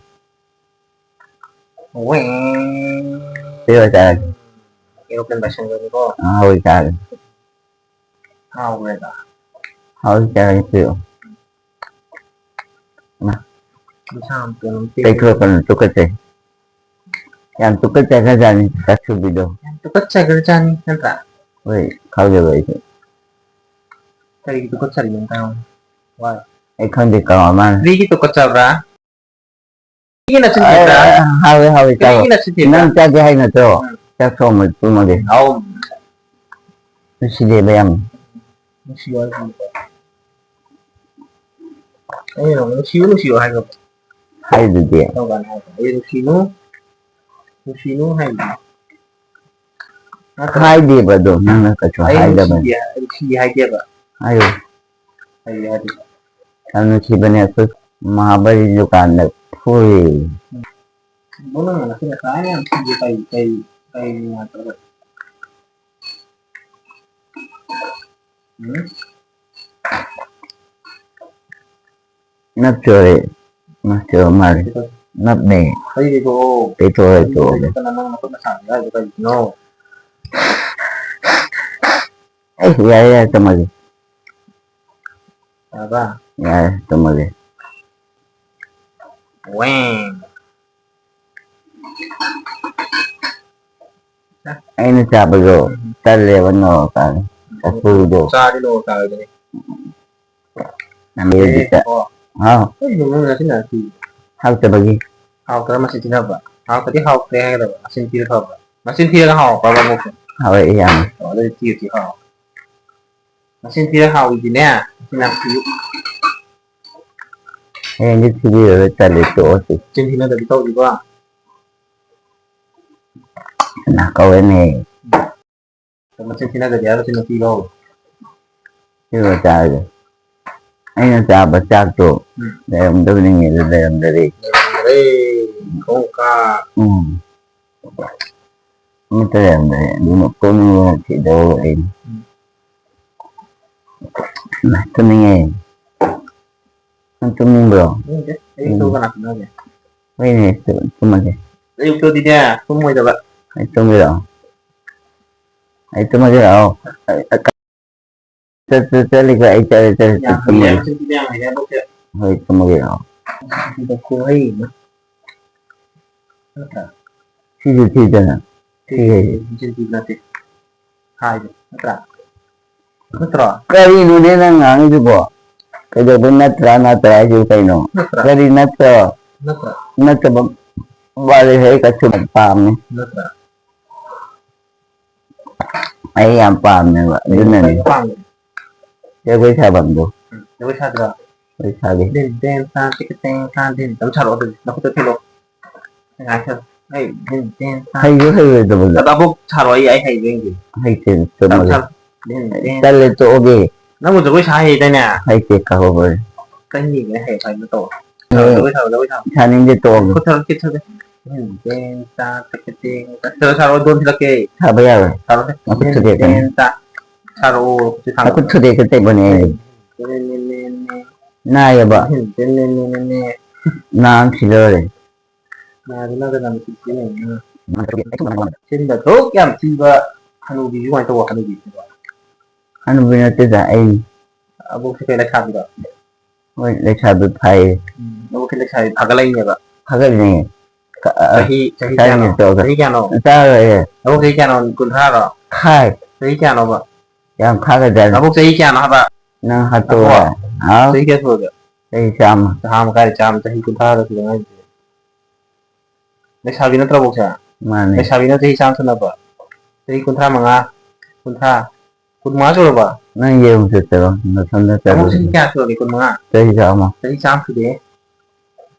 ꯋꯦꯡ꯫ ꯄꯤꯔꯛꯑꯣ, ꯆꯥꯔꯒꯦ꯫ ꯑꯦꯔꯣꯄ꯭ꯂꯦꯟ ꯄꯥꯏꯁꯟꯈ꯭ꯔꯅꯤꯀꯣ꯫ ꯑ, ꯍꯣꯏ, ꯆꯥꯔꯒꯦ꯫ ꯍꯥꯎꯈ꯭ꯔꯦꯗ꯫ ꯍꯣꯏ, ꯆꯥꯔꯒꯦ, ꯄꯤꯔꯛꯑꯣ꯫ ꯃꯥ꯫ ꯃꯁꯥ ꯑꯃ ꯄꯦꯟꯅ ꯄꯤꯔꯛꯑꯣ꯫ ꯇꯩꯊꯣꯛꯀꯅꯨ, ꯇꯨꯀꯠꯆꯩ꯫ ꯌꯥꯝ ꯇꯨꯀꯠꯆꯈ꯭ꯔꯖꯥꯠꯅꯤ, ꯆꯥꯁꯨꯕꯤꯗꯣ꯫ ꯌꯥꯝ ꯇꯨꯀꯠꯆꯈ꯭ꯔꯖꯥꯠꯅꯤ, ꯅꯠꯇ꯭ꯔꯥ? ꯍꯣꯏ, ꯈꯪꯗꯦꯕ ꯑꯩꯁꯨ꯫ ꯀꯔꯤꯒꯤ ꯇꯨꯀꯠꯆꯔꯤꯅꯣ ꯑꯝꯇ ꯍꯥꯏꯌꯨꯅꯦ? ꯋꯥ꯫ ꯑꯩ ꯈꯪꯗꯦ, ꯀꯥꯎꯔ ꯃꯥꯜꯂꯦ꯫ ꯀꯔꯤꯒꯤ ꯇꯨꯀꯠꯆꯕ꯭ꯔꯥ? ꯀꯔꯤꯒꯤ ꯅꯆꯤꯟ ꯊꯤꯕ꯭ꯔꯥ? ꯑ, ꯍꯥꯎꯋꯦ, ꯍꯥꯎꯋꯦ, ꯆꯥꯎ꯫ ꯀꯔꯤꯒꯤ ꯅꯆꯤꯟ ꯊꯤꯕ꯭ꯔꯥ? ꯅꯪ ꯆꯥꯒꯦ ꯍꯥꯏ ꯅꯠꯇ꯭ꯔꯣ? ꯎꯝ꯫ ꯆꯥꯛ ꯊꯣꯡꯕ ꯄꯨꯝꯃꯒꯦ꯫ ꯍꯥꯎ꯫ ꯅꯨꯡꯁꯤꯗꯦꯕ ꯌꯥꯝ꯫ ꯅꯨꯡꯁꯤꯌꯣ ꯍꯥꯏꯁꯤꯅꯦ꯫ ꯑꯩꯅ ꯅꯉꯣꯟꯗ ꯅꯨꯡꯁꯤꯌꯨ, ꯅꯨꯡꯁꯤꯌꯨ ꯍꯥꯏꯈ꯭ꯔꯕ? ꯍꯥꯏꯗꯨꯗꯤ꯫ ꯀꯔꯝ ꯀꯥꯟꯗ ꯍꯥꯏꯕ? ꯑꯩ ꯅꯨꯡꯁꯤꯅꯨ, ꯅꯨꯡꯁꯤꯅꯨ ꯍꯥꯏꯗꯨꯗꯤ꯫ ꯅꯠꯇ꯭ꯔꯣ? ꯍꯥꯏꯗꯦꯕ ꯑꯗꯣ, ꯅꯪꯅ ꯀꯩꯁꯨ ꯑꯩ ꯍꯥꯏꯗꯕꯅꯤ꯫ ꯅꯨꯡꯁꯤꯗꯦ, ꯅꯨꯡꯁꯤ ꯍꯥꯏꯗꯦꯕ꯫ ꯍꯥꯏꯌꯨ꯫ ꯀꯩ ꯍꯥꯏꯗꯣꯏꯕ? ꯌꯥꯝ ꯅꯨꯡꯁꯤꯕꯅꯦ, ꯑꯩꯈꯣꯏ ꯃꯍꯥꯕꯂꯤ ꯗꯨꯀꯥꯟꯗ ꯐꯨꯏ꯫ ꯕꯣ, ꯅꯪ ꯉꯁꯤ ꯅꯁꯥ ꯌꯥꯝ ꯊꯤꯌꯦ, ꯀꯩ, ꯀꯩ, ꯀꯩ ꯅꯨꯡꯉꯥꯏꯇꯕ? ꯎꯝ? ꯅꯞ ꯆꯣꯔꯦ꯫ ꯅꯞ ꯆꯣꯔ ꯃꯥꯜꯂꯦ꯫ ꯅꯞꯅꯦ꯫ ꯑꯩ ꯂꯩꯊꯣꯛꯑꯣ꯫ ꯂꯩꯊꯣꯛꯑꯣ, ꯂꯩꯊꯣꯛꯑꯣ꯫ ꯑꯩ ꯂꯩꯊꯣꯛꯑꯣ꯫ ꯅꯪ ꯅꯈꯨꯠ ꯅꯁꯥꯗ ꯌꯥꯎꯔꯤꯗꯣ ꯀꯩꯒꯤꯅꯣ? ꯑꯦ, ꯌꯥꯔꯦ, ꯌꯥꯔꯦ, ꯇꯨꯝꯃꯒꯦ꯫ ꯌꯥꯔꯕ? ꯌꯥꯔꯦ, ꯇꯨꯝꯃꯒꯦ꯫ ꯋꯦꯡ꯫ ꯑꯩꯅ ꯆꯥꯕꯗꯣ ꯎꯝ꯫ ꯇꯜꯂꯦꯕ, ꯅꯣꯔꯣꯛ ꯇꯥꯔꯦ꯫ ꯆꯐꯨꯗꯣ꯫ ꯆꯥꯔꯗꯤ ꯅꯣꯔꯣꯛ ꯇꯥꯔꯣꯏꯗꯣꯏꯅꯤ꯫ ꯅꯪꯒꯤ ꯑꯦ, ꯕꯤꯠꯇ꯫ ꯑꯣ꯫ ꯍꯥꯎ꯫ ꯀꯩꯅꯣ ꯅꯪ ꯉꯁꯤ ꯉꯥꯏꯔꯛꯇꯣꯏꯁꯦ? ꯍꯥꯎꯇꯕꯒꯤ꯫ ꯍꯥꯎꯇ꯭ꯔ ꯃꯆꯤꯟ ꯊꯤꯅꯕ? ꯍꯥꯎꯇ꯭ꯔꯗꯤ ꯍꯥꯎꯇ꯭ꯔꯦ ꯍꯥꯏꯒꯗꯕ꯫ ꯃꯆꯤꯟ ꯊꯤꯔ ꯐꯕ꯫ ꯃꯆꯤꯟ ꯊꯤꯔꯒ ꯍꯥꯎꯔꯛꯄ꯭ꯔꯕ ꯑꯃꯨꯛꯁꯨ? ꯍꯥꯎꯔꯛꯑꯦ ꯌꯥꯝꯅ꯫ ꯑꯣ, ꯑꯗꯨꯗꯤ ꯊꯤꯔ ꯊꯤꯔ ꯍꯥꯎ꯫ ꯃꯆꯤꯟ ꯊꯤꯔ ꯍꯥꯎꯔꯤꯗꯤꯅꯦ, ꯃꯆꯤꯟ ꯌꯥꯝ ꯊꯤꯌꯨ꯫ ꯍꯌꯦꯡꯗꯤ ꯊꯤꯕꯤꯔꯔꯣꯏ, ꯇꯜꯂꯦ, ꯇꯣꯛꯑꯁꯤ꯫ ꯆꯤꯟ ꯊꯤꯅꯗꯕꯤ ꯇꯧꯁꯤꯀꯣ꯫ ꯀꯅꯥ ꯀꯧꯔꯅꯤ? ꯃꯁꯤꯡ ꯊꯤꯅꯗꯕꯤ ꯍꯥꯏꯕꯁꯤ ꯅꯨꯄꯤꯔꯣ? ꯁꯤꯔꯣ ꯆꯥꯔꯤꯁꯦ꯫ ꯑꯩꯅ ꯆꯥꯕ ꯆꯥꯛꯇꯣ ꯎꯝ꯫ ꯂꯩꯔꯝꯗꯕꯅꯤꯅꯦ, ꯑꯗꯨ ꯂꯩꯔꯝꯗꯔꯦ꯫ ꯂꯩꯔꯝꯗꯔꯦ꯫ ꯈꯣꯡꯀꯥꯞ꯫ ꯎꯝ꯫ ꯑꯃꯠꯇ ꯂꯩꯔꯝꯗꯔꯦ꯫ ꯑꯗꯨꯅ ꯀꯣꯟꯅ ꯊꯤꯗꯧ ꯑꯩꯅ꯫ ꯎꯝ꯫ ꯇꯨꯝꯅꯤꯡꯉꯦ꯫ ꯅꯪ ꯇꯨꯝꯅꯤꯡꯕ꯭ꯔꯣ? ꯇꯨꯝꯅꯤꯡꯗꯦ꯫ ꯑꯌꯨꯛꯇꯕꯨ ꯎꯝ꯫ ꯀꯅꯥ ꯇꯨꯝꯅꯒꯦ? ꯍꯣꯏꯅꯦ, ꯇꯨ-, ꯇꯨꯝꯃꯒꯦ꯫ ꯑꯌꯨꯛꯇꯗꯤꯅꯦ, ꯇꯨꯝꯃꯣꯏꯗꯕ꯫ ꯑꯩ ꯇꯨꯝꯒꯦꯔꯣ? ꯑꯩ ꯇꯨꯝꯃꯒꯦ ꯂꯥꯛꯑꯣ꯫ ꯑ, ꯑ, ꯆꯠ-, ꯆꯠ-, ꯆꯠꯂꯤꯒ ꯑꯩ ꯆꯠꯂꯦ, ꯆꯠꯂꯦ, ꯌꯥꯝ ꯍꯩꯔꯦ, ꯇꯨꯝꯃꯒꯦ꯫ ꯍꯧꯖꯤꯛꯇꯤ ꯌꯥꯝ ꯍꯩꯔꯦ, ꯑꯗꯣ ꯆꯦ꯫ ꯍꯣꯏ, ꯇꯨꯝꯃꯒꯦ ꯂꯥꯛꯑꯣ꯫ ꯁꯤꯗ ꯈꯨꯍꯩ ꯑꯃ꯫ ꯅꯠꯇ꯭ꯔꯥ? ꯁꯤꯁꯨ ꯊꯤꯗꯅ꯫ ꯊꯤ, ꯊꯤ ꯍꯩ꯫ ꯊꯤ, ꯊꯤ ꯅꯠꯇꯦ꯫ ꯍꯥꯏꯗꯣ, ꯅꯠꯇ꯭ꯔꯥ? ꯅꯠꯇ꯭ꯔꯣ? ꯀꯔꯤꯅꯣꯅꯦ ꯅꯪ ꯉꯥꯡꯉꯤꯗꯨꯕꯣ? ꯀꯩꯗꯧꯕꯩ ꯅꯠꯇ꯭ꯔꯥ, ꯅꯠꯇ꯭ꯔꯥ ꯍꯥꯏꯁꯤꯕꯨ ꯀꯩꯅꯣ? ꯅꯠꯇ꯭ꯔꯥ? ꯀꯔꯤ ꯅꯠꯇ꯭ꯔꯣ? ꯅꯠꯇ꯭ꯔꯥ? ꯅꯠꯇꯕ ꯋꯥꯔꯤ ꯍꯦꯛ ꯀꯩꯁꯨ ꯄꯥꯝꯃꯤ꯫ ꯅꯠꯇ꯭ꯔꯥ? ꯑꯩ ꯌꯥꯝ ꯄꯥꯝꯃꯦꯕ, ꯀꯩꯅꯣ ꯑꯗꯨꯅꯅꯦ꯫ ꯀꯩꯅꯣ ꯄꯥꯝꯃꯤ? ꯖꯒꯣꯏ ꯁꯥꯐꯝꯗꯣ꯫ ꯎꯝ, ꯖꯒꯣꯏ ꯁꯥꯗ꯭ꯔꯣ? ꯖꯒꯣꯏ ꯁꯥꯒꯦ꯫ ꯗꯤꯟ ꯗꯦꯟ ꯇꯥ ꯇꯤꯀ ꯇꯦꯟ ꯇꯥ ꯗꯤꯟ꯫ ꯑꯗꯨꯝ ꯁꯥꯔꯛꯑꯣ ꯑꯗꯨꯗꯤ, ꯅꯈꯨꯠꯇꯣ ꯊꯤꯜꯂꯣ꯫ ꯑꯩ ꯉꯥꯏ ꯁꯥꯔꯣ꯫ ꯑꯩ ꯗꯤꯟ ꯗꯦꯟ ꯇꯥ꯫ ꯍꯩꯁꯨ ꯍꯩꯔꯣꯏꯗꯕꯗ꯫ ꯑꯗꯣ ꯑꯕꯣꯛ ꯁꯥꯔꯣ, ꯑꯩ, ꯑꯩ ꯍꯩꯕ꯭ꯔꯥ ꯌꯦꯡꯒꯦ꯫ ꯍꯩꯇꯦ, ꯑꯗꯨꯝ ꯆꯨꯝꯃꯒꯦ꯫ ꯁꯥꯔꯣ꯫ ꯗꯤꯟ ꯗꯦꯟ꯫ ꯇꯜꯂꯦ, ꯇꯣꯛꯑꯒꯦ꯫ ꯅꯪꯕꯨ ꯖꯒꯣꯏ ꯁꯥ ꯍꯩꯗꯥꯏꯅꯦ? ꯍꯩꯇꯦ, ꯀꯥꯎꯍꯧꯕꯅꯦ꯫ ꯀꯩ ꯌꯦꯡꯒꯦ ꯍꯩ ꯍꯥꯏꯕ ꯇꯧ꯫ ꯁꯥꯔꯣ, ꯍꯦ꯫ ꯖꯒꯣꯏ ꯁꯥꯔꯣ, ꯖꯒꯣꯏ ꯁꯥꯔꯣ꯫ ꯁꯥꯅꯤꯡꯗꯦ, ꯇꯣꯛꯑꯒꯦ꯫ ꯈꯨꯠ ꯊꯥꯔꯣ, ꯈꯨꯠ ꯊꯥꯔꯣ꯫ ꯗꯤꯟ ꯗꯦꯟ ꯇꯥ ꯇꯤꯀ ꯇꯦꯟ ꯇꯥ꯫ ꯁꯥꯔꯣ, ꯁꯥꯔꯣ, ꯑꯗꯣ ꯊꯤꯜꯂꯛꯀꯦ꯫ ꯁꯥꯕ ꯌꯥꯔꯣꯏ꯫ ꯁꯥꯔꯣ꯫ ꯅꯈꯨꯠ ꯗꯤꯟ ꯊꯨꯗꯦꯛꯀꯅꯤ꯫ ꯗꯦꯟ ꯇꯥ꯫ ꯁꯥꯔꯛꯑꯣ, ꯈꯨꯠꯁꯦ ꯊꯥꯡꯒꯠꯂꯣ꯫ ꯅꯈꯨꯠ ꯊꯨꯗꯦꯛꯀꯦ ꯇꯧꯕꯅꯦ ꯑꯩ꯫ ꯅꯦ, ꯅꯦ, ꯅꯦ, ꯅꯦ꯫ ꯅꯥꯏꯌꯦꯕ꯫ ꯅꯦ, ꯅꯦ, ꯅꯦ, ꯅꯦ, ꯅꯦ꯫ ꯅꯥ ꯑꯃ ꯁꯤ ꯂꯣꯏꯔꯦ꯫ ꯅꯥꯗꯅꯕ ꯅꯥꯗꯅꯕ ꯁꯤ ꯂꯩꯔꯦ꯫ ꯁꯤꯟꯕ ꯊꯣꯛ ꯌꯥꯝ ꯊꯤꯕ ꯍꯅꯨꯕꯤꯁꯤ ꯀꯃꯥꯏꯅ ꯇꯧꯕ ꯍꯅꯨꯕꯤꯁꯤꯕꯣ? ꯍꯅꯨꯕꯤ ꯅꯠꯇꯦꯗ, ꯑꯩꯅꯤ꯫ ꯑꯕꯣꯛꯁꯦ ꯀꯩ ꯂꯩꯁꯥꯕꯤꯔꯣ? ꯍꯣꯏ, ꯂꯩꯁꯥꯕꯤ ꯐꯥꯏꯌꯦ꯫ ꯎꯝ, ꯑꯕꯣꯛꯁꯦ ꯂꯩꯁꯥꯕꯤ ꯐꯥꯒꯠꯂꯛꯏꯅꯦꯕ꯫ ꯐꯥꯒꯠꯂꯤꯅꯦ꯫ ꯀ-, ꯑ, ꯆꯍꯤ, ꯆꯍꯤ ꯆꯍꯤ ꯀꯌꯥꯅꯣ? ꯇꯧꯔꯒ꯫ ꯆꯍꯤ ꯀꯌꯥꯅꯣ? ꯆꯥꯔꯣꯏꯌꯦ꯫ ꯑꯕꯣꯛ ꯆꯍꯤ ꯀꯌꯥꯅꯣ? ꯀꯨꯟꯊ꯭ꯔꯥꯔꯣ? ꯍꯥꯏ꯫ ꯆꯍꯤ ꯀꯌꯥꯅꯣꯕ? ꯌꯥꯝ ꯈꯥꯒꯗ꯭ꯔꯥ? ꯑꯕꯣꯛ ꯆꯍꯤ ꯀꯌꯥꯅꯣ ꯍꯥꯏꯕ? ꯅꯪ ꯍꯥꯇꯣ꯫ ꯑꯕꯣꯛ, ꯍꯥꯎ? ꯆꯍꯤ ꯀꯌꯥ ꯁꯨꯔꯒꯦ? ꯆꯍꯤ ꯆꯥꯝꯃ꯫ ꯆꯥꯝꯃ ꯀꯥꯏ ꯆꯥꯝꯃ? ꯆꯍꯤ ꯀꯨꯟꯊ꯭ꯔꯥꯗ ꯁꯨꯗ ꯉꯥꯏꯔꯤꯁꯦ꯫ ꯂꯩꯁꯥꯕꯤ ꯅꯠꯇ꯭ꯔꯣ ꯑꯕꯣꯛꯁꯦ? ꯃꯥꯅꯦ꯫ ꯂꯩꯁꯥꯕꯤ ꯅꯠꯇ꯭ꯔꯣ ꯆꯍꯤ ꯆꯥꯝꯃ ꯁꯨꯅꯕ? ꯆꯍꯤ ꯀꯨꯟꯊ꯭ꯔꯥ ꯃꯉꯥ, ꯀꯨꯟꯊ꯭ꯔꯥ, ꯀꯨꯟ ꯃꯉꯥ ꯁꯨꯔꯕ? ꯅꯪ ꯌꯦꯔꯨꯝ ꯆꯠꯇꯔꯣ? ꯅꯊꯟꯗ ꯑꯕꯣꯛ ꯆꯠꯂꯨ꯫ ꯆꯍꯤ ꯀꯌꯥ ꯁꯨꯔꯒꯦ? ꯀꯨꯟ ꯃꯉꯥ? ꯆꯍꯤ ꯆꯥꯝꯃ꯫ ꯆꯍꯤ ꯆꯥꯝꯃ ꯁꯨꯗꯦ꯫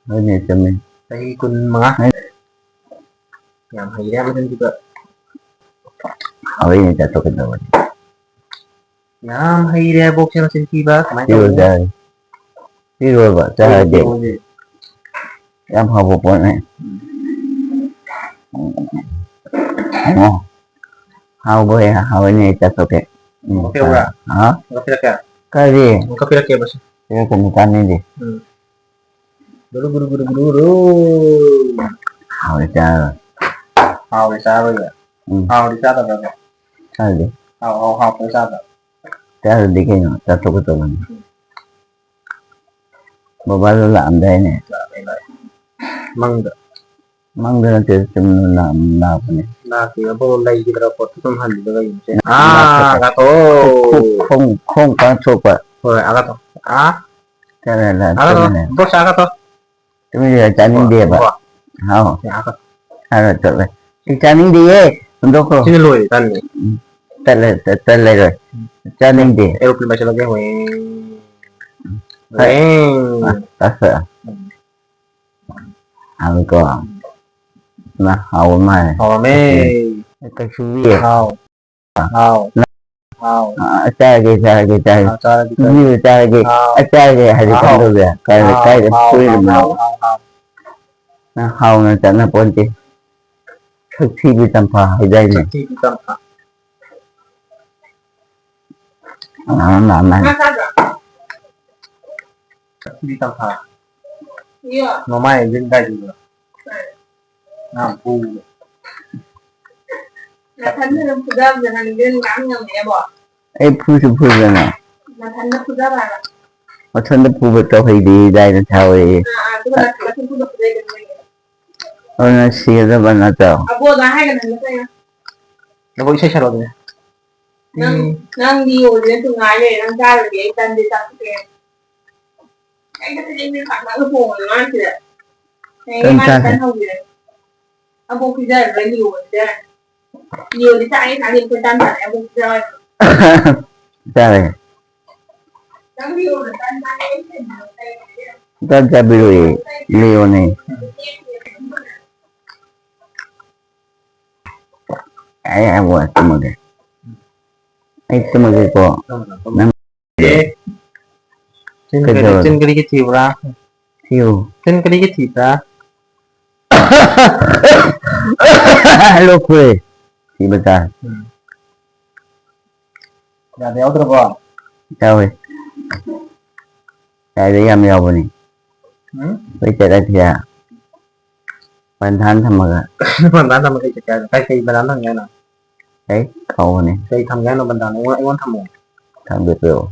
ꯍꯣꯏꯅꯦ, ꯆꯨꯝꯃꯦ꯫ ꯆꯍꯤ ꯀꯨꯟ ꯃꯉꯥ꯫ ꯍꯣꯏ꯫ ꯌꯥꯝ ꯍꯩꯔꯦ ꯃꯊꯪꯒꯤꯗ꯫ ꯍꯥꯎꯔꯤꯅꯦ, ꯆꯥꯊꯣꯛꯀꯗꯕꯅꯤ꯫ ꯌꯥꯝ ꯍꯩꯔꯦ ꯑꯕꯣꯛꯁꯦ ꯃꯆꯤꯟ ꯊꯤꯕ꯫ ꯀꯃꯥꯏꯅ ꯄꯤꯔꯣ ꯇꯧꯕꯅꯣ? ꯆꯥꯔꯒꯦ꯫ ꯄꯤꯔꯣꯕ ꯆꯥꯔꯒꯦ꯫ ꯄꯤꯔꯣ, ꯄꯤꯔꯣ꯫ ꯌꯥꯝ ꯍꯥꯎꯕ ꯄꯣꯠꯅꯦ꯫ ꯑꯣ꯫ ꯍꯥꯎꯕ ꯍꯦ, ꯍꯥꯎꯕꯅꯦ, ꯆꯥꯊꯣꯛꯀꯦ꯫ ꯎꯝ, ꯑꯃꯨꯛꯀ ꯄꯤꯔꯛꯎꯔꯥ? ꯍꯥ? ꯑꯃꯨꯛꯀ ꯄꯤꯔꯛꯀꯦ? ꯀꯔꯤ? ꯑꯃꯨꯛꯀ ꯄꯤꯔꯛꯀꯦꯕ ꯁꯦ꯫ ꯄꯤꯔꯛꯀꯅꯨ, ꯆꯥꯅꯤꯡꯗꯦ꯫ ꯎꯝ꯫ ꯒꯨꯔꯨ, ꯒꯨꯔꯨ, ꯒꯨꯔꯨ, ꯒꯨꯔꯨ, ꯒꯨꯔꯨ꯫ ꯍꯥꯎꯔꯦ ꯆꯥꯔꯣꯏ꯫ ꯍꯥꯎꯔꯦ ꯆꯥꯔꯣꯏꯌꯦ꯫ ꯎꯝ꯫ ꯍꯥꯎꯔꯗꯤ ꯆꯥꯗꯕ꯭ꯔꯕ? ꯆꯥꯗꯦ꯫ ꯍꯥꯎ, ꯍꯥꯎ, ꯍꯥꯎꯇ꯭ꯔꯗꯤ ꯆꯥꯗ꯭ꯔꯥ? ꯆꯥꯗꯗꯤ ꯀꯩꯅꯣ? ꯆꯥꯊꯣꯛꯀꯗꯕꯅꯤ꯫ ꯎꯝ꯫ ꯕꯕꯥꯗꯣ ꯂꯥꯛꯑꯝꯗꯥꯏꯅꯦ꯫ ꯂꯥꯛꯑꯦ, ꯂꯥꯛꯑꯦ꯫ ꯃꯪꯗ꯫ ꯃꯪꯗ ꯅꯠꯇꯦ, ꯆꯨꯝꯅ ꯂꯥꯛ-, ꯂꯥꯛꯄꯅꯦ꯫ ꯂꯥꯛꯇꯦ, ꯑꯕꯣ ꯂꯩꯈꯤꯗ꯭ꯔꯥ ꯄꯣꯠꯇꯣ ꯁꯨꯝ ꯍꯜꯂꯤꯗꯣ ꯀꯩꯒꯤꯅꯣ ꯁꯦ? ꯂꯥꯛꯄ-, ꯑꯥ, ꯑꯒꯥꯊꯣ! ꯈꯣꯡ, ꯈꯣꯡ, ꯈꯣꯡ ꯄꯥꯟ ꯊꯣꯛꯄ꯫ ꯍꯣꯏ, ꯑꯒꯥꯊꯣ꯫ ꯑꯥ? ꯆꯠꯂꯦ, ꯂꯥꯛ-, ꯑꯒꯥꯊꯣ, ꯆꯠꯂꯦ꯫ ꯕꯣꯁ ꯑꯒꯥꯊꯣ꯫ ꯇꯨꯃꯤꯟ ꯂꯩꯌꯨ, ꯆꯥꯅꯤꯡꯗꯦꯕ꯫ ꯉꯥꯏꯈꯣ꯫ ꯍꯥꯎ꯫ ꯉꯥꯏꯈꯣ꯫ ꯍꯥꯏꯔꯣ, ꯆꯠꯂꯦ꯫ ꯁꯤ ꯆꯥꯅꯤꯡꯗꯦꯌꯦ꯫ ꯍꯨꯟꯗꯣꯛꯈ꯭ꯔꯣ꯫ ꯁꯤꯅ ꯂꯣꯏꯔꯦ, ꯆꯥꯅꯤꯡꯗꯦ꯫ ꯎꯝ꯫ ꯆꯠꯂꯦ, ꯆꯠ-, ꯆꯠꯂꯦ, ꯂꯣꯏꯔꯦ꯫ ꯆꯥꯅꯤꯡꯗꯦ꯫ ꯑꯦꯔꯣꯄ꯭ꯂꯦꯟ ꯄꯥꯏꯁꯤꯜꯂꯛꯑꯒꯦ꯫ ꯍꯣꯏ꯫ ꯎꯝ꯫ ꯑ, ꯍꯣꯏ꯫ ꯑ, ꯑ, ꯑ꯫ ꯎꯝ꯫ ꯍꯥꯎꯋꯤꯀꯣ? ꯃꯥ, ꯍꯥꯎꯕ ꯃꯥꯜꯂꯦ꯫ ꯍꯥꯎꯔꯝꯃꯦ꯫ ꯀꯩꯁꯨ ꯍꯥꯎ꯫ ꯍꯥꯎ꯫ ꯍꯥꯎ꯫ ꯑ, ꯆꯥꯔꯒꯦ, ꯆꯥꯔꯒꯦ, ꯆꯥꯔꯒꯦ꯫ ꯑ, ꯆꯥꯔꯒꯦ, ꯆꯥꯔꯒꯦ꯫ ꯎꯝ, ꯆꯥꯔꯒꯦ꯫ ꯍꯥꯎ꯫ ꯑ, ꯆꯥꯔꯒꯦ ꯍꯥꯏꯗꯤ ꯍꯥꯎ꯫ ꯀꯝꯗꯧꯒꯦ? ꯀꯥꯏꯗ, ꯍꯥꯎ, ꯀꯥꯏꯗ ꯍꯥꯎ, ꯐꯨꯔꯤꯅꯣ ꯍꯥꯎ, ꯃꯥꯕꯣ? ꯍꯥꯎ, ꯍꯥꯎ, ꯍꯥꯎ꯫ ꯅꯪ ꯍꯥꯎꯅ ꯆꯠꯅꯄꯣꯟꯇꯦ꯫ ꯁꯛꯊꯤꯕꯤ ꯇꯝꯐꯥ ꯍꯥꯏꯗꯥꯏꯅꯦ? ꯁꯛꯊꯤꯕꯤ ꯇꯝꯐꯥ꯫ ꯑꯉꯥꯡ ꯑꯃ ꯂꯥꯛꯑꯝꯃꯦ꯫ ꯃꯥ ꯆꯥꯗ꯭ꯔꯣ? ꯁꯛꯊꯤꯕꯤ ꯇꯝꯐꯥ꯫ ꯃꯃꯥꯏ ꯑꯗꯨꯝ ꯀꯥꯏꯗꯣꯏꯅꯣ? ꯌꯥꯝ ꯄꯣꯡꯉꯦ꯫ ꯅꯊꯟꯗ ꯑꯗꯨꯝ ꯐꯨꯗꯕꯗ ꯅꯪ ꯂꯦꯟ ꯉꯥꯡ ꯉꯝꯃꯦꯕꯣ? ꯑꯩ ꯐꯨꯁꯨ ꯐꯨꯗꯅ꯫ ꯅꯊꯟꯗ ꯐꯨꯗꯕ ꯍꯥꯏꯕ꯫ ꯃꯊꯟꯗ ꯐꯨꯕ ꯇꯧꯍꯩꯗꯦ ꯗꯥꯏꯅ ꯊꯥꯎꯋꯦ꯫ ꯑꯥ, ꯑꯥ, ꯑꯗꯨꯒ ꯅꯊꯟꯗ ꯐꯨꯕ ꯐꯨꯗꯩꯗꯅ ꯅꯪ꯫ ꯑꯗꯨꯅ ꯁꯤꯒꯗꯕ ꯅꯠꯇ꯭ꯔꯣ? ꯑꯕꯣ ꯑꯗꯨꯃꯥꯏ ꯍꯥꯏꯒꯅꯨ ꯅꯠꯇ꯭ꯔꯒ꯫ ꯅꯈꯣꯏ ꯏꯁꯩ ꯁꯛꯂꯛꯑꯣꯅꯦ꯫ ꯅꯪ, ꯎꯝ꯫ ꯅꯪꯗꯤ ꯑꯣꯏꯗꯅ ꯇꯨ ꯉꯥꯏ ꯂꯩꯔꯦ, ꯅꯪ ꯆꯥꯔꯣꯏꯒꯦ, ꯑꯩ ꯇꯟꯗꯤ ꯆꯥꯊꯣꯛꯀꯦ꯫ ꯑꯩ ꯉꯁꯤꯗꯤ ꯃꯤ ꯄꯥꯛ ꯄꯥꯛꯅ ꯊꯣꯡꯉꯣꯏ ꯃꯥꯁꯤꯗ꯫ ꯍꯌꯦꯡ ꯇꯟ ꯃꯥꯅ ꯆꯥꯁꯦ꯫ ꯇꯟ ꯍꯧꯕꯤꯔꯦ꯫ ꯑꯕꯣꯛ ꯄꯤꯖꯔꯔꯣꯏ ꯂꯤꯌꯣ ꯄꯤꯖꯔꯅꯤ꯫ ꯂꯤꯌꯣꯗꯤ ꯆꯥꯒꯦ ꯆꯥꯒꯦ ꯑꯩꯈꯣꯏ ꯇꯟ ꯆꯥꯔꯦ ꯑꯕꯣꯛ ꯄꯤꯖꯔꯣꯏ꯫ ꯆꯥꯔꯦ꯫ ꯅꯪ ꯂꯤꯌꯣꯗ ꯇꯟ ꯆꯥꯒꯦ ꯑꯩ ꯀꯩꯅꯣ ꯇꯟ ꯆꯥꯕꯤꯔꯣꯏꯌꯦ꯫ ꯂꯤꯌꯣꯅꯦ꯫ ꯑꯩ ꯑꯩꯕꯨ ꯇꯨꯝꯃꯒꯦ꯫ ꯑꯩ ꯇꯨꯝꯃꯒꯦꯀꯣ꯫ ꯅꯪ ꯑꯦ, ꯆꯤꯟ ꯀꯔꯤ, ꯀꯩꯗꯧꯔꯒꯦ? ꯆꯤꯟ ꯀꯔꯤꯒꯤ ꯊꯤꯕ꯭ꯔꯥ? ꯊꯤꯌꯨ꯫ ꯆꯤꯟ ꯀꯔꯤꯒꯤ ꯊꯤꯕ꯭ꯔꯥ? ꯂꯣꯛ ꯈꯨꯔꯦ꯫ ꯊꯤꯕ ꯇꯥꯔꯦ꯫ ꯎꯝ꯫ ꯌꯥꯗ ꯌꯥꯎꯗ꯭ꯔꯕꯣ? ꯌꯥꯎꯋꯦ꯫ ꯌꯥꯗ ꯌꯥꯝ ꯌꯥꯎꯕꯅꯤ꯫ ꯎꯝ? ꯑꯩꯈꯣꯏ ꯆꯠꯂꯁꯤꯔꯥ? ꯕꯟꯙꯥꯟ ꯊꯝꯃꯒ꯫ ꯕꯟꯙꯥꯟ ꯊꯝꯃꯒ ꯀꯩ ꯆꯠꯀꯦ ꯍꯥꯏꯅꯣ? ꯀꯩ, ꯀꯩ ꯕꯟꯙꯥꯟ ꯊꯝꯒꯦ ꯍꯥꯏꯅꯣ? ꯑꯩ ꯀꯥꯎꯕꯅꯦ꯫ ꯀꯩ ꯊꯝꯒꯦ ꯍꯥꯏꯅꯣ ꯕꯟꯙꯥꯟ? ꯑꯩꯉꯣꯟꯗ, ꯑꯩꯉꯣꯟꯗ ꯊꯝꯃꯣ꯫ ꯊꯝꯒꯦ ꯄꯤꯔꯛꯑꯣ꯫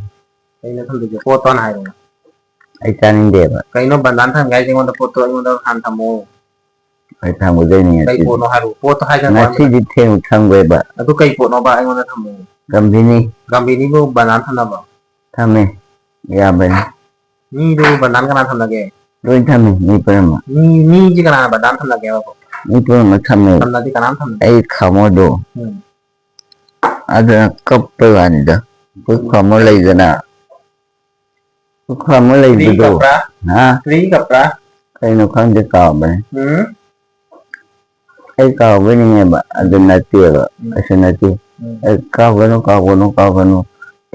ꯀꯩꯅꯣ ꯊꯝꯗꯣꯏꯁꯦ? ꯄꯣꯠꯇꯣ ꯍꯥꯟꯅ ꯍꯥꯏꯔꯛꯑꯣ꯫ ꯑꯩ ꯆꯥꯅꯤꯡꯗꯦꯕ꯫ ꯀꯩꯅꯣ ꯕꯟꯙꯥꯟ ꯊꯝꯒꯦ ꯍꯥꯏꯁꯦ? ꯑꯩꯉꯣꯟꯗ ꯄꯣꯠꯇꯣ ꯑꯩꯉꯣꯟꯗ ꯍꯥꯟꯅ ꯊꯝꯃꯣ꯫ ꯑꯩ ꯊꯝꯒꯗꯣꯏꯅꯤ ꯀꯩ ꯉꯁꯤꯗꯤ꯫ ꯄꯣꯠꯅꯣ ꯍꯥꯏꯔꯛꯑꯣ? ꯄꯣꯠꯇꯣ ꯍꯥꯏꯗꯅ ꯉꯁꯤꯗꯤ ꯊꯦꯡꯅ ꯊꯝꯈ꯭ꯔꯦꯕ꯫ ꯑꯗꯨ ꯀꯩ ꯄꯣꯠꯅꯣꯕ ꯑꯩꯉꯣꯟꯗ ꯊꯝꯃꯣ? ꯒꯝꯚꯤꯅꯤ꯫ ꯒꯝꯚꯤꯅꯤꯕꯨ ꯕꯟꯙꯥꯟ ꯊꯝꯅꯕ꯭ꯔꯣ? ꯊꯝꯃꯦ꯫ ꯌꯥꯕꯅꯤ꯫ ꯃꯤꯗꯨ ꯕꯟꯙꯥꯟ ꯀꯅꯥ ꯊꯝꯅꯒꯦ? ꯂꯣꯏ ꯊꯝꯃꯤ, ꯃꯤ ꯄꯨꯝꯅꯃꯛ꯫ ꯃꯤ, ꯃꯤꯁꯤ ꯀꯅꯥꯅ ꯕꯟꯙꯥꯟ ꯊꯝꯅꯒꯦꯕ? ꯃꯤ ꯄꯨꯝꯅꯃꯛ ꯊꯝꯃꯦ꯫ ꯊꯝꯅꯗꯤ ꯀꯅꯥꯝ ꯊꯝꯅꯗꯦ꯫ ꯑꯩ ꯈꯥꯃꯣꯗꯣ꯫ ꯎꯝ꯫ ꯑꯗꯨꯅ ꯀꯞꯄꯩ ꯋꯥꯅꯤꯗ꯫ ꯑꯩꯈꯣꯏ ꯈꯥꯃꯣ ꯂꯩꯗꯅ꯫ ꯑꯩꯈꯣꯏ ꯈꯥꯃꯣ ꯂꯩꯕꯗꯣ꯫ ꯀꯞꯄ꯭ꯔꯥ? ꯍꯥ? ꯀꯞꯄ꯭ꯔꯥ? ꯀꯩꯅꯣ ꯈꯪꯗꯦ, ꯀꯥꯎꯕꯅꯤ꯫ ꯎꯝ꯫ ꯑꯩ ꯀꯥꯎꯕꯩ ꯅꯤꯡꯉꯦꯕ, ꯑꯗꯨ ꯅꯠꯇꯦꯕ, ꯎꯝ꯫ ꯑꯩꯁꯨ ꯅꯠꯇꯦ꯫ ꯎꯝ꯫ ꯑꯩ ꯀꯥꯎꯒꯅꯨ, ꯀꯥꯎꯒꯅꯨ, ꯀꯥꯎꯒꯅꯨ꯫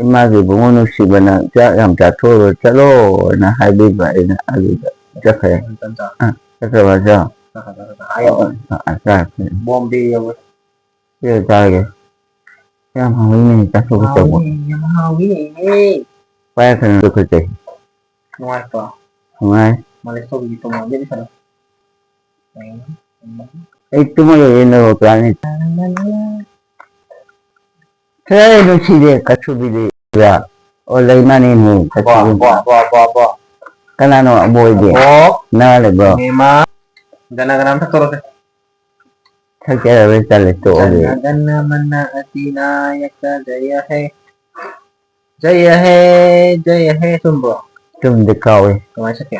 ꯏꯃꯥꯒꯤ ꯏꯕꯨꯡꯉꯣ ꯅꯨꯡꯁꯤꯕꯅ ꯆꯥꯛ ꯌꯥꯝ ꯆꯥꯊꯣꯛꯎꯔꯣ, ꯆꯠꯂꯣꯅ ꯍꯥꯏꯕꯤꯕ ꯑꯩꯅ ꯑꯗꯨꯗ ꯆꯠꯈ꯭ꯔꯦ꯫ ꯎꯝ, ꯆꯠ, ꯆꯠ꯫ ꯑ, ꯆꯠꯈ꯭ꯔꯕ ꯅꯠꯇ꯭ꯔꯣ? ꯆꯠꯈ꯭ꯔꯦ, ꯆꯠꯈ꯭ꯔꯦ꯫ ꯑꯥ, ꯌꯧꯔꯦ꯫ ꯑ, ꯑ, ꯆꯥꯈ꯭ꯔꯦ꯫ ꯕꯣꯝꯕꯦ ꯌꯧꯔꯦ꯫ ꯁꯤꯗ ꯆꯥꯔꯒꯦ꯫ ꯌꯥꯝ ꯍꯥꯎꯋꯤꯅꯦ, ꯆꯥꯊꯣꯛꯀꯦ ꯇꯧꯕ꯫ ꯍꯥꯎꯋꯤꯅꯦ, ꯌꯥꯝ ꯍꯥꯎꯋꯤꯅꯦ꯫ ꯄꯥꯏꯔꯛꯀꯅꯨ, ꯇꯨꯀꯠꯆꯩ꯫ ꯅꯨꯡꯉꯥꯏꯇ꯭ꯔꯣ? ꯅꯨꯡꯉꯥꯏ꯫ ꯃꯥꯂꯤꯁ ꯇꯧꯕꯤꯒꯦ, ꯇꯨꯝꯃꯣ꯫ ꯑꯗꯨꯗꯤ ꯐꯔꯦ꯫ ꯑꯩ ꯇꯨꯝꯃꯔꯣꯏꯒꯦ, ꯅꯔꯣꯄ꯭ꯔꯥꯅꯤ꯫ ꯍꯦ, ꯅꯨꯡꯁꯤꯔꯦ, ꯀꯠꯊꯨꯕꯤꯗꯦ꯫ ꯑꯣ, ꯂꯩꯃꯅꯤꯅꯦ, ꯕꯣ, ꯀꯠꯊꯨꯕꯤ꯫ ꯕꯣ, ꯕꯣ, ꯕꯣ, ꯕꯣ꯫ ꯀꯅꯥꯅꯣ ꯑꯕꯣꯏꯗꯤ? ꯑꯕꯣ꯫ ꯅꯪ ꯂꯩꯕ꯭ꯔꯣ? ꯃꯦꯃꯥ꯫ ꯖꯅꯒꯅꯥ ꯑꯝꯇ ꯇꯧꯔꯛꯀꯦ꯫ ꯁꯛ ꯌꯥꯔꯔꯣꯏ, ꯇꯜꯂꯦ, ꯇꯣꯛꯑꯒꯦ꯫ ꯖꯅꯒꯅꯃꯅ ꯑꯗꯤꯅꯥꯌꯀ ꯖꯌꯍꯦ꯫ ꯖꯌꯍꯦ, ꯖꯌꯍꯦ, ꯆꯨꯝꯕ꯭ꯔꯣ? ꯆꯨꯝꯗꯦ, ꯀꯥꯎꯋꯦ꯫ ꯀꯃꯥꯏ ꯁꯛꯀꯦ?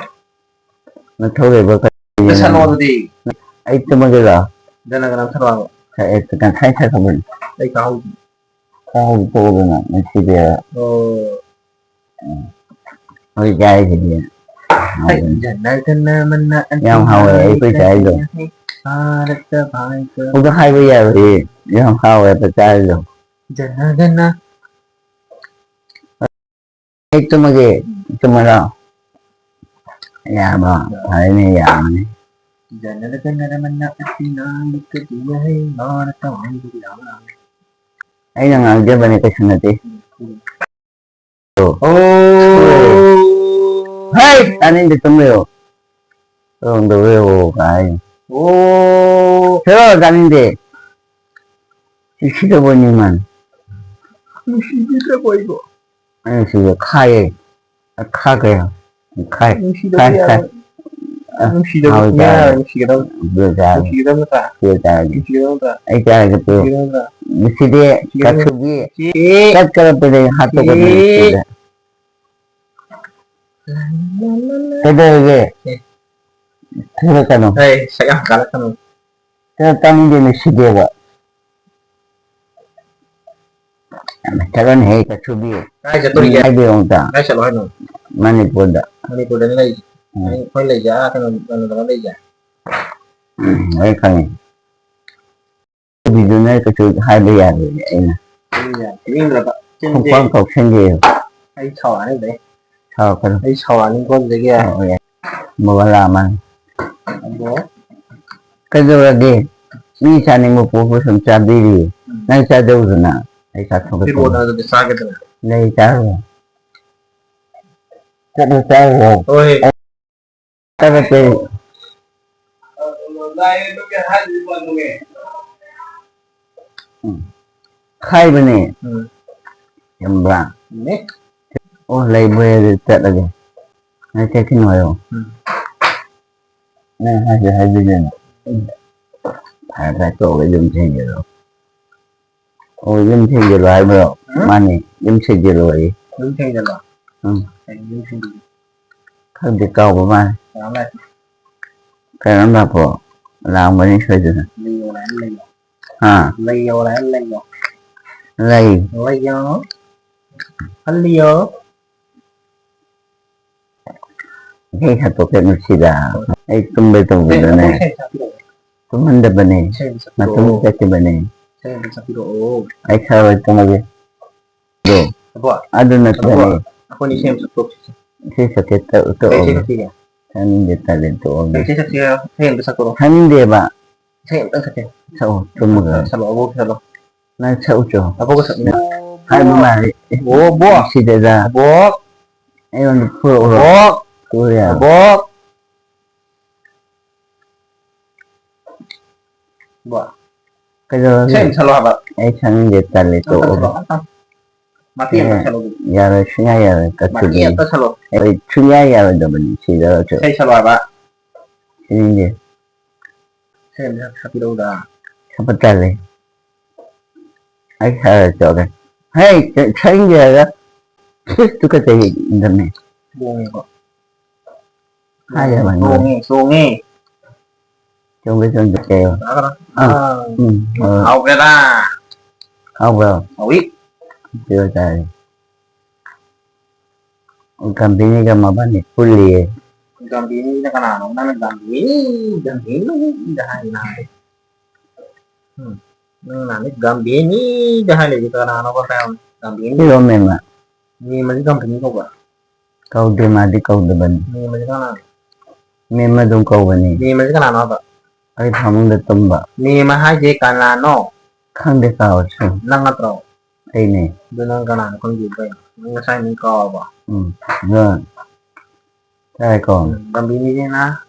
ꯃꯊꯧ ꯂꯩꯕ ꯀꯔꯤꯅꯣ? ꯑꯝꯇ ꯁꯛꯂꯛꯑꯣ ꯑꯗꯨꯗꯤ꯫ ꯑꯩ ꯇꯨꯝꯃꯒꯦꯔꯣ? ꯖꯅꯒꯅ ꯑꯝ ꯁꯛꯂꯛꯑꯣ꯫ ꯁꯛꯑꯦ, ꯇꯪꯈꯥꯏ ꯁꯛꯈ꯭ꯔꯕꯅꯤ꯫ ꯑꯩ ꯇꯥꯍꯧꯗꯦ꯫ ꯇꯥꯍꯧꯗꯦ, ꯇꯣꯛꯑꯣꯗꯅ, ꯅꯨꯡꯁꯤꯗꯦ꯫ ꯑꯣ꯫ ꯎꯝ꯫ ꯍꯧꯖꯤꯛ ꯍꯥꯏꯔꯤꯁꯤꯗꯤ꯫ ꯍꯥꯎꯕꯅꯤ꯫ ꯖꯅ ꯒꯅ ꯃꯅ ꯌꯥꯝ ꯍꯥꯎꯋꯦ, ꯑꯩꯈꯣꯏ ꯆꯥꯏꯗꯣ꯫ ꯚꯥꯔꯠꯇ ꯚꯥꯔꯠꯇ ꯑꯗꯨ ꯍꯥꯏꯕ ꯌꯥꯔꯣꯏꯌꯦ, ꯌꯥꯝ ꯍꯥꯎꯋꯦ ꯍꯥꯏꯕ ꯆꯥꯏꯗꯣ꯫ ꯖꯅ ꯒꯅ꯫ ꯑꯩ ꯇꯨꯝꯃꯒꯦ, ꯇꯨꯝꯃꯔꯣ? ꯌꯥꯔꯕꯣ? ꯐꯔꯦꯅꯦ, ꯌꯥꯔꯝꯃꯅꯤ꯫ ꯖꯅ ꯒꯅ ꯃꯅ ꯑꯁꯤꯅ ꯂꯤꯛꯀꯗꯤ ꯍꯩ ꯃꯥꯅ ꯇꯧꯍꯩꯗꯕ ꯌꯥꯕ꯫ ꯑꯩꯅ ꯉꯥꯡꯖꯕꯅꯦ, ꯀꯩꯁꯨ ꯅꯠꯇꯦ꯫ ꯑꯣ꯫ ꯍꯩ! ꯇꯥꯅꯤꯡꯗꯦ, ꯇꯨꯝꯕꯤꯔꯣ꯫ ꯇꯨꯝꯗꯕꯤꯔꯣ ꯀꯥꯏ꯫ ꯑꯣ꯫ ꯍꯦꯔꯣ, ꯇꯥꯅꯤꯡꯗꯦ꯫ ꯁꯤꯗꯕꯨ ꯅꯤꯡꯃꯟ꯫ ꯅꯨꯡꯁꯤꯕꯤꯗ꯭ꯔꯕꯣ ꯑꯩꯕꯨ? ꯑꯩ ꯁꯤꯗ ꯈꯥꯏꯌꯦ꯫ ꯈꯥ ꯀꯩ? ꯈꯥꯏ꯫ ꯅꯨꯡꯁꯤꯗꯕ ꯈꯥꯏ, ꯌꯥꯔꯣꯏ꯫ ꯈꯥꯏ꯫ ꯑ, ꯅꯨꯡꯁꯤꯗꯕ ꯍꯥꯎ ꯌꯥꯔꯣꯏ, ꯇꯥꯔꯦ꯫ ꯅꯨꯡꯁꯤꯒꯗꯕ꯫ ꯑꯗꯨ ꯇꯥꯔꯦ꯫ ꯅꯨꯡꯁꯤꯒꯗꯕ ꯅꯠꯇ꯭ꯔꯥ? ꯁꯤꯗ ꯇꯥꯔꯒꯦ꯫ ꯅꯨꯡꯁꯤꯒꯗꯕ ꯅꯠꯇ꯭ꯔꯥ? ꯑꯩ ꯇꯥꯔꯒꯦ ꯇꯨ꯫ ꯅꯨꯡꯁꯤꯒꯗꯕ ꯅꯠꯇ꯭ꯔꯥ? ꯅꯨꯡꯁꯤꯗꯦ, ꯁꯤꯒꯗꯕ ꯅꯠꯇ꯭ꯔꯥ? ꯀꯥꯁꯨꯕꯤ꯫ ꯁꯤ꯫ ꯆꯠꯈ꯭ꯔꯕꯗꯤ ꯍꯥꯠꯇꯣꯛꯀꯅꯤ ꯁꯤ꯫ ꯁꯤꯗ꯫ ꯀꯩꯗꯧꯔꯒꯦ? ꯑꯦ꯫ ꯊꯣꯛꯂꯛꯀꯅꯨ꯫ ꯑꯩ ꯁꯛ ꯌꯥꯝ ꯀꯥꯔꯛꯀꯅꯨ꯫ ꯈꯔ ꯇꯥꯅꯤꯡꯗꯦ, ꯅꯨꯡꯁꯤꯗꯦꯕ꯫ ꯌꯥꯝ ꯆꯠꯂꯅꯤ ꯍꯦ, ꯀꯥꯁꯨꯕꯤ꯫ ꯀꯥꯏ ꯆꯠꯇꯣꯔꯤꯒꯦ? ꯍꯥꯏꯕꯤꯔꯛꯑꯣ ꯑꯝꯇ꯫ ꯀꯥꯏ ꯆꯠꯂꯣ ꯍꯥꯏꯅꯣ? ꯃꯅꯤꯄꯨꯔꯗ꯫ ꯃꯅꯤꯄꯨꯔꯗꯅꯤ ꯂꯩꯔꯤꯁꯦ꯫ ꯎꯝ꯫ ꯑꯩ, ꯑꯩꯈꯣꯏ ꯂꯩꯖꯦ, ꯑꯥ, ꯀꯩꯅꯣ, ꯀꯩꯅꯣꯗꯅ ꯂꯩꯖꯦ꯫ ꯎꯝ, ꯑꯩ ꯈꯪꯉꯦ꯫ ꯀꯥꯁꯨꯕꯤꯗꯨꯅ ꯀꯩꯁꯨ ꯍꯥꯏꯕ ꯌꯥꯔꯣꯏ ꯑꯩꯅ꯫ ꯍꯥꯏꯕ ꯌꯥꯔꯣꯏ꯫ ꯄꯤꯅꯤꯡꯗ꯭ꯔꯕ? ꯆꯤꯟꯁꯦ꯫ ꯈꯣꯡꯄꯥꯛ ꯀꯥꯎꯁꯟꯒꯦ꯫ ꯑꯩ ꯁꯥꯎꯔꯛꯑꯅꯤ ꯑꯗꯩ꯫ ꯁꯥꯎꯔꯛꯀꯅꯨ꯫ ꯑꯩ ꯁꯥꯎꯔꯛꯑꯅꯤꯀꯣ ꯑꯗꯨꯗꯒꯤ꯫ ꯁꯥꯎꯔꯛꯑꯣꯏ꯫ ꯃꯕꯥ ꯂꯥꯛꯑ ꯃꯥꯜꯂꯦ꯫ ꯑꯗꯣ ꯀꯩꯗꯧꯔꯒꯦ? ꯃꯤ ꯆꯥꯅꯤꯡꯕ ꯄꯣꯠꯄꯨ ꯁꯨꯝ ꯆꯥꯕꯤꯔꯤ꯫ ꯎꯝ꯫ ꯅꯪ ꯆꯥꯖꯧꯗꯅ꯫ ꯑꯩ ꯆꯥꯊꯣꯛꯀꯦ꯫ ꯄꯤꯔꯛꯑꯣꯅ ꯑꯗꯨꯗꯤ ꯆꯥꯒꯦꯗꯅ꯫ ꯂꯩ ꯆꯥꯔꯨꯔꯣ꯫ ꯆꯠꯂꯣ ꯆꯥꯔꯨꯔꯣ꯫ ꯍꯣꯏ꯫ ꯆꯠꯂꯁꯦ꯫ ꯎꯝ꯫ ꯈꯥꯏꯕꯅꯦ꯫ ꯎꯝ꯫ ꯆꯨꯝꯕ꯭ꯔꯥ? ꯆꯨꯝꯃꯦ꯫ ꯑꯣ, ꯂꯩꯕ꯭ꯔꯥ? ꯑꯗꯨ ꯆꯠꯂꯒꯦ꯫ ꯅꯪ ꯆꯠꯈꯤꯅꯨ ꯍꯥꯏꯌꯣ꯫ ꯎꯝ꯫ ꯅꯪ ꯍꯥꯏꯁꯦ ꯍꯥꯏꯕꯤꯗꯣꯏꯅꯣ? ꯐꯔꯦ, ꯐꯔꯦ, ꯇꯣꯛꯑꯒ ꯌꯨꯝ ꯊꯦꯡꯖꯤꯜꯂꯣ꯫ ꯑꯣ, ꯌꯨꯝ ꯊꯦꯡꯖꯤꯜꯂꯣ ꯍꯥꯏꯕ꯭ꯔꯣ? ꯎꯝ? ꯃꯥꯅꯦ, ꯌꯨꯝ ꯊꯦꯡꯖꯤꯜꯂꯣ ꯑꯌꯦ꯫ ꯌꯨꯝ ꯊꯦꯡꯖꯤꯜꯂꯣ? ꯎꯝ꯫ ꯀꯩꯅꯣ ꯌꯨꯝ ꯊꯦꯡꯖꯤꯜꯂꯣ? ꯈꯪꯗꯦ, ꯀꯥꯎꯕ ꯃꯥꯜꯂꯦ꯫ ꯀꯅꯥꯝ ꯂꯥꯛꯇꯦ꯫ ꯀꯅꯥꯝ ꯂꯥꯛꯄ꯭ꯔꯣ? ꯂꯥꯛꯑꯝꯒꯅꯤ ꯁꯣꯏꯗꯅ꯫ ꯂꯩꯌꯣ ꯍꯥꯏꯔ ꯂꯩꯌꯣ꯫ ꯍꯥ? ꯂꯩꯌꯣ ꯍꯥꯏꯔ ꯂꯩꯌꯣ꯫ ꯂꯩ꯫ ꯂꯩꯌꯣ꯫ ꯍꯜꯂꯤꯌꯣ꯫ ꯏꯁꯩ ꯁꯛꯇꯣꯛꯀꯅꯨ ꯁꯤꯗ꯫ ꯑꯩ ꯇꯨꯝꯕ ꯇꯧꯕꯗꯅꯦ꯫ ꯏꯁꯩ ꯑꯃ ꯁꯛꯄꯤꯔꯛꯑꯣ꯫ ꯇꯨꯝꯍꯟꯗꯕꯅꯦ꯫ ꯏꯁꯩ ꯑꯃ ꯁꯛꯄꯤꯔꯛꯑꯣ꯫ ꯃꯇꯨꯝ ꯆꯠꯈꯤꯕꯅꯦ꯫ ꯏꯁꯩ ꯑꯃ ꯁꯛꯄꯤꯔꯛꯑꯣ꯫ ꯑꯩ ꯁꯛꯑꯔꯣꯏ, ꯇꯨꯝꯃꯒꯦ꯫ ꯑꯗꯣ, ꯑꯕꯣ꯫ ꯑꯗꯨ ꯅꯠꯇ꯭ꯔꯗꯤ ꯑꯕꯣ, ꯑꯩꯈꯣꯏꯅꯤ ꯏꯁꯩ ꯑꯃ ꯁꯛꯇꯣꯛꯁꯤꯁꯦ꯫ ꯏꯁꯩ ꯁꯛꯀꯦ ꯇ-, ꯀꯩ ꯏꯁꯩ ꯇꯣꯛꯑꯣꯒꯦ꯫ ꯁꯛꯁꯤꯒꯦ? ꯁꯛꯅꯤꯡꯗꯦ, ꯇꯜꯂꯦ, ꯇꯣꯛꯑꯣꯒꯦ꯫ ꯀꯩ ꯏꯁꯩ ꯁꯛꯁꯤꯒꯦ? ꯏꯁꯩ ꯑꯝꯇ ꯁꯛꯇꯣꯔꯛꯑꯣ꯫ ꯁꯛꯅꯤꯡꯗꯦꯕ꯫ ꯏꯁꯩ ꯑꯝꯇꯪ ꯁꯛꯀꯦ꯫ ꯁꯛꯑꯣ, ꯇꯨꯝꯃꯒ꯫ ꯁꯛꯂꯣ, ꯑꯕꯣꯛ ꯁꯛꯂꯣ꯫ ꯅꯪ ꯁꯛꯎꯆꯣ꯫ ꯑꯕꯣꯛꯀ ꯁꯛꯃꯤꯟꯅ-, ꯍꯥꯏꯕ ꯃꯥꯜꯂꯤ꯫ ꯑꯣ, ꯕꯣ꯫ ꯁꯤꯗꯗ꯫ ꯑꯕꯣꯛ꯫ ꯑꯩꯉꯣꯟꯗ ꯐꯨꯔꯛꯎꯔꯣ? ꯑꯕꯣꯛ꯫ ꯐꯨꯔꯦ ꯍꯥꯏꯕ꯫ ꯑꯕꯣꯛ꯫ ꯕꯣ꯫ ꯀꯩꯗꯧꯔꯒꯦ? ꯏꯁꯩ ꯑꯃ ꯁꯛꯂꯣ ꯍꯥꯏꯕ꯫ ꯑꯩ ꯁꯛꯅꯤꯡꯗꯦ, ꯇꯜꯂꯦ, ꯑꯝꯇꯪ ꯇꯣꯛꯑꯣ꯫ ꯁꯛꯂꯣ, ꯑꯝꯇꯪ꯫ ꯃꯇꯦꯛ ꯑꯝꯇ ꯁꯛꯂꯣ ꯑꯗꯨꯗꯤ꯫ ꯌꯥꯔꯣꯏ, ꯁꯨꯡꯌꯥ ꯌꯥꯔꯣꯏ, ꯃꯇꯦꯛ ꯀꯛꯊꯠꯂꯤ꯫ ꯑꯝꯇ ꯁꯛꯂꯣ꯫ ꯑꯩ ꯁꯨꯡꯌꯥ ꯌꯥꯔꯣꯏꯗꯕꯅꯤ, ꯁꯤꯗ ꯏꯁꯩ ꯁꯛꯂꯣ ꯍꯥꯏꯕ꯫ ꯁꯛꯅꯤꯡꯗꯦ꯫ ꯏꯁꯩ ꯑꯃ ꯁꯛꯄꯤꯔꯛꯎꯗ꯫ ꯁꯛꯄ ꯇꯜꯂꯦ꯫ ꯑꯩ ꯁꯛꯑꯔꯣꯏ, ꯇꯣꯛꯑꯒꯦ꯫ ꯍꯦ, ꯁꯛꯅꯤꯡꯗꯦ ꯍꯥꯏꯔꯒ꯫ ꯏꯁ, ꯇꯨꯀꯠꯆꯩ, ꯏꯟꯗꯝꯃꯦ꯫ ꯄꯣꯡꯉꯦꯀꯣ꯫ ꯍꯥꯏꯔꯕꯅꯤ꯫ ꯆꯣꯡꯉꯦ, ꯆꯣꯡꯉꯦ꯫ ꯆꯣꯡꯒꯦ, ꯆꯣꯡꯒꯦ, ꯀꯩ? ꯇꯥꯈ꯭ꯔꯣ꯫ ꯑꯥ꯫ ꯑꯥ꯫ ꯎꯝ, ꯍꯣꯏ꯫ ꯍꯥꯎꯈ꯭ꯔꯦꯗ꯫ ꯍꯥꯎꯕ꯭ꯔꯣ? ꯍꯥꯎꯏ꯫ ꯄꯤꯔꯛꯑꯣ ꯆꯥꯔꯒꯦ꯫ ꯒꯝꯚꯤꯔꯒ ꯃꯕꯥꯅꯤ ꯄꯨꯜꯂꯤꯌꯦ꯫ ꯒꯝꯚꯤꯔꯁꯤꯅ ꯀꯅꯥꯅꯣ? ꯅꯪꯅ ꯒꯝꯚꯤꯔ, ꯒꯝꯚꯤꯔꯗ ꯍꯥꯏ ꯅꯍꯥꯟꯗꯩ꯫ ꯎꯝ꯫ ꯅꯪ ꯅꯍꯥꯟꯗꯩ ꯒꯝꯚꯤꯔꯅꯤꯗ ꯍꯥꯏ ꯂꯩꯕ ꯀꯅꯥꯅꯣꯕ ꯑꯝꯇ ꯍꯥꯏꯌꯨꯅꯦ? ꯒꯝꯚꯤꯔꯅꯤ꯫ ꯁꯤꯔꯣ ꯃꯦꯝꯃ? ꯃꯦꯝꯃꯁꯤ ꯒꯝꯚꯤꯔꯅꯤ ꯀꯧꯕ꯭ꯔꯥ? ꯀꯧꯗꯦ, ꯃꯥꯗꯤ ꯀꯧꯗꯕꯅꯤ꯫ ꯃꯦꯝꯃꯁꯤ ꯀꯅꯥꯅꯣ? ꯃꯦꯝꯃ ꯑꯗꯨꯝ ꯀꯧꯕꯅꯤ꯫ ꯃꯦꯝꯃꯁꯤ ꯀꯅꯥꯅꯣ ꯍꯥꯏꯕ? ꯑꯩ ꯐꯃꯨꯡꯗ ꯇꯨꯝꯕ꯫ ꯃꯦꯝꯃ ꯍꯥꯏꯁꯦ ꯀꯅꯥꯅꯣ? ꯈꯪꯗꯦ, ꯀꯥꯎꯔꯦ ꯁꯨꯝ꯫ ꯅꯪ ꯅꯠꯇ꯭ꯔꯣ? ꯑꯩꯅꯦ꯫ ꯑꯗꯨ ꯅꯪ ꯀꯅꯥꯅꯣ ꯈꯪꯗꯦ ꯀꯩꯅꯣ? ꯅꯪ ꯉꯁꯥꯏ ꯃꯤꯡ ꯀꯥꯎꯔꯕꯣ? ꯎꯝ, ꯑꯗꯣ ꯆꯥꯔꯦꯀꯣ? ꯎꯝ, ꯒꯝꯚꯤꯔꯅꯤꯁꯤꯅ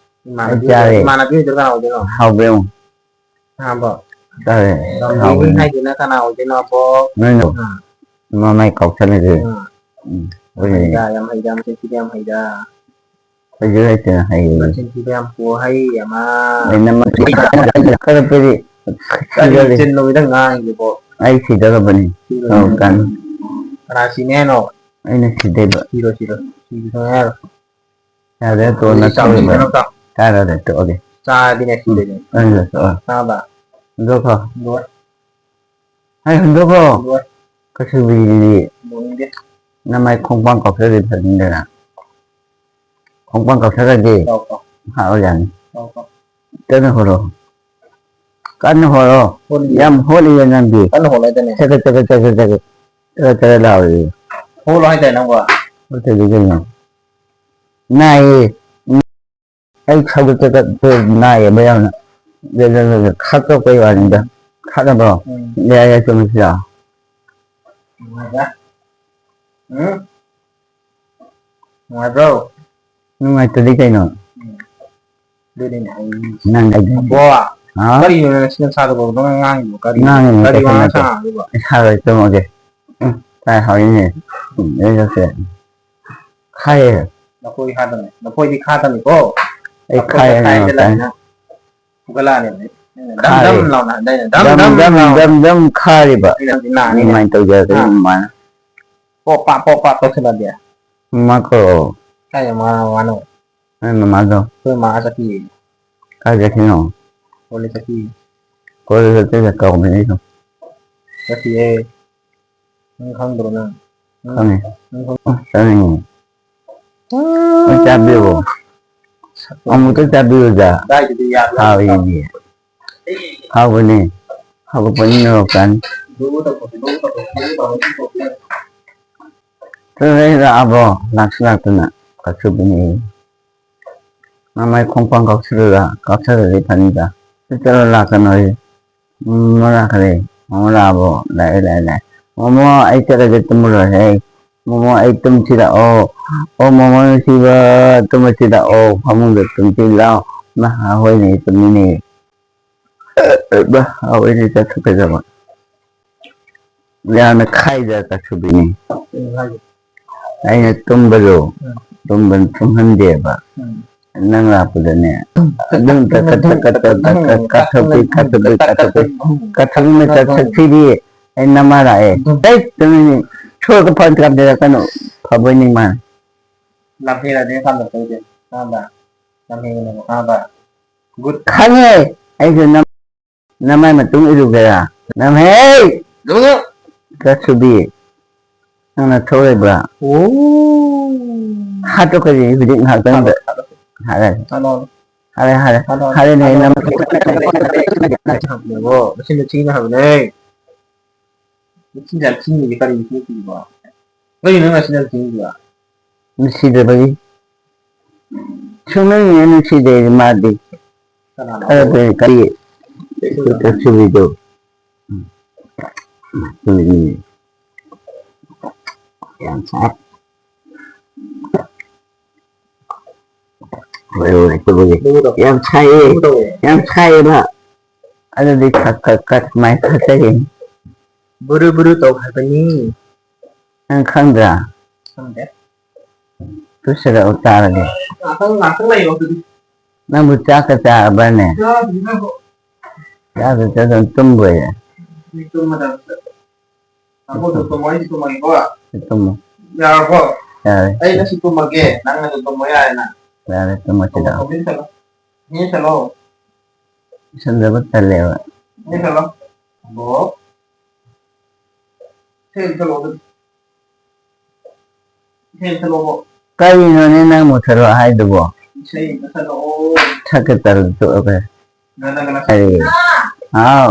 ꯏꯃꯥꯟꯅꯕꯤ ꯑꯩ ꯆꯥꯔꯦ꯫ ꯑꯣꯏꯗꯣꯏ-, ꯏꯃꯥꯟꯅꯕꯤ ꯑꯣꯏꯗꯣꯏꯔꯣ ꯀꯅꯥ ꯑꯣꯏꯗꯣꯏꯅꯣ? ꯍꯥꯎꯕ꯭ꯔꯥ ꯌꯦꯡꯉꯨ꯫ ꯑꯍꯥꯟꯕ꯫ ꯇꯥꯔꯦ꯫ ꯒꯝꯚꯤꯔ ꯍꯥꯎꯕꯅꯦ꯫ ꯍꯥꯏꯗꯨꯅ ꯀꯅꯥ ꯑꯣꯏꯗꯣꯏꯅꯣ, ꯑꯕꯣꯛ? ꯅꯣꯏꯅꯣ꯫ ꯑꯥ꯫ ꯃꯃꯥꯏ ꯀꯥꯎꯁꯜꯂꯦ꯫ ꯑꯥ꯫ ꯎꯝ꯫ ꯌꯥꯝ ꯍꯩꯗ, ꯌꯥꯝ ꯍꯩꯗ, ꯃꯆꯤꯟ ꯊꯤꯕ ꯌꯥꯝ ꯍꯩꯗ꯫ ꯍꯩꯁꯨ ꯍꯩꯇꯅ ꯍꯩꯌꯦ꯫ ꯃꯆꯤꯟ ꯊꯤꯕ ꯌꯥꯝ ꯈꯨꯍꯩ ꯑꯃ꯫ ꯑꯩ ꯅꯃ-, ꯈꯔ ꯄꯤꯔꯤ-, ꯀꯔꯤ ꯁꯤꯗꯧꯔꯦ꯫ ꯆꯤꯟꯅꯣ ꯃꯤꯗ ꯉꯥꯡꯉꯤꯁꯤꯕꯣ? ꯑꯩ ꯁꯤꯗꯧꯔꯕꯅꯤ꯫ ꯁꯤꯔꯣ, ꯑꯧ, ꯁꯤꯔꯣ, ꯀꯥꯟ-, ꯁꯤꯔꯣ꯫ ꯀꯅꯥ ꯁꯤꯅꯤ ꯍꯥꯏꯅꯣ? ꯑꯩꯅ ꯁꯤꯗꯣꯏꯕ꯫ ꯁꯤꯔꯣ, ꯁꯤꯔꯣ꯫ ꯁꯤꯕ ꯁꯨꯡꯌꯥ ꯌꯥꯔꯣꯏ꯫ ꯌꯥꯗ꯭ꯔꯦ, ꯇꯣꯛꯑꯣ, ꯑꯗꯨꯗꯤ ꯅꯪ ꯆꯥꯎ, ꯊꯣꯛꯑꯣ꯫ ꯁꯤꯗꯅꯕ ꯆꯥꯎ꯫ ꯆꯥꯔꯔꯣꯏ, ꯇꯣꯛꯑꯒꯦ꯫ ꯆꯥꯔꯗꯤꯅꯦ ꯎꯝ, ꯁꯤꯗꯣꯏꯅꯦ꯫ ꯅꯪꯁꯨ ꯇꯣꯛꯑꯣ꯫ ꯆꯥꯕ꯫ ꯍꯨꯟꯗꯣꯛꯈꯣ꯫ ꯂꯣꯏ꯫ ꯍꯥꯏ, ꯍꯨꯟꯗꯣꯛꯈꯣ꯫ ꯂꯣꯏ꯫ ꯀꯩꯁꯨ ꯕꯤꯔꯤꯗꯤ꯫ ꯂꯣꯏꯅꯤꯡꯗꯦ꯫ ꯅꯃꯥꯏ ꯈꯣꯡꯄꯥꯡ ꯀꯥꯎꯁꯜꯂꯗꯤ ꯐꯖꯅꯤꯗꯅ꯫ ꯈꯣꯡꯄꯥꯡ ꯀꯥꯎꯊꯔꯗꯤ ꯇꯧ, ꯇꯧ꯫ ꯍꯥꯠꯂꯣ ꯌꯥꯅꯤ꯫ ꯇꯧ, ꯇꯧ꯫ ꯀꯟꯅ ꯍꯣꯔꯣ꯫ ꯀꯟꯅ ꯍꯣꯔꯣ꯫ ꯍꯣꯠꯂꯤꯌꯦ꯫ ꯌꯥꯝ ꯍꯣꯠꯂꯤꯌꯦ ꯅꯪꯗꯤ꯫ ꯀꯟꯅ ꯍꯣꯠꯂꯦꯗꯅꯦ꯫ ꯆꯒꯠ, ꯆꯒꯠ, ꯆꯒꯠ, ꯆꯒꯠ꯫ ꯆꯒꯠ, ꯆꯒꯠ ꯂꯥꯎꯔꯤꯌꯦ꯫ ꯍꯣꯠꯂꯣ ꯍꯥꯏꯗꯥꯏ ꯅꯪꯕꯣ? ꯍꯣꯠꯇꯗꯤ ꯀꯩꯅꯣ? ꯅꯥꯏꯌꯦ꯫ ꯑꯩ ꯁꯒꯠ, ꯆꯒꯠ, ꯆꯒꯠ ꯅꯥꯏꯌꯦꯕ ꯌꯥꯝꯅ꯫ ꯈꯥꯛꯇꯣꯛꯄꯩ ꯋꯥꯅꯤꯗ꯫ ꯈꯥꯛꯅꯕ꯭ꯔꯣ? ꯎꯝ꯫ ꯌꯥꯏ, ꯌꯥꯏ, ꯆꯨꯝꯃꯤ, ꯁꯤꯗ꯫ ꯅꯨꯡꯉꯥꯏꯕ꯭ꯔꯥ? ꯎꯝ? ꯅꯨꯡꯉꯥꯏꯕ꯭ꯔꯣ? ꯅꯨꯡꯉꯥꯏꯇꯗꯤ ꯀꯩꯅꯣ? ꯎꯝ꯫ ꯑꯗꯨꯅꯤꯅꯦ ꯍꯥꯏꯅꯤꯡꯉꯤꯁꯦ꯫ ꯅꯪ ꯑꯩ ꯑꯕꯣ, ꯍꯥ? ꯀꯔꯤꯅꯣ ꯅꯪ ꯁꯤ ꯅꯁꯥꯗꯨꯕꯨ ꯅꯪ ꯉꯥꯡꯉꯤꯕꯣ? ꯀꯔꯤꯅꯣ? ꯉꯥꯡꯉꯤꯅꯦ, ꯀꯔꯤ ꯀꯩꯁꯨ ꯋꯥꯉꯥꯡ ꯅꯠꯇꯦ꯫ ꯁꯉꯥꯡꯅꯣ ꯑꯗꯨꯕꯣ? ꯏꯁꯥꯗ ꯇꯨꯝꯃꯒꯦ꯫ ꯎꯝ, ꯇꯥꯏ ꯍꯥꯎꯔꯤꯅꯦ꯫ ꯎꯝ, ꯑꯩ ꯆꯠꯁꯦ꯫ ꯈꯥꯏꯌꯦ꯫ ꯂꯐꯣꯏ ꯈꯥꯗꯕꯅꯤ꯫ ꯂꯐꯣꯏꯗꯤ ꯈꯥꯗꯕꯅꯤꯀꯣ꯫ ꯑꯩ ꯂꯐꯣꯏꯗ ꯈꯥꯏꯌꯦ, ꯈꯥꯏ ꯉꯥꯏꯍꯥꯛꯇꯪ꯫ ꯍꯦꯜꯂꯛꯑꯗꯤ ꯅꯪ ꯐꯨꯒꯠꯂꯛꯑꯅꯦꯕ꯫ ꯗꯝ ꯈꯥꯔꯦ꯫ ꯗꯝ ꯂꯥꯎꯅ ꯍꯟꯗꯩꯅ꯫ ꯗꯝ ꯗꯝ ꯗꯝ ꯗꯝ ꯂꯥꯎꯅ꯫ ꯗꯝ ꯗꯝ ꯈꯥꯔꯤꯕ꯫ ꯑꯩ ꯅꯪꯗꯤ ꯅꯥꯅꯤꯅꯦ꯫ ꯑꯗꯨꯃꯥꯏꯅ ꯇꯧꯖꯔꯛꯀꯅꯤ ꯑꯥ꯫ ꯑꯗꯨꯃꯥꯏꯅ꯫ ꯄꯣꯛ ꯄꯥꯛ ꯄꯣꯛ ꯄꯥꯛ ꯇꯧꯁꯤꯜꯂꯗꯤ꯫ ꯃꯥ ꯀꯧꯔꯛꯑꯣ꯫ ꯀꯥꯏꯗ ꯃꯥ ꯃꯥꯅꯣ? ꯅꯣꯏ ꯃꯃꯥꯗꯣ? ꯑꯩꯈꯣꯏ ꯃꯥ ꯆꯠꯈꯤꯌꯦ꯫ ꯀꯥꯏ ꯆꯠꯈꯤꯅꯣ? ꯀꯣꯂꯦꯖ ꯆꯠꯈꯤꯌꯦ꯫ ꯀꯣꯂꯦꯖ ꯆꯠꯈꯤꯗ ꯀꯧꯕꯅꯤ ꯑꯩꯁꯨ꯫ ꯆꯠꯈꯤꯌꯦ꯫ ꯅꯪ ꯈꯪꯗ꯭ꯔꯣ ꯅꯪ? ꯅꯪ ꯈꯪꯉꯦ꯫ ꯅꯪ ꯈꯪ- ꯑ, ꯆꯥꯅꯤꯡꯉꯦ꯫ ꯑ, ꯆꯥꯕꯤꯌꯣ꯫ ꯁꯛꯇꯣ ꯑꯃꯨꯛꯇ ꯆꯥꯕꯤꯌꯨꯗ꯫ ꯑꯗꯥꯏꯗꯨꯗꯤ ꯌꯥꯕ ꯌꯥꯕ ꯍꯥꯎꯏꯅꯦ꯫ ꯍꯥꯎꯕꯅꯦ꯫ ꯍꯥꯎꯕ ꯄꯣꯠꯅꯤ ꯌꯧꯔꯛꯀꯥꯟ꯫ ꯇꯨꯔꯩ ꯂꯥꯛꯑꯕꯣ? ꯂꯥꯛꯁꯨ ꯂꯥꯛꯇꯅ꯫ ꯀꯛꯁꯨꯕꯤꯅꯦ꯫ ꯃꯃꯥꯏ ꯈꯣꯡꯄꯥꯡ ꯀꯥꯎꯁꯜꯂꯒ, ꯀꯥꯎꯁꯜꯂꯗꯤ ꯐꯅꯤꯗ꯫ ꯆꯠꯂꯣ, ꯂꯥꯛꯀꯅꯣꯌꯦ꯫ ꯎꯝ, ꯃꯣꯃꯣ ꯂꯥꯛꯈ꯭ꯔꯦ꯫ ꯃꯣꯃꯣ ꯂꯥꯛꯑꯕꯣ? ꯂꯥꯛꯑꯦ, ꯂꯥꯛꯑꯦ, ꯂꯥꯛꯑꯦ꯫ ꯃꯣꯃꯣ, ꯑꯩ ꯆꯠꯂꯒꯦ, ꯇꯨꯝꯃꯨꯔꯣꯏꯍꯦ꯫ ꯃꯣꯃꯣ, ꯑꯩ ꯇꯨꯝꯁꯤ ꯂꯥꯛꯑꯣ꯫ ꯑꯣ, ꯃꯣꯃꯣ ꯅꯨꯡꯁꯤꯕ, ꯇꯨꯝꯃꯁꯤ ꯂꯥꯛꯑꯣ꯫ ꯐꯃꯨꯡꯗ ꯇꯨꯝꯁꯤ ꯂꯥꯛꯑꯣ꯫ ꯃꯥ, ꯍꯣꯏꯅꯦ, ꯇꯨꯝꯅꯤꯡꯉꯦ꯫ ꯃꯥ, ꯍꯣꯏꯅꯦ, ꯆꯠꯊꯣꯛꯀꯗꯕ꯫ ꯌꯥꯝꯅ ꯈꯥꯏꯗ ꯀꯥꯁꯨꯕꯤꯅꯤ꯫ ꯀꯩꯅꯣ ꯍꯥꯏꯁꯦ? ꯑꯩꯅ ꯇꯨꯝꯕꯗꯣ, ꯎꯝ꯫ ꯇꯨꯝꯕ ꯇꯨꯝꯍꯟꯗꯦꯕ꯫ ꯎꯝ꯫ ꯅꯪ ꯂꯥꯛꯄꯗꯅꯦ, ꯑꯗꯨꯝ ꯇꯛ ꯇꯛ ꯇꯛ ꯇꯛ ꯇꯛ ꯇꯛ ꯀꯥꯊꯣꯛꯄꯤ, ꯀꯥꯊꯣꯛꯄꯤ, ꯀꯥꯊꯣꯛꯄꯤ, ꯀꯥꯊꯣꯛꯄꯤ ꯅꯠꯇ꯭ꯔ ꯈꯪꯗꯦ꯫ ꯀꯛꯊꯠꯈ꯭ꯔꯤꯗꯤ ꯑꯩ ꯅꯃꯥ ꯂꯥꯛꯑꯦ꯫ ꯎꯝ꯫ ꯍꯦꯠ, ꯇꯨꯃꯤꯟ ꯁꯣꯔꯒ ꯐꯟ ꯀꯥꯝꯊꯔꯛꯀꯅꯨ, ꯐꯕꯣꯏ ꯅꯤꯡꯃꯥꯟ꯫ ꯂꯝꯍꯦꯜꯂꯗꯤ ꯈꯪꯗ ꯇꯧꯗꯦ, ꯈꯪꯕ꯭ꯔꯥ? ꯂꯝꯍꯦꯜꯒꯅꯨ, ꯈꯪꯕ꯭ꯔꯥ? ꯒꯨꯠ꯫ ꯈꯪꯉꯦ, ꯑꯩꯁꯨ ꯅꯝ-, ꯅꯃꯥꯏ ꯃꯇꯨꯡ ꯏꯜꯂꯨꯒꯦꯔꯥ? ꯅꯝꯍꯦ! ꯂꯨꯉꯨ! ꯀꯥꯁꯨꯕꯤ, ꯅꯪꯅ ꯊꯣꯛꯂꯛꯏꯕ꯭ꯔꯥ? ꯑꯣ꯫ ꯍꯥꯠꯇꯣꯛꯈ꯭ꯔꯁꯤ ꯍꯧꯖꯤꯛ ꯉꯥꯏꯍꯥꯛꯇꯪꯗ꯫ ꯍꯥꯠꯂꯣ, ꯍꯥꯠꯂꯣ꯫ ꯍꯥꯠꯂꯦ꯫ ꯍꯥꯠꯂꯣ, ꯍꯥꯠꯂꯣ꯫ ꯍꯥꯠꯂꯦ, ꯍꯥꯠꯂꯦ꯫ ꯍꯥꯠꯂꯣ, ꯍꯥꯠꯂꯦꯅꯦ, ꯍꯥꯠꯂꯣ꯫ ꯅꯪ ꯍꯥꯏꯕꯅꯦꯕꯣ, ꯃꯁꯤ ꯅꯨꯡꯁꯤꯅ ꯍꯥꯏꯕꯅꯦ꯫ ꯃꯆꯤꯟ ꯌꯥꯝ ꯊꯤꯅꯤꯡꯉꯤ, ꯀꯔꯤ ꯃꯆꯤꯟ ꯊꯤꯕ? ꯀꯔꯤꯅꯣ ꯅꯪ ꯃꯆꯤꯟ ꯌꯥꯝ ꯊꯤꯅꯤꯡꯉꯤꯕ? ꯅꯨꯡꯁꯤꯗꯕꯒꯤ꯫ ꯁꯨꯡꯅꯨꯡ ꯍꯦꯛ ꯅꯨꯡꯁꯤꯗꯦ ꯃꯥꯗꯤ꯫ ꯀꯅꯥꯅꯣ? ꯈꯔ ꯐꯩ, ꯀꯔꯤ? ꯀꯩꯁꯨ ꯇꯧꯗꯦ꯫ ꯁꯨꯕꯤꯗꯣ꯫ ꯎꯝ꯫ ꯎꯝ꯫ ꯌꯥꯝ ꯁꯥꯏ꯫ ꯍꯣꯏ, ꯍꯣꯏ, ꯇꯨꯝꯃꯒꯦ꯫ ꯇꯨꯝꯃꯨ ꯇꯧ꯫ ꯌꯥꯝ ꯁꯥꯏꯌꯦ꯫ ꯇꯨꯝꯃꯨ ꯇꯧ꯫ ꯌꯥꯝ ꯁꯥꯏꯌꯦꯕ꯫ ꯑꯗꯨꯗꯤ ꯈꯛ, ꯈꯛ, ꯈꯛ ꯃꯥꯏ ꯈꯛꯆꯒꯦ꯫ ꯕꯨꯔꯨ ꯕꯨꯔꯨ ꯇꯧ ꯍꯥꯏꯕꯅꯤ꯫ ꯅꯪ ꯈꯪꯗ꯭ꯔꯥ? ꯈꯪꯗꯦ꯫ ꯇꯨ ꯁꯤꯗ ꯇꯥꯔꯒꯦ꯫ ꯉꯥꯛꯇꯪ, ꯉꯥꯛꯇꯪ ꯂꯩꯌꯣ ꯑꯗꯨꯗꯤ꯫ ꯅꯪꯕꯨ ꯆꯥꯛꯀ ꯆꯥꯔꯕ꯭ꯔꯅꯦ? ꯆꯥꯗ꯭ꯔꯤꯗ꯫ ꯆꯥꯗ꯭ꯔꯁꯨ ꯑꯗꯨꯝ ꯇꯨꯝꯕ ꯑꯣꯏꯔꯦ꯫ ꯑꯩ ꯇꯨꯝꯃꯗꯕꯁꯤꯗ꯫ ꯇꯥꯃꯣ ꯑꯗꯨꯝ ꯇꯨꯝꯃꯣ, ꯑꯩꯁꯨ ꯇꯨꯝꯃꯒꯦꯀꯣ꯫ ꯇꯨꯝꯃꯣ꯫ ꯌꯥꯔꯕꯣ? ꯌꯥꯔꯦ꯫ ꯑꯩ ꯉꯁꯤ ꯇꯨꯝꯃꯒꯦ, ꯅꯪꯅꯁꯨ ꯇꯨꯝꯃꯣ ꯌꯥꯔꯦꯅ꯫ ꯌꯥꯔꯦ, ꯇꯨꯝꯃꯁꯤ ꯇꯨꯝꯃꯣ, ꯂꯥꯛꯑꯣ꯫ ꯇꯨꯝꯃꯣ, ꯇꯨꯝꯃꯣ꯫ ꯏꯁꯟꯗꯕ ꯇꯜꯂꯦꯕ꯫ ꯏꯁꯩ ꯁꯛꯂꯣ꯫ ꯏꯁꯩ ꯁꯛꯂꯛꯑꯣ꯫ ꯀꯔꯤꯅꯣꯅꯦ ꯅꯪ ꯃꯨꯊꯠꯂꯣ ꯍꯥꯏꯗꯨꯕꯣ? ꯏꯁꯩ ꯑꯝꯇ ꯁꯛꯂꯛꯑꯣ꯫ ꯁꯛꯀꯦ ꯇꯧꯔꯒ ꯇꯣꯛꯑꯒ꯫ ꯀꯔꯤ? ꯍꯥꯎ꯫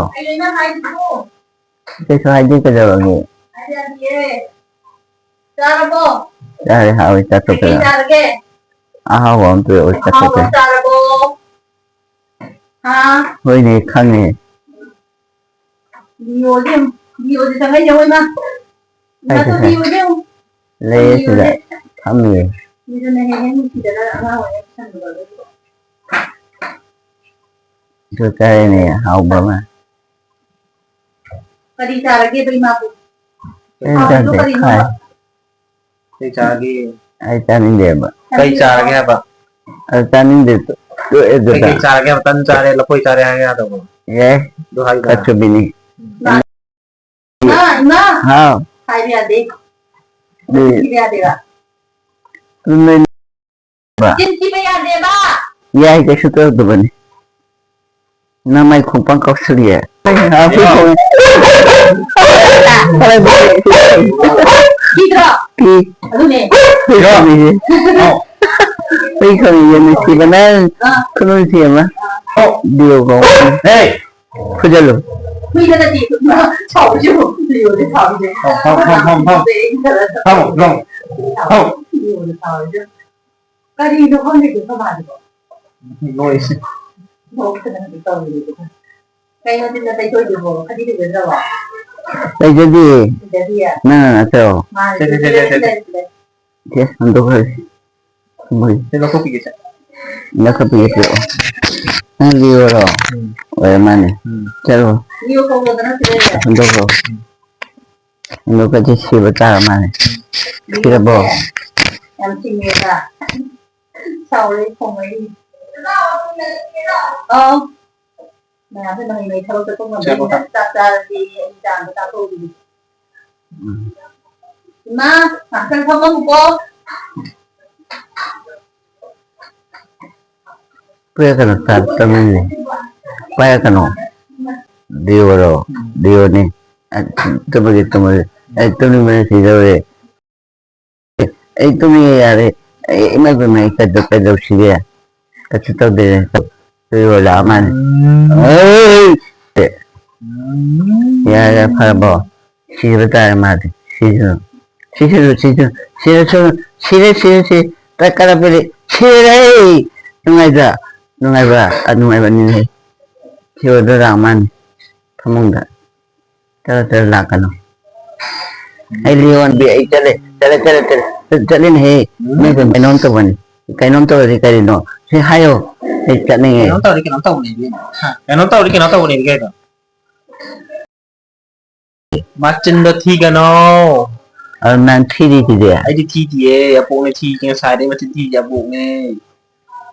ꯀꯩꯁꯨ ꯍꯥꯏꯗꯦ, ꯀꯩꯗꯧꯔꯒꯦ? ꯆꯥꯔꯦ, ꯍꯥꯎꯋꯦ, ꯆꯥꯊꯣꯛꯈ꯭ꯔꯦ꯫ ꯑꯍꯥꯎꯕ ꯑꯃ ꯄꯨꯔꯛꯑꯣ, ꯆꯥꯊꯣꯛꯈ꯭ꯔꯦ꯫ ꯍꯣꯏꯅꯦ, ꯈꯪꯉꯦ꯫ ꯂꯤꯑꯣꯁꯦ ꯌꯦꯡꯉꯨ꯫ ꯂꯤꯑꯣꯁꯦ ꯆꯪꯉꯛꯏꯁꯦ, ꯍꯣꯏ, ꯃꯥ꯫ ꯃꯥ ꯇꯨ ꯂꯤꯑꯣꯁꯦ ꯌꯦꯡꯉꯨ꯫ ꯂꯩꯌꯦ ꯁꯤꯗ꯫ ꯂꯤꯑꯣꯁꯦ꯫ ꯐꯝꯃꯤꯌꯦ꯫ ꯃꯤꯗꯨꯅ ꯍꯦꯛ ꯍꯦꯛ ꯅꯨꯡꯁꯤꯗꯅ ꯑꯉꯥꯡ ꯑꯣꯏꯔꯤꯉꯩ ꯄꯨꯁꯟꯕꯗꯣ ꯑꯗꯨꯗꯣ꯫ ꯑꯗꯨ ꯆꯥꯔꯦꯅꯦ, ꯍꯥꯎꯕ ꯑꯃ꯫ ꯀꯔꯤ ꯆꯥꯔꯒꯦꯕ ꯏꯃꯥꯕꯨ? ꯀꯔꯤꯝ ꯍꯥꯎꯔꯤꯗꯣ ꯆꯥꯗꯦ꯫ ꯀꯔꯤꯅꯣꯕ? ꯍꯥꯏ꯫ ꯀꯩ ꯆꯥꯔꯒꯦ? ꯑꯩ ꯆꯥꯅꯤꯡꯗꯦꯕ꯫ ꯀꯩ ꯆꯥꯔꯒꯦ ꯍꯥꯏꯕ? ꯑꯗꯨ ꯆꯥꯅꯤꯡꯗꯦ, ꯇꯣꯛꯑꯦ ꯑꯗꯨꯗ꯫ ꯀꯩ ꯀꯩ ꯆꯥꯔꯒꯦ ꯍꯥꯏꯕ? ꯇꯟ ꯆꯥꯔꯦ, ꯂꯐꯣꯏ ꯆꯥꯔꯦ ꯍꯥꯏ ꯌꯥꯗꯕ꯭ꯔꯣ? ꯑꯦ, ꯑꯗꯨ ꯍꯥꯏꯒꯗ꯭ꯔꯥ? ꯀꯆꯨꯕꯤꯅꯤ꯫ ꯏꯃꯥ, ꯏꯃꯥ! ꯍꯥꯎ꯫ ꯍꯥꯏꯕ ꯌꯥꯗꯦ꯫ ꯎꯝ꯫ ꯆꯤꯟ ꯊꯤꯕ ꯌꯥꯗꯦꯕ꯫ ꯆꯤꯟ ꯊꯤꯕ ꯌꯥꯗꯦꯕ꯫ ꯌꯥꯏ, ꯀꯩꯁꯨ ꯇꯧꯗꯕꯅꯤ꯫ ꯅꯃꯥꯏ ꯈꯣꯡꯄꯥꯡ ꯀꯥꯎꯁꯜꯂꯛꯑꯦ꯫ ꯏꯃꯥ! ꯈꯣꯡ-, ꯈꯔ ꯐꯔꯦ꯫ ꯄꯤꯗ꯭ꯔꯣ? ꯄꯤ꯫ ꯑꯗꯨꯅꯦ꯫ ꯍꯨꯏ ꯈꯪꯉꯤꯁꯦ꯫ ꯍꯨꯏ ꯈꯪꯉꯤꯁꯦ ꯅꯨꯡꯁꯤꯕꯅ꯫ ꯑꯥ꯫ ꯈꯨꯅꯨꯡꯁꯤ ꯑꯃ꯫ ꯑꯥ꯫ ꯗꯤꯌꯣ ꯀꯧꯕ꯫ ꯍꯦ! ꯐꯨꯖꯜꯂꯨ꯫ ꯍꯨꯏꯗ ꯅꯠꯇꯦ, ꯁꯥꯎꯔꯤꯁꯦ ꯌꯦꯡꯉꯨ, ꯂꯤꯑꯣꯅꯦ ꯁꯥꯎꯔꯤꯁꯦ꯫ ꯐꯝꯃꯣ, ꯐꯝꯃꯣ, ꯐꯝꯃꯣ, ꯐꯝꯃꯣ꯫ ꯐꯝꯃꯣ, ꯐꯝꯃꯣ꯫ ꯂꯤꯑꯣꯅꯦ ꯁꯥꯎꯔꯤꯁꯦ꯫ ꯀꯔꯤꯅꯣ ꯈꯪꯗꯦ ꯃꯥꯁꯤꯕꯣ꯫ ꯅꯣꯏꯁꯦ꯫ ꯅꯣꯛꯇꯅ ꯍꯧꯖꯤꯛ ꯇꯧꯔꯤꯗꯨꯕꯣ꯫ ꯀꯩꯅꯣ ꯆꯤꯟꯗ ꯇꯩꯊꯣꯛꯏꯗꯨꯕꯣ? ꯐꯗꯤ ꯂꯩꯖꯗ꯭ꯔꯕꯣ? ꯂꯩꯖꯗꯦ꯫ ꯂꯩꯖꯗꯤꯌꯦ? ꯅꯪꯅ ꯅꯠꯇ꯭ꯔꯣ? ꯃꯥꯅꯦ, ꯁꯦ, ꯁꯦ, ꯁꯦ, ꯁꯦ, ꯁꯦ꯫ ꯂꯩ, ꯂꯩ, ꯂꯩ꯫ ꯁꯦ, ꯍꯟꯗꯣꯛꯈ꯭ꯔꯒꯦ꯫ ꯊꯝꯃꯒꯦ꯫ ꯁꯦ, ꯂꯧꯊꯣꯛꯄꯤꯒꯦ, ꯁꯦ꯫ ꯂꯧꯊꯣꯛꯄꯤꯒꯦ, ꯄꯤꯔꯛꯑꯣ꯫ ꯅꯪ ꯂꯤꯑꯣꯔꯣ? ꯎꯝ꯫ ꯑꯣꯏꯔ ꯃꯥꯅꯦ꯫ ꯎꯝ꯫ ꯆꯠꯂꯣ꯫ ꯂꯤꯑꯣ ꯀꯧꯔꯣꯗꯅ ꯁꯤꯗꯩꯗ꯫ ꯍꯟꯗꯣꯛꯈ꯭ꯔꯣ꯫ ꯎꯝ꯫ ꯍꯟꯗꯣꯛꯈ꯭ꯔꯗꯤ ꯁꯤꯕ ꯇꯥꯔ ꯃꯥꯅꯦ꯫ ꯁꯤꯔꯕꯣ? ꯌꯥꯝ ꯁꯤꯡꯉꯦꯗ꯫ ꯁꯥꯎꯔꯦ, ꯈꯣꯡꯉꯛꯏ꯫ ꯑꯧ꯫ ꯃꯌꯥꯝꯁꯦ ꯃꯍꯩ ꯃꯍꯩ ꯊꯕꯛ ꯆꯠꯊꯣꯛꯅꯕꯅꯤꯅ ꯆꯠꯂꯣ꯫ ꯆꯥꯛ ꯆꯥꯔꯗꯤ ꯑꯩ ꯆꯥ ꯑꯝꯇ ꯆꯥꯊꯣꯛꯎꯈꯤꯒꯦ꯫ ꯎꯝ꯫ ꯏꯃꯥ, ꯉꯥꯛꯇꯪ ꯐꯝꯃꯝꯃꯨꯀꯣ꯫ ꯄꯥꯏꯔꯛꯀꯅꯣ, ꯇꯥ-, ꯇꯥꯅꯤꯡꯗꯦ꯫ ꯄꯥꯏꯔꯛꯀꯅꯣ꯫ ꯗꯤꯑꯣꯔꯣ? ꯗꯤꯑꯣꯅꯦ꯫ ꯑ, ꯇꯨꯝꯃꯒꯦ, ꯇꯨꯝꯃꯒꯦ꯫ ꯑꯩ ꯇꯨꯝꯅꯤꯡꯕꯅ ꯁꯤꯗꯧꯔꯦ꯫ ꯑꯩ ꯇꯨꯝꯅꯤꯡꯉꯦ ꯌꯥꯔꯦ꯫ ꯑꯩ ꯏꯃꯥ ꯏꯕꯦꯝꯃ ꯑꯩ ꯀꯩꯗꯧ-, ꯀꯩꯗꯧꯁꯤꯒꯦ? ꯀꯩꯁꯨ ꯇꯧꯗꯦ꯫ ꯇꯨꯌꯣ ꯂꯥꯛꯑ ꯃꯥꯅꯤ꯫ ꯎꯝ꯫ ꯑꯩ! ꯎꯝ꯫ ꯌꯥꯔꯦ, ꯌꯥꯔꯦ, ꯐꯔꯕꯣ? ꯁꯤꯕ ꯇꯥꯔꯦ ꯃꯥꯗꯤ꯫ ꯁꯤꯁꯅꯨ꯫ ꯁꯤꯁꯅꯨ, ꯁꯤꯁꯅꯨ꯫ ꯁꯤꯔꯁꯅꯨ꯫ ꯁꯤꯔꯦ, ꯁꯤꯔꯦ, ꯁꯤꯔꯦ꯫ ꯇꯛ ꯀꯔꯛꯄꯗꯤ ꯁꯤꯔꯦ! ꯅꯨꯡꯉꯥꯏꯕ꯭ꯔꯥ? ꯅꯨꯡꯉꯥꯏꯕ, ꯑ, ꯅꯨꯡꯉꯥꯏꯕꯅꯤꯅꯦ꯫ ꯊꯤꯑꯣꯗꯣ ꯂꯥꯛꯑ ꯃꯥꯅꯤ꯫ ꯐꯃꯨꯡꯗ꯫ ꯆꯠꯂꯣ, ꯆꯠꯂꯣ, ꯂꯥꯛꯀꯅꯨ꯫ ꯑꯩ ꯂꯤꯌꯣꯟꯕꯤ, ꯑꯩ ꯆꯠꯂꯦ, ꯆꯠꯂꯦ, ꯆꯠꯂꯦ, ꯆꯠꯂꯦ, ꯆꯠꯂꯦꯅꯦꯍꯦ꯫ ꯎꯝ꯫ ꯅꯣꯏꯕꯨ ꯀꯩꯅꯣꯝ ꯇꯧꯕꯅꯤ꯫ ꯀꯩꯅꯣꯝ ꯇꯧꯔꯗꯤ ꯀꯔꯤꯅꯣ? ꯁꯤ ꯍꯥꯏꯌꯣ꯫ ꯑꯩ ꯆꯠꯅꯤꯡꯉꯦ꯫ ꯀꯩꯅꯣꯝ ꯇꯧꯔꯗꯤ ꯀꯩꯅꯣꯝ ꯇꯧꯕꯅꯦ, ꯏꯕꯦꯝꯃ꯫ ꯍꯥ? ꯀꯩꯅꯣꯝ ꯇꯧꯔꯗꯤ ꯀꯩꯅꯣꯝ ꯇꯧꯕꯅꯦ, ꯀꯩꯅꯣ? ꯃꯆꯤꯟꯗꯣ ꯊꯤꯒꯅꯣ꯫ ꯑꯗꯨ ꯅꯪ ꯊꯤꯔꯤꯁꯤꯗꯤ? ꯑꯩꯗꯤ ꯊꯤꯗꯤꯌꯦ, ꯑꯄꯣꯛꯅꯦ ꯊꯤꯁꯦ, ꯉꯁꯥꯏꯗꯩ ꯃꯆꯤꯟ ꯊꯤꯁꯦ ꯑꯄꯣꯛꯅꯦ꯫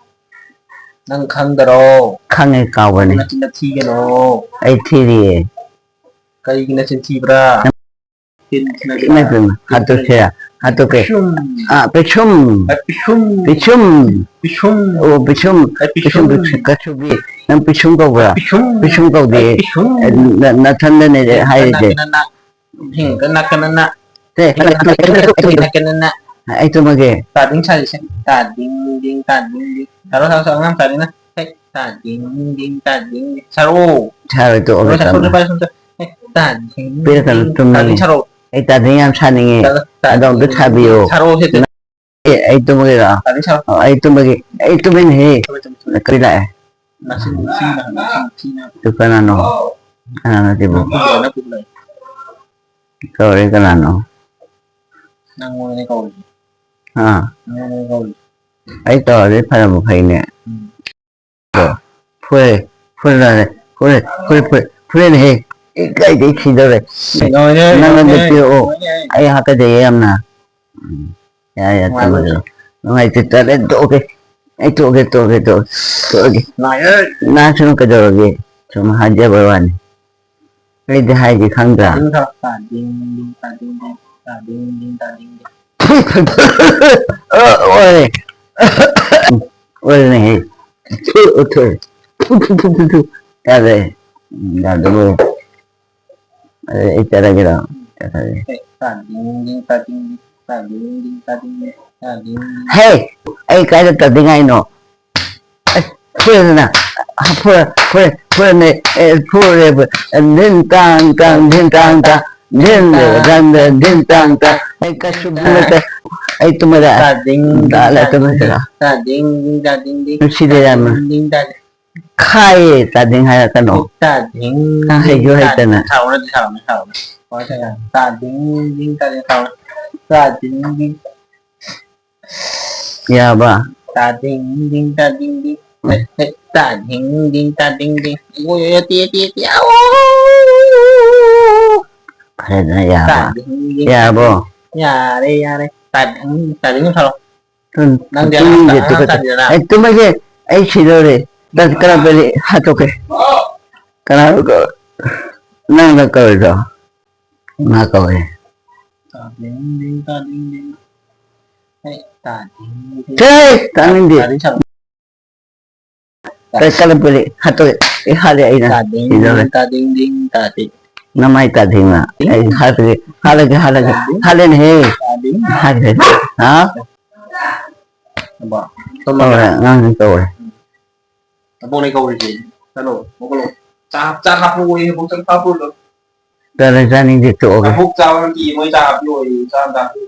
ꯅꯪ ꯈꯪꯗꯔꯣ? ꯈꯪꯉꯦ, ꯀꯥꯎꯕꯅꯦ꯫ ꯅꯆꯤꯟ ꯊꯤꯒꯅꯣ꯫ ꯑꯩ ꯊꯤꯔꯤꯌꯦ꯫ ꯀꯔꯤꯒꯤ ꯅꯆꯤꯟ ꯊꯤꯕ꯭ꯔꯥ? ꯅꯪ ꯆꯤꯟ ꯊꯤꯕ꯭ꯔꯥ? ꯏꯃꯥ ꯏꯕꯦꯝꯃ, ꯍꯥꯠꯇꯣꯛꯁꯤꯔꯥ? ꯍꯥꯠꯇꯣꯛꯀꯦ꯫ ꯄꯤꯁꯨꯝ꯫ ꯑꯥ, ꯄꯤꯁꯨꯝ꯫ ꯑ, ꯄꯤꯁꯨꯝ꯫ ꯄꯤꯁꯨꯝ꯫ ꯄꯤꯁꯨꯝ꯫ ꯑꯣ, ꯄꯤꯁꯨꯝ꯫ ꯑ, ꯄꯤꯁꯨꯝ, ꯄꯤꯁꯨꯝ꯫ ꯄꯤꯁꯨꯝ, ꯀꯆꯨꯕꯤ꯫ ꯅꯪ ꯄꯤꯁꯨꯝ ꯀꯧꯕ꯭ꯔꯥ? ꯑ, ꯄꯤꯁꯨꯝ꯫ ꯄꯤꯁꯨꯝ ꯀꯧꯗꯦ꯫ ꯑ, ꯄꯤꯁꯨꯝ꯫ ꯑ, ꯅ-, ꯅꯊꯟꯗꯅꯦ ꯍꯦ, ꯍꯥꯏꯔꯤꯁꯦ꯫ ꯀꯅꯥ, ꯀꯅꯥ, ꯅ-, ꯍꯦ, ꯀꯅꯥ, ꯀꯅꯥ, ꯅ-, ꯁꯦ, ꯀꯩꯅꯣꯅ ꯑꯩ ꯇꯨꯝꯃꯒꯦ꯫ ꯇꯥꯗꯤꯡ ꯁꯥꯔꯤꯁꯦ꯫ ꯇꯥꯗꯤꯡ ꯗꯤꯡ ꯇꯥꯗꯤꯡ ꯗꯤꯡ꯫ ꯁꯥꯔꯣ, ꯁꯥꯔꯣ, ꯁꯥꯔꯣ, ꯑꯉꯥꯡ ꯁꯥꯔꯤꯅ꯫ ꯍꯦ, ꯇꯥꯗꯤꯡ ꯗꯤꯡ ꯇꯥꯗꯤꯡ ꯗꯤꯡ꯫ ꯁꯥꯔꯣ꯫ ꯁꯥꯔꯣꯏ, ꯇꯣꯛꯑꯒꯦ, ꯁꯥꯔꯣ, ꯁꯥꯔꯣ, ꯇꯜꯂꯦ꯫ ꯁꯥꯔꯣ, ꯁꯥꯔꯣ꯫ ꯍꯦ, ꯇꯥꯗꯤꯡ ꯄꯤꯔꯛꯀꯅꯨ, ꯗꯤꯡ ꯇꯨꯝꯅꯤꯡꯉꯦ꯫ ꯇꯥꯗꯤꯡ ꯁꯥꯔꯣ꯫ ꯑꯩ ꯇꯥꯗꯤꯡ ꯌꯥꯝ ꯁꯥꯅꯤꯡꯉꯦ꯫ ꯁꯥꯔꯣ, ꯁꯥꯔꯣ꯫ ꯑꯗꯣ ꯑꯝꯇ ꯁꯥꯕꯤꯌꯣ꯫ ꯁꯥꯔꯣ, ꯁꯦ, ꯁꯦ꯫ ꯑꯦ, ꯑꯩ ꯇꯨꯝꯃꯒꯦꯔꯣ? ꯇꯥꯗꯤꯡ ꯁꯥꯔꯣ꯫ ꯑꯣ, ꯑꯩ ꯇꯨꯝꯃꯒꯦ꯫ ꯑꯩ ꯇꯨꯝꯃꯤꯅꯦꯍꯦ꯫ ꯇꯨꯝꯃꯦ, ꯇꯨꯝꯃꯦ, ꯇꯨꯝꯃꯦ꯫ ꯀꯔꯤ ꯂꯥꯛꯑꯦ? ꯅꯆꯤꯟ ꯊꯤꯅ ꯍꯥꯏꯕ, ꯅꯆꯤꯟ ꯊꯤꯅ ꯍꯥꯏꯕ꯫ ꯑꯗꯨ ꯀꯅꯥꯅꯣ? ꯀꯅꯥꯅꯣ ꯁꯤꯕꯨ? ꯅꯪ ꯄꯨꯛ ꯂꯥꯛꯑꯦ, ꯅꯪ ꯄꯨꯛ ꯂꯥꯛꯑꯦ꯫ ꯀꯧꯔꯦ ꯀꯅꯥꯅꯣ? ꯅꯪꯉꯣꯟꯗꯅꯦ ꯀꯧꯔꯤꯁꯦ꯫ ꯍꯥ? ꯅꯪꯉꯣꯟꯗꯅꯦ ꯀꯧꯔꯤꯁꯦ꯫ ꯑꯩ ꯇꯧꯔꯗꯤ ꯐꯔꯕ ꯐꯩꯅꯦ꯫ ꯎꯝ꯫ ꯐꯨꯔꯦ, ꯐꯨꯔꯦ, ꯐꯨꯔꯦ, ꯐꯨꯔꯦ, ꯐꯨꯔꯦ, ꯐꯨꯔꯦꯅꯦꯍꯦ꯫ ꯏꯀꯥꯏꯗꯩ ꯁꯤꯗꯧꯔꯦ꯫ ꯅꯣꯏꯅꯦ, ꯅꯪ ꯑꯝꯇ ꯅꯣꯏꯅꯦ, ꯄꯤꯔꯛꯑꯣ꯫ ꯅꯣꯏꯅꯦ꯫ ꯑꯩ ꯍꯥꯀꯠꯆꯩꯌꯦ ꯌꯥꯝꯅ꯫ ꯎꯝ꯫ ꯌꯥꯔꯦ, ꯌꯥꯔꯦ, ꯅꯨꯡꯉꯥꯏꯕ꯭ꯔꯣ? ꯇꯨꯝꯃꯒꯦꯔꯣ꯫ ꯅꯨꯡꯉꯥꯏꯇꯦ, ꯇꯜꯂꯦ, ꯇꯣꯛꯑꯒꯦ꯫ ꯑꯩ ꯇꯣꯛꯑꯒꯦ, ꯇꯣꯛꯑꯒꯦ, ꯇꯣꯛꯑꯒꯦ, ꯇꯣꯛꯑꯒꯦ꯫ ꯅꯥꯏꯌꯦ꯫ ꯅꯪ ꯁꯨꯝ ꯀꯩꯗꯧꯔꯒꯦ? ꯁꯨꯝ ꯍꯥꯏꯖꯕ ꯋꯥꯅꯤ꯫ ꯑꯩꯗꯤ ꯍꯥꯏꯗꯤ ꯈꯪꯗ꯭ꯔꯥ? ꯇꯥꯗꯤꯡ ꯊꯥꯔꯣ꯫ ꯇꯥꯗꯤꯡ ꯗꯤꯡ ꯇꯥꯗꯤꯡ ꯗꯤꯡ ꯇꯥꯗꯤꯡ ꯗꯤꯡ ꯇꯥꯗꯤꯡ ꯗꯤꯡ꯫ ꯑꯣꯏꯔꯦ꯫ ꯑꯣꯏꯔꯦꯅꯦꯍꯦ꯫ ꯊꯨ, ꯊꯨ꯫ ꯊꯨ, ꯊꯨ, ꯊꯨ, ꯊꯨ, ꯊꯨ꯫ ꯌꯥꯗ꯭ꯔꯦ꯫ ꯎꯝ, ꯌꯥꯗ꯭ꯔꯦ, ꯂꯣꯏꯔꯦ꯫ ꯑꯗꯨꯗꯤ ꯑꯩ ꯆꯠꯂꯒꯦꯔꯣ? ꯆꯠꯂꯒꯦ꯫ ꯇꯥꯗꯤꯡ ꯗꯤꯡ ꯇꯥꯗꯤꯡ ꯗꯤꯡ ꯇꯥꯗꯤꯡ ꯗꯤꯡ ꯇꯥꯗꯤꯡ ꯗꯤꯡ ꯇꯥꯗꯤꯡ ꯗꯤꯡ꯫ ꯍꯦ! ꯑꯩ ꯀꯥꯏꯗ ꯇꯥꯗꯤꯡ ꯍꯥꯏꯅꯣ? ꯑꯦ, ꯐꯨꯔꯦꯗꯅ꯫ ꯐꯨꯔꯦ, ꯐꯨꯔꯦ, ꯐꯨꯔꯦꯅꯦ꯫ ꯑꯦ, ꯐꯨꯔꯦ, ꯐꯨꯔꯦ꯫ ꯙꯤꯟ ꯇꯥꯡ ꯇꯥꯡ, ꯙꯤꯟ ꯇꯥꯡ ꯇꯥꯡ꯫ ꯙꯤꯟ ꯗꯦ ꯗꯪ ꯗꯦ, ꯙꯤꯟ ꯇꯥꯡ ꯇꯥꯡ꯫ ꯑꯩ ꯀꯩꯁꯨ ꯅꯠꯇꯦ꯫ ꯑꯩ ꯇꯨꯝꯃꯒꯦ꯫ ꯇꯥꯗꯤꯡ ꯗꯥꯜꯂꯦ, ꯇꯥꯗꯤꯡ ꯇꯨꯝꯃꯒꯦ꯫ ꯇꯥꯗꯤꯡ ꯗꯤꯡ ꯇꯥꯗꯤꯡ ꯗꯤꯡ꯫ ꯅꯨꯡꯁꯤꯗꯦ ꯌꯥꯝꯅ꯫ ꯇꯥꯗꯤꯡ ꯗꯤꯡ ꯇꯥꯗꯤꯡ꯫ ꯈꯥꯏꯌꯦ, ꯇꯥꯗꯤꯡ ꯍꯥꯏꯔꯛꯀꯅꯣ꯫ ꯇꯥꯗꯤꯡ ꯅꯪ ꯍꯩꯁꯨ ꯗꯤꯡ ꯍꯩꯇꯅ꯫ ꯇꯥꯗꯤꯡ꯫ ꯁꯥꯎꯔꯅꯨ, ꯁꯥꯎꯔꯅꯨ, ꯁꯥꯎꯔꯅꯨ꯫ ꯍꯣꯏ, ꯁꯥꯎꯔꯅꯨ꯫ ꯇꯥꯗꯤꯡ ꯗꯤꯡ ꯇꯥꯗꯤꯡ ꯁꯥꯎꯔꯅꯨ꯫ ꯇꯥꯗꯤꯡ ꯗꯤꯡ꯫ ꯌꯥꯕ? ꯇꯥꯗꯤꯡ ꯗꯤꯡ ꯇꯥꯗꯤꯡ ꯗꯤꯡ꯫ ꯍꯦ, ꯍꯦ, ꯇꯥꯗꯤꯡ ꯗꯤꯡ ꯇꯥꯗꯤꯡ ꯗꯤꯡ꯫ ꯑꯣ, ꯑꯣ, ꯇꯤ, ꯇꯤ, ꯇꯤ, ꯑꯣ꯫ ꯐꯔꯦꯗꯅ ꯌꯥꯕ? ꯇꯥꯗꯤꯡ ꯗꯤꯡ ꯌꯥꯔꯕꯣ? ꯇꯥꯗꯤꯡ꯫ ꯌꯥꯔꯦ, ꯌꯥꯔꯦ꯫ ꯇꯥꯗꯤꯡ, ꯇꯥꯗꯤꯡ ꯁꯥꯔꯣ꯫ ꯇꯨꯝ-, ꯅꯪꯗꯤ ꯑꯉꯥꯡ ꯇꯨꯝꯅꯤꯡꯗꯦ, ꯁꯥ-, ꯑꯉꯥꯡ ꯇꯨꯀꯠꯆꯩ꯫ ꯁꯥꯗ꯭ꯔꯤꯗꯅ? ꯑꯩ ꯇꯨꯝꯃꯒꯦ, ꯑꯩ ꯁꯤꯗꯧꯔꯦ꯫ ꯇ-, ꯀꯔꯝꯕ ꯂꯤ-, ꯍꯥꯠꯇꯣꯛꯀꯦ? ꯀꯅꯥꯅꯣ ꯀꯧ-, ꯅꯪꯅ ꯀꯧꯔꯤꯗꯣ? ꯉꯥ ꯀꯧꯔꯦ꯫ ꯇꯥꯗꯤꯡ ꯗꯤꯡ ꯇꯥꯗꯤꯡ ꯗꯤꯡ꯫ ꯍꯦ, ꯇꯥꯗꯤꯡ ꯗꯤꯡ꯫ ꯆꯦ, ꯇꯥꯅꯤꯡꯗꯦ꯫ ꯇꯥꯗꯤꯡ ꯁꯥꯔꯣ꯫ ꯀꯩ ꯀꯂꯝ ꯄꯤꯔꯤ? ꯍꯥꯠꯇꯣꯛꯑꯦ꯫ ꯑꯩ ꯍꯥꯠꯂꯦ ꯑꯩꯅ꯫ ꯇꯥꯗꯤꯡ ꯁꯤꯗꯧꯔꯦ꯫ ꯗꯤꯡ ꯇꯥꯗꯤꯡ ꯗꯤꯡ ꯇꯥꯗꯤꯡ꯫ ꯅꯃꯥꯏ ꯇꯥꯗꯦ ꯏꯃꯥ꯫ ꯑꯩ ꯍꯥꯠꯂꯒꯦ, ꯍꯥꯠꯂꯒꯦ, ꯍꯥꯠꯂꯒꯦ, ꯍꯥꯠꯂꯦꯅꯦꯍꯦ꯫ ꯇꯥꯗꯦ꯫ ꯍꯥꯠꯈ꯭ꯔꯦ꯫ ꯍꯥ? ꯑꯕꯣ, ꯇꯨꯝꯃꯒꯦ꯫ ꯇꯧꯔꯦ, ꯑꯉꯥꯡꯁꯤꯡ ꯇꯧꯔꯦ꯫ ꯑꯕꯣꯛꯅꯦ ꯀꯧꯔꯤꯁꯦ꯫ ꯆꯠꯂꯣ, ꯍꯧꯒꯠꯂꯣ꯫ ꯆꯥꯛ, ꯆꯥꯛ ꯍꯥꯞꯄꯛꯑꯣꯌꯦ, ꯑꯕꯣꯛ ꯆꯥꯛ ꯍꯥꯞꯄꯛꯑꯣ꯫ ꯇꯜꯂꯦ, ꯆꯥꯅꯤꯡꯗꯦ, ꯇꯣꯛꯑꯒꯦ꯫ ꯑꯕꯣꯛ ꯆꯥꯕ ꯅꯠꯇꯦ, ꯃꯣꯏ ꯆꯥꯛ ꯍꯥꯞꯄꯤꯌꯣꯌꯦ, ꯆꯥꯛ ꯑꯝꯇ ꯍꯥꯞꯄꯤꯌꯣ꯫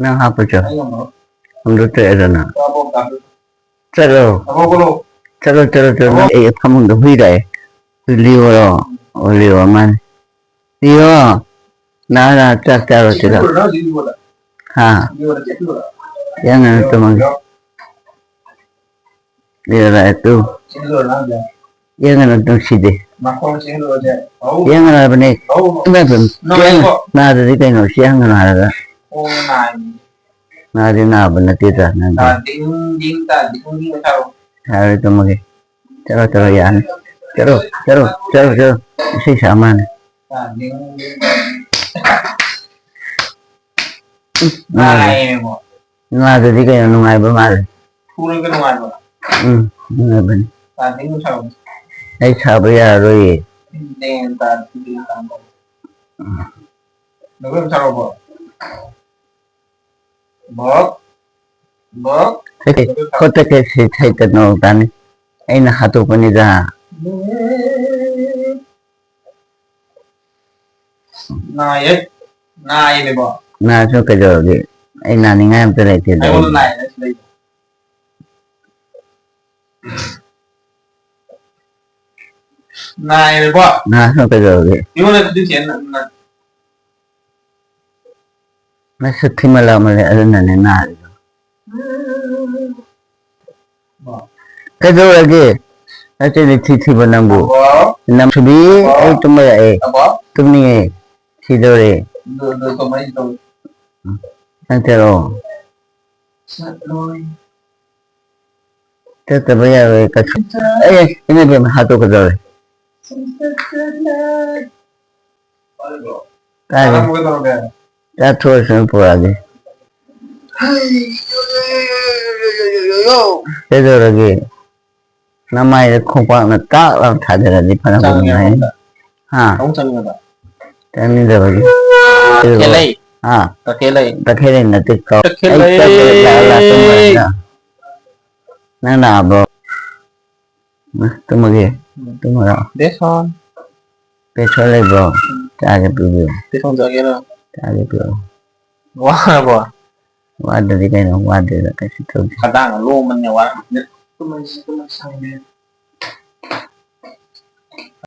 ꯅꯪ ꯍꯥꯞꯄꯨꯆꯣ꯫ ꯑꯩ ꯉꯝꯃꯔꯣꯏ꯫ ꯑꯝꯇ ꯇꯣꯛꯑꯦꯗꯅ꯫ ꯆꯥꯕ ꯑꯝꯇ ꯍꯥꯞꯄꯤꯌꯣ꯫ ꯆꯠꯂꯣ꯫ ꯑꯕꯣꯛ ꯍꯧꯒꯠꯂꯣ꯫ ꯆꯠꯂꯣ, ꯆꯠꯂꯣ, ꯆꯠꯂꯣ꯫ ꯑꯕꯣꯛ꯫ ꯅꯪ ꯑꯩ ꯐꯃꯨꯡꯗ ꯍꯨꯏ ꯂꯥꯛꯑꯦ꯫ ꯂꯤꯑꯣꯔꯣ? ꯑꯣ, ꯂꯤꯑꯣ ꯃꯥꯅꯦ꯫ ꯂꯤꯑꯣ꯫ ꯅꯍꯥꯟ ꯅꯍꯥꯟ ꯆꯥꯛ ꯆꯥꯔꯣ ꯁꯤꯗ꯫ ꯍꯥ? ꯌꯥ ꯉꯟꯅ ꯇꯨꯝꯃꯒꯦ꯫ ꯂꯤꯑꯣ ꯂꯥꯛꯑꯦ ꯇꯨ꯫ ꯌꯥ ꯉꯟꯅ ꯇꯨꯝꯁꯤꯗꯤ꯫ ꯌꯥ ꯉꯟꯅ ꯍꯥꯏꯕꯅꯦ꯫ ꯏꯃꯥꯏ ꯄꯦꯝꯃ꯫ ꯅꯥꯗ꯭ꯔꯗꯤ ꯀꯩꯅꯣ ꯁꯤ ꯌꯥ ꯉꯟꯅ ꯍꯥꯏꯔꯒ꯫ ꯅꯥꯗꯤ ꯅꯥꯕ ꯅꯠꯇꯦꯗ ꯅꯪꯗꯤ꯫ ꯌꯥꯔꯦ ꯇꯨꯝꯃꯒꯦ꯫ ꯆꯠꯂꯣ, ꯆꯠꯂꯣ, ꯌꯥꯔꯅꯤ꯫ ꯆꯠꯂꯣ, ꯆꯠꯂꯣ, ꯆꯠꯂꯣ, ꯆꯠꯂꯣ꯫ ꯏꯁꯩ ꯁꯛꯑ ꯃꯥꯜꯂꯦ꯫ ꯎꯝ, ꯅꯨꯡꯉꯥꯏꯕ꯭ꯔꯥ? ꯅꯥꯏꯌꯦꯕꯣ꯫ ꯅꯨꯡꯉꯥꯏꯕꯗꯤ ꯀꯩꯅꯣ, ꯅꯨꯡꯉꯥꯏꯕ ꯃꯥꯜꯂꯦ꯫ ꯐꯨꯔꯒ ꯅꯨꯡꯉꯥꯏꯕ꯭ꯔꯣ? ꯎꯝ, ꯅꯨꯡꯉꯥꯏꯕꯅꯤ꯫ ꯇꯥꯗꯤ ꯑꯗꯨꯝ ꯁꯥꯔꯛꯑꯣ꯫ ꯑꯩ ꯁꯥꯕ ꯌꯥꯔꯔꯣꯏꯌꯦ꯫ ꯂꯦꯡ ꯇꯥꯗꯤ ꯂꯦꯡ ꯇꯥꯗꯤ꯫ ꯎꯝ꯫ ꯅꯈꯣꯏ ꯑꯗꯨꯝ ꯁꯥꯔꯛꯑꯣꯕꯣ꯫ ꯕꯣꯛ꯫ ꯕꯣꯛ꯫ ꯍꯦ, ꯈꯨꯠꯇ ꯀꯩ ꯁꯤ ꯁꯩꯇ ꯅꯣꯡ ꯇꯥꯅꯤ꯫ ꯑꯩꯅ ꯍꯥꯠꯇꯣꯛꯄꯅꯤꯗ꯫ ꯅꯥꯏꯌꯦ꯫ ꯅꯥꯏꯌꯦꯕꯀꯣ꯫ ꯅꯥꯔꯁꯨ ꯀꯩꯗꯧꯔꯒꯦ? ꯑꯩ ꯅꯥꯅꯤꯡꯉꯥꯏ ꯑꯝꯇ ꯂꯩꯇꯦ꯫ ꯑꯩꯉꯣꯟꯗ ꯅꯥꯏꯌꯦꯅ ꯁꯤ ꯂꯩ꯫ ꯅꯥꯏꯌꯦꯕꯀꯣ꯫ ꯅꯥꯔꯁꯨ ꯀꯩꯗꯧꯔꯒꯦ? ꯑꯩꯉꯣꯟꯗ ꯑꯗꯨ ꯊꯦꯡꯅ ꯅꯥ-, ꯅꯁꯛ ꯊꯤꯃꯜꯂꯛꯑꯃꯜꯂꯦ, ꯑꯗꯨꯅꯅꯦ ꯅꯥꯔꯤꯗꯣ꯫ ꯀꯩꯗꯧꯔꯒꯦ? ꯅꯆꯤꯟꯗꯤ ꯊꯤ ꯊꯤꯕ ꯅꯪꯕꯨ꯫ ꯅꯝꯊꯨꯕꯤ, ꯑꯩ ꯇꯨꯝꯕ ꯂꯥꯛꯑꯦ꯫ ꯇꯨꯝꯅꯤꯡꯉꯦ꯫ ꯁꯤꯗꯧꯔꯦ꯫ ꯅꯪ ꯆꯠꯂꯣ꯫ ꯆꯠꯇꯕ ꯌꯥꯔꯣꯏ꯫ ꯀꯩꯁꯨ-, ꯑꯦ, ꯏꯃꯥ ꯏꯕꯦꯝꯃ, ꯍꯥꯠꯇꯣꯛꯀꯗꯧꯔꯦ꯫ ꯀꯥꯏꯗ? ꯆꯥꯊꯣꯛꯑꯁꯅꯨ, ꯄꯨꯔꯛꯑꯒꯦ꯫ ꯀꯩꯗꯧꯔꯒꯦ? ꯅꯃꯥꯏꯗ ꯈꯣꯡꯄꯥꯛꯅ ꯇꯥꯛ ꯂꯥꯎ ꯊꯥꯗꯔꯗꯤ ꯐꯅ ꯐꯅꯤ꯫ ꯑꯥ꯫ ꯑꯃꯨꯛ ꯆꯪꯉꯕ? ꯆꯪꯅꯤꯡꯗꯕꯒꯤ꯫ ꯇꯈꯦꯜꯂꯩ꯫ ꯑꯥ꯫ ꯇꯈꯦꯜꯂꯩ꯫ ꯇꯈꯦꯜꯂꯩ ꯅꯠꯇꯦ, ꯀꯥꯎ-, ꯇꯈꯦꯜꯂꯩ꯫ ꯑꯩ ꯆꯠꯂꯦ, ꯂꯥꯛꯑꯣ, ꯂꯥꯛꯑꯣ, ꯇꯨꯝꯕ ꯁꯤꯗ꯫ ꯅꯪ ꯅꯥꯕ꯭ꯔꯣ? ꯎꯝ, ꯇꯨꯝꯃꯒꯦ꯫ ꯎꯝ꯫ ꯇꯨꯝꯃꯔꯣ? ꯕꯦꯁꯣꯟ꯫ ꯕꯦꯁꯣꯟ ꯂꯩꯕ꯭ꯔꯣ? ꯎꯝ꯫ ꯆꯥꯒꯦ ꯄꯤꯕꯤꯌꯨ꯫ ꯕꯦꯁꯣꯟ ꯆꯥꯒꯦꯔꯣ? ꯆꯥꯒꯦ ꯄꯤꯔꯛꯑꯣ꯫ ꯋꯥꯔꯕꯣ? ꯋꯥꯗ꯭ꯔꯗꯤ ꯀꯩꯅꯣ? ꯋꯥꯗꯦꯗ, ꯀꯩꯁꯨ ꯇꯧꯗꯦ꯫ ꯈꯗꯥꯡ ꯂꯣꯝꯕꯅꯦ, ꯋꯥꯔꯝꯃꯅꯤ꯫ ꯇꯨꯝꯃꯁꯤ, ꯇꯨꯝꯃꯁꯤ ꯁꯥꯡꯉꯦ꯫